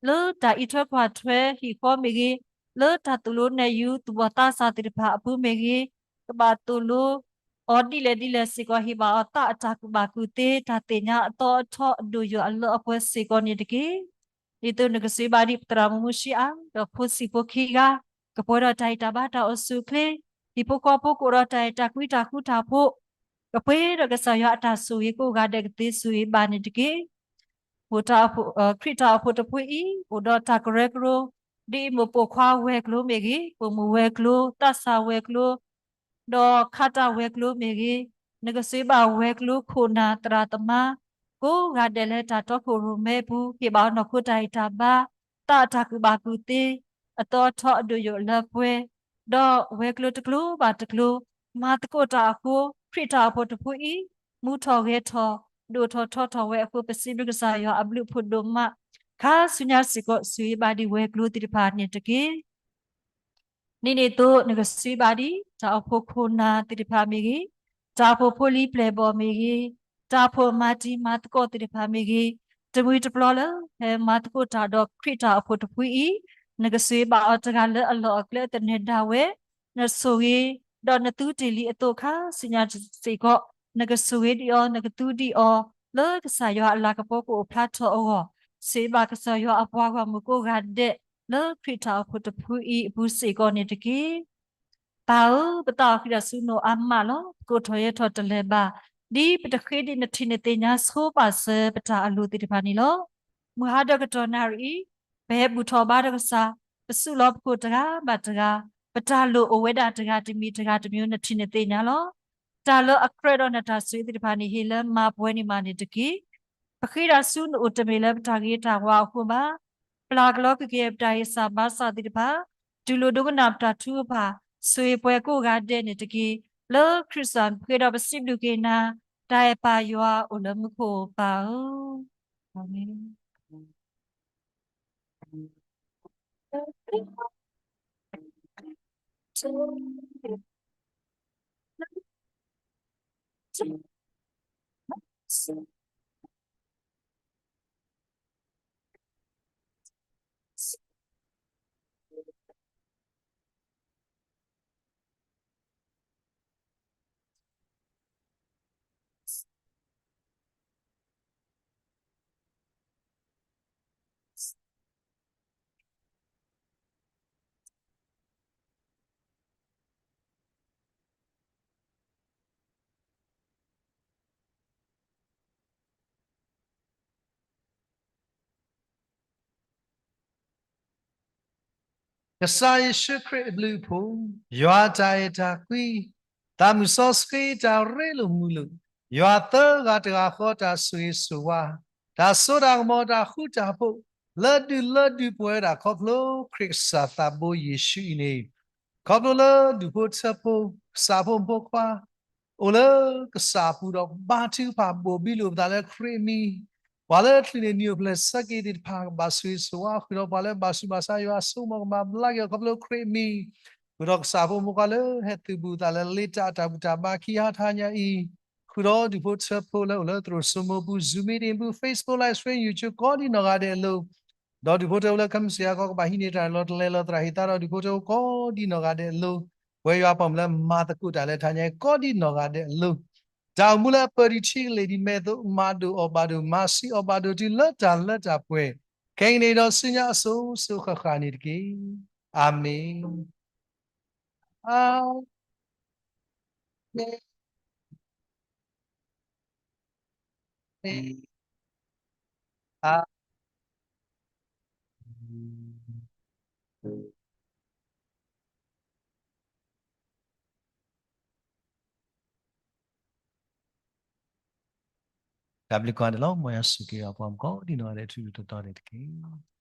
လၢတၢ်အံးထွဲကွၢ်ထွဲဟံၣ်ဃီမ့ၢ်ဂ့ၤ, လၢတၢ်သိၣ်လိနဲၣ်ယူၤသူၣ်ဘီၣ်သးစၢ်သ့ၣ်တဖၣ်အပူၤမ့ၢ်ဂ့ၤ, ကဘၣ်သိၣ်လိအီၤဒ်လဲၣ်ဒ်လဲၣ်စ့ၢ်ကီး ဟ့ၣ်ဘၣ်အီၤသးအတၢ်ကူၣ်ဘၣ်ကူၣ်သ့ တၢ်သ့ၣ်ညါအသီအထီအဒိၣ်ယိာ်အလၢအပှဲၤစ့ၢ်ကီးန့ၣ်တက့ၢ်. ဒ်သိးနကစၢ်ဘၣ်ဒံးပသရၣ်မုၣ်မုၢ်ဆံးအါ ဒီးဖိဆံးဖိခံဂၤ, ကပှဲၤဒီးတၢ်ဟ့ၣ်တၢ်ဘါတၢ်အိၣ်ဆူၣ်အိၣ်ချ့, ဟံၣ်ဖိဃီဖိကအိၣ်ဒီးတၢ်အဲၣ်တၢ်ကွံတၢ်ဃူတၢ်ဖိး, ကပှဲၤဒီးကစၢ်ယွၤအတၢ်ဆိၣ်ဂ့ၤကိးဂၤဒဲးကသ့ဆိၣ်ဂ့ၤဘၣ်န့ၣ်တက့ၢ်. မိၢ်တၢ်အိၣ်ဖှိၣ်, ခရံာ်တၢ်အိၣ်ဖှိၣ်တဖုအံၤ အိၣ်ဒီးတၢ်ကရၢကရိ, ဒ်အံၤမိၢ်ပိာ်ခွါဝဲၤကျိၤမ့ၢ်ဂ့ၤ, ပိာ်မုၣ်ဝဲၤကျိၤ, သးစၢ်ဝဲၤကျိၤ, ဒီးခါတၢ်ဝဲၤကျိၤမ့ၢ်ဂ့ၤ, နကစၢ်ဘၣ်ဝဲၤကျိၤခိၣ်နၢ်သရၣ်သမါ ကိးဂၤဒဲးလၢတၢ်တီခိၣ်ရိၣ်မဲအပူၤ ဟ့ၣ်ဘၣ်အီၤနီၢ်ခိတၢ်ဟ့ၣ်တၢ်ဘါ, သးအတၢ်ကူၣ်ဘၣ်ကူၣ်သ့, အသီအထီအဒိၣ်ယိာ်လၢပှဲၤ, ဒီးဝဲၤကျိၤတကျိၤဘၣ်တကျိၤ မၤသကိးတၢ်အဃိ, ခရံာ်တၢ်အိၣ်ဖှိၣ်တဖုအံၤ မူထီၣ်ဂဲၤထီၣ်, ဒိၣ်ထီၣ်ထီထီၣ်ဝဲအဃိ ပစံးဘျုးကစၢ်ယွၤအဘျုးအဖှိၣ်ဒိၣ်မး, ခါဆူညါစ့ၢ်ကီး ဆိၣ်ဂ့ၤဘၣ်ဒံးဝဲၤကျိၤသ့ၣ်တဖၣ်န့ၣ်တက့ၢ်. ဒ်န့ၣ်အသိး နကစၢ်ဘၣ်ဒံး တၢ်အိၣ်ဖှိၣ်ခိၣ်နၢ်သ့ၣ်တဖၣ်မ့ၢ်ဂ့ၤ, တၢ်အိၣ်ဖှိၣ်ဖိလံၤပျဲၢ်ဘီၣ်မ့ၢ်ဂ့ၤ, တၢ်အိၣ်ဖှိၣ်မၤတံၤမၤသကိးသ့ၣ်တဖၣ်မ့ၢ်ဂ့ၤ, တမှံၤတပျီလၢ ဟဲမၤသကိးတၢ်ဒီးခရံာ်တၢ်အိၣ်ဖှိၣ်တဖုအံၤ, နကစၢ်ဘၣ်အီၤတဂၤလၢအလီၢ်အကျဲသနၢၣ်ဒၣ်ဝဲ, နဆိၣ်ဂ့ၤ, ဒီးနသူတ့ၢ်လံအသိးခါဆူညါစ့ၢ်ကီး, နကဆိၣ်ဂ့ၤဒံးအီၤ နကသူဒံးအီၤ, လၢကစၢ်ယွၤအလၤကပီၤကအိၣ်ဖျါထီၣ်အဂီၢ်, စံးဘၣ်ကစၢ်ယွၤအပှၤဂီၢ်မုၢ်ကိးဂၤဒဲး လၢခရံာ်တၢ်အိၣ်ဖှိၣ်တဖုအံၤအပူၤစ့ၢ်ကီးန့ၣ်တက့ၢ်. ပၢ်ဧၢ, ပသးအိၣ်ဃံးတၢ်ဆူနအိၣ်အါမးလီၤ. ပကအိၣ်ထီၣ်ယဲၢ်ထီၣ်တလၢာ်ဘၣ်, ဒ်ပတဃ့ဒံးနထံၣ်နသ့ၣ်ညါဆိပာ်စၢၤပတၢ်အလိၤသ့ၣ်တဖၣ်န့ၣ်လီၤ. မုၢ်ဟါဒီးကတီၢ်နၣ်ရံၣ်အံၤ, ပဟဲဘူၣ်ထီၣ်ဘါဒီးကစၢ်, ပစုၣ်လီၤပခိၣ်တဂၤဘၣ်တဂၤ, ပတၢ်လိၣ်အိၣ်ဝဲဒၣ်တဂၤတမံၤတဂၤတမံၤ နထံၣ်နသ့ၣ်ညါလီၤ. တၢ်လၢအကြၢးဒီးနတၢ်ဆိၣ်ဂ့ၤသ့ၣ်တဖၣ်န့ၣ် ဟ့ၣ်လၢမၤပှဲၤန့ၢ်မးန့ၣ်တက့ၢ်. ပဃ့တၢ်ဆူနအိၣ်တမ့ၢ်လၢပတၢ်ဂ့ၤတၢ်ဝါအဃိဘၣ်. ပျၢ်ကလီကက့ၤပတၢ်ဂံၢ်စၢ်ဘါစၢ်သ့ၣ်တဖၣ်, တူၢ်လိာ်ဒိကနၣ်ပတၢ်ထုကဖၣ်, ဆိၣ်ဂ့ၤပှဲၤကိးဂၤဒဲးန့ၣ်တက့ၢ်. လၢခရံာ်စၢ်ပဃ့ဒီးပစံးဘျုးက့ၤနၤ, တၢ်အဲၣ်ပၢ်ယွၤအိၣ်လၢမူခိၣ်ပၢ်ဧၢ, အၤမ့ၣ်. ကစၢ်ယ့ၣ်ၡူးခရံာ်အဘျုးအဖှိၣ်, ယွၤတၢ်အဲၣ်တၢ်ကွံ, သးမုၣ်စီဆှံတၢ်ရ့လိာ်မုာ်လိာ်, ယွၤသၢဂၤတဂၤဃီတၢ်ဆိၣ်ဂ့ၤဆိၣ်ဝါ, တၢ်စိတၢ်ကမီၤတၢ်ဃူတၢ်ဖိး, လၢဒုၣ်လၢဒုၣ်ပဝဲဒၣ်ခီဖျိခရံာ်ကစၢ်သးဘိယ့ၣ်ၡူးအံၤန့ၣ်, ခီဖျိလၢဒူၣ်ဖိထၢဖိ, ကစၢ်ဖိမုၣ်ဖိခွါ အိၣ်လၢကစၢ်အပူၤဒီးဘါထုကဖၣ်ဘိၣ်ဘံလိာ်ပသးလၢခရံာ်အမံၤ, ပှၤလၢချုးန့ၢ်နံၣ်အိၣ်ဖျဲၣ်ဆၢက့ၤသ့ၣ်တဖၣ်ကဘၣ်ဆိၣ်ဂ့ၤဆိၣ်ဝါဃုာ်ဒီး ပှၤလၢဘၣ်ဆူးဘၣ်ဆါယွၤဆိကမိၣ်ကမၤဘျါက့ၤအီၤခီဖျိခရံာ်အမံၤ, ဃုာ်ဒီးကစၢ်ဖိမုၣ်ဖိခွါလၢဟဲသုးဘူးသးလၢလ့တၢ်အတၢ်ဘူၣ်တၢ်ဘါခံဟါထါညါအံၤ, ဃုာ်ဒီးဒူၣ်ဖိထၢဖိလၢအိၣ်လၢသရိာ်စိမိပူၤ Zoom meeting ပူၤ Facebook live stream YouTube ကိးဒံနီၢ်ဂၤဒဲးအလိၤ ဒီးဒူၣ်ဖိထၢဖိလၢ ခမစယၤကီး ကဘၣ်ဟံးန့ၢ်တၢ်လီၢ်တလဲၤလီၤသရၣ်ဟ့ၣ်သါဒီးဒူၣ်ဖိထၢဖိကိးဒံနီၢ်ဂၤဒဲးအလိၤ, ပဝဲယွၤပှၤမုၣ်လၢမၤသကိးတၢ်လၢထါညါအံၤ ကိးဒံနီၢ်ဂၤဒဲးအလိၤ, တၢ်အိၣ်မူလၢအပၢၢ်ဒံးထံကလ့ၢ်ဒံးမဲာ်သိး မၤဒိၣ်အီၣ်ဘၣ်ဒိၣ် မၤဆံးအီၣ်ဘၣ်ဒိၣ်တုၤလၢတၢ်လၢတၢ်ပှဲၤ, ခဲကနံၣ်အံၤဒီးဆူညါအစိၤစိၤဃၣ်ဃၣ်န့ၣ်တက့ၢ်. အၤမ့ၣ်. အၤမ့ၣ်. တၢ်ဘျုးကိးဂၤဒဲးလီၤ. မ်ယွၤဆိၣ်ဂ့ၤအပှၤကိးဒံနီၢ်ဂၤဒဲးထူထူတီတီန့ၣ်တက့ၢ်.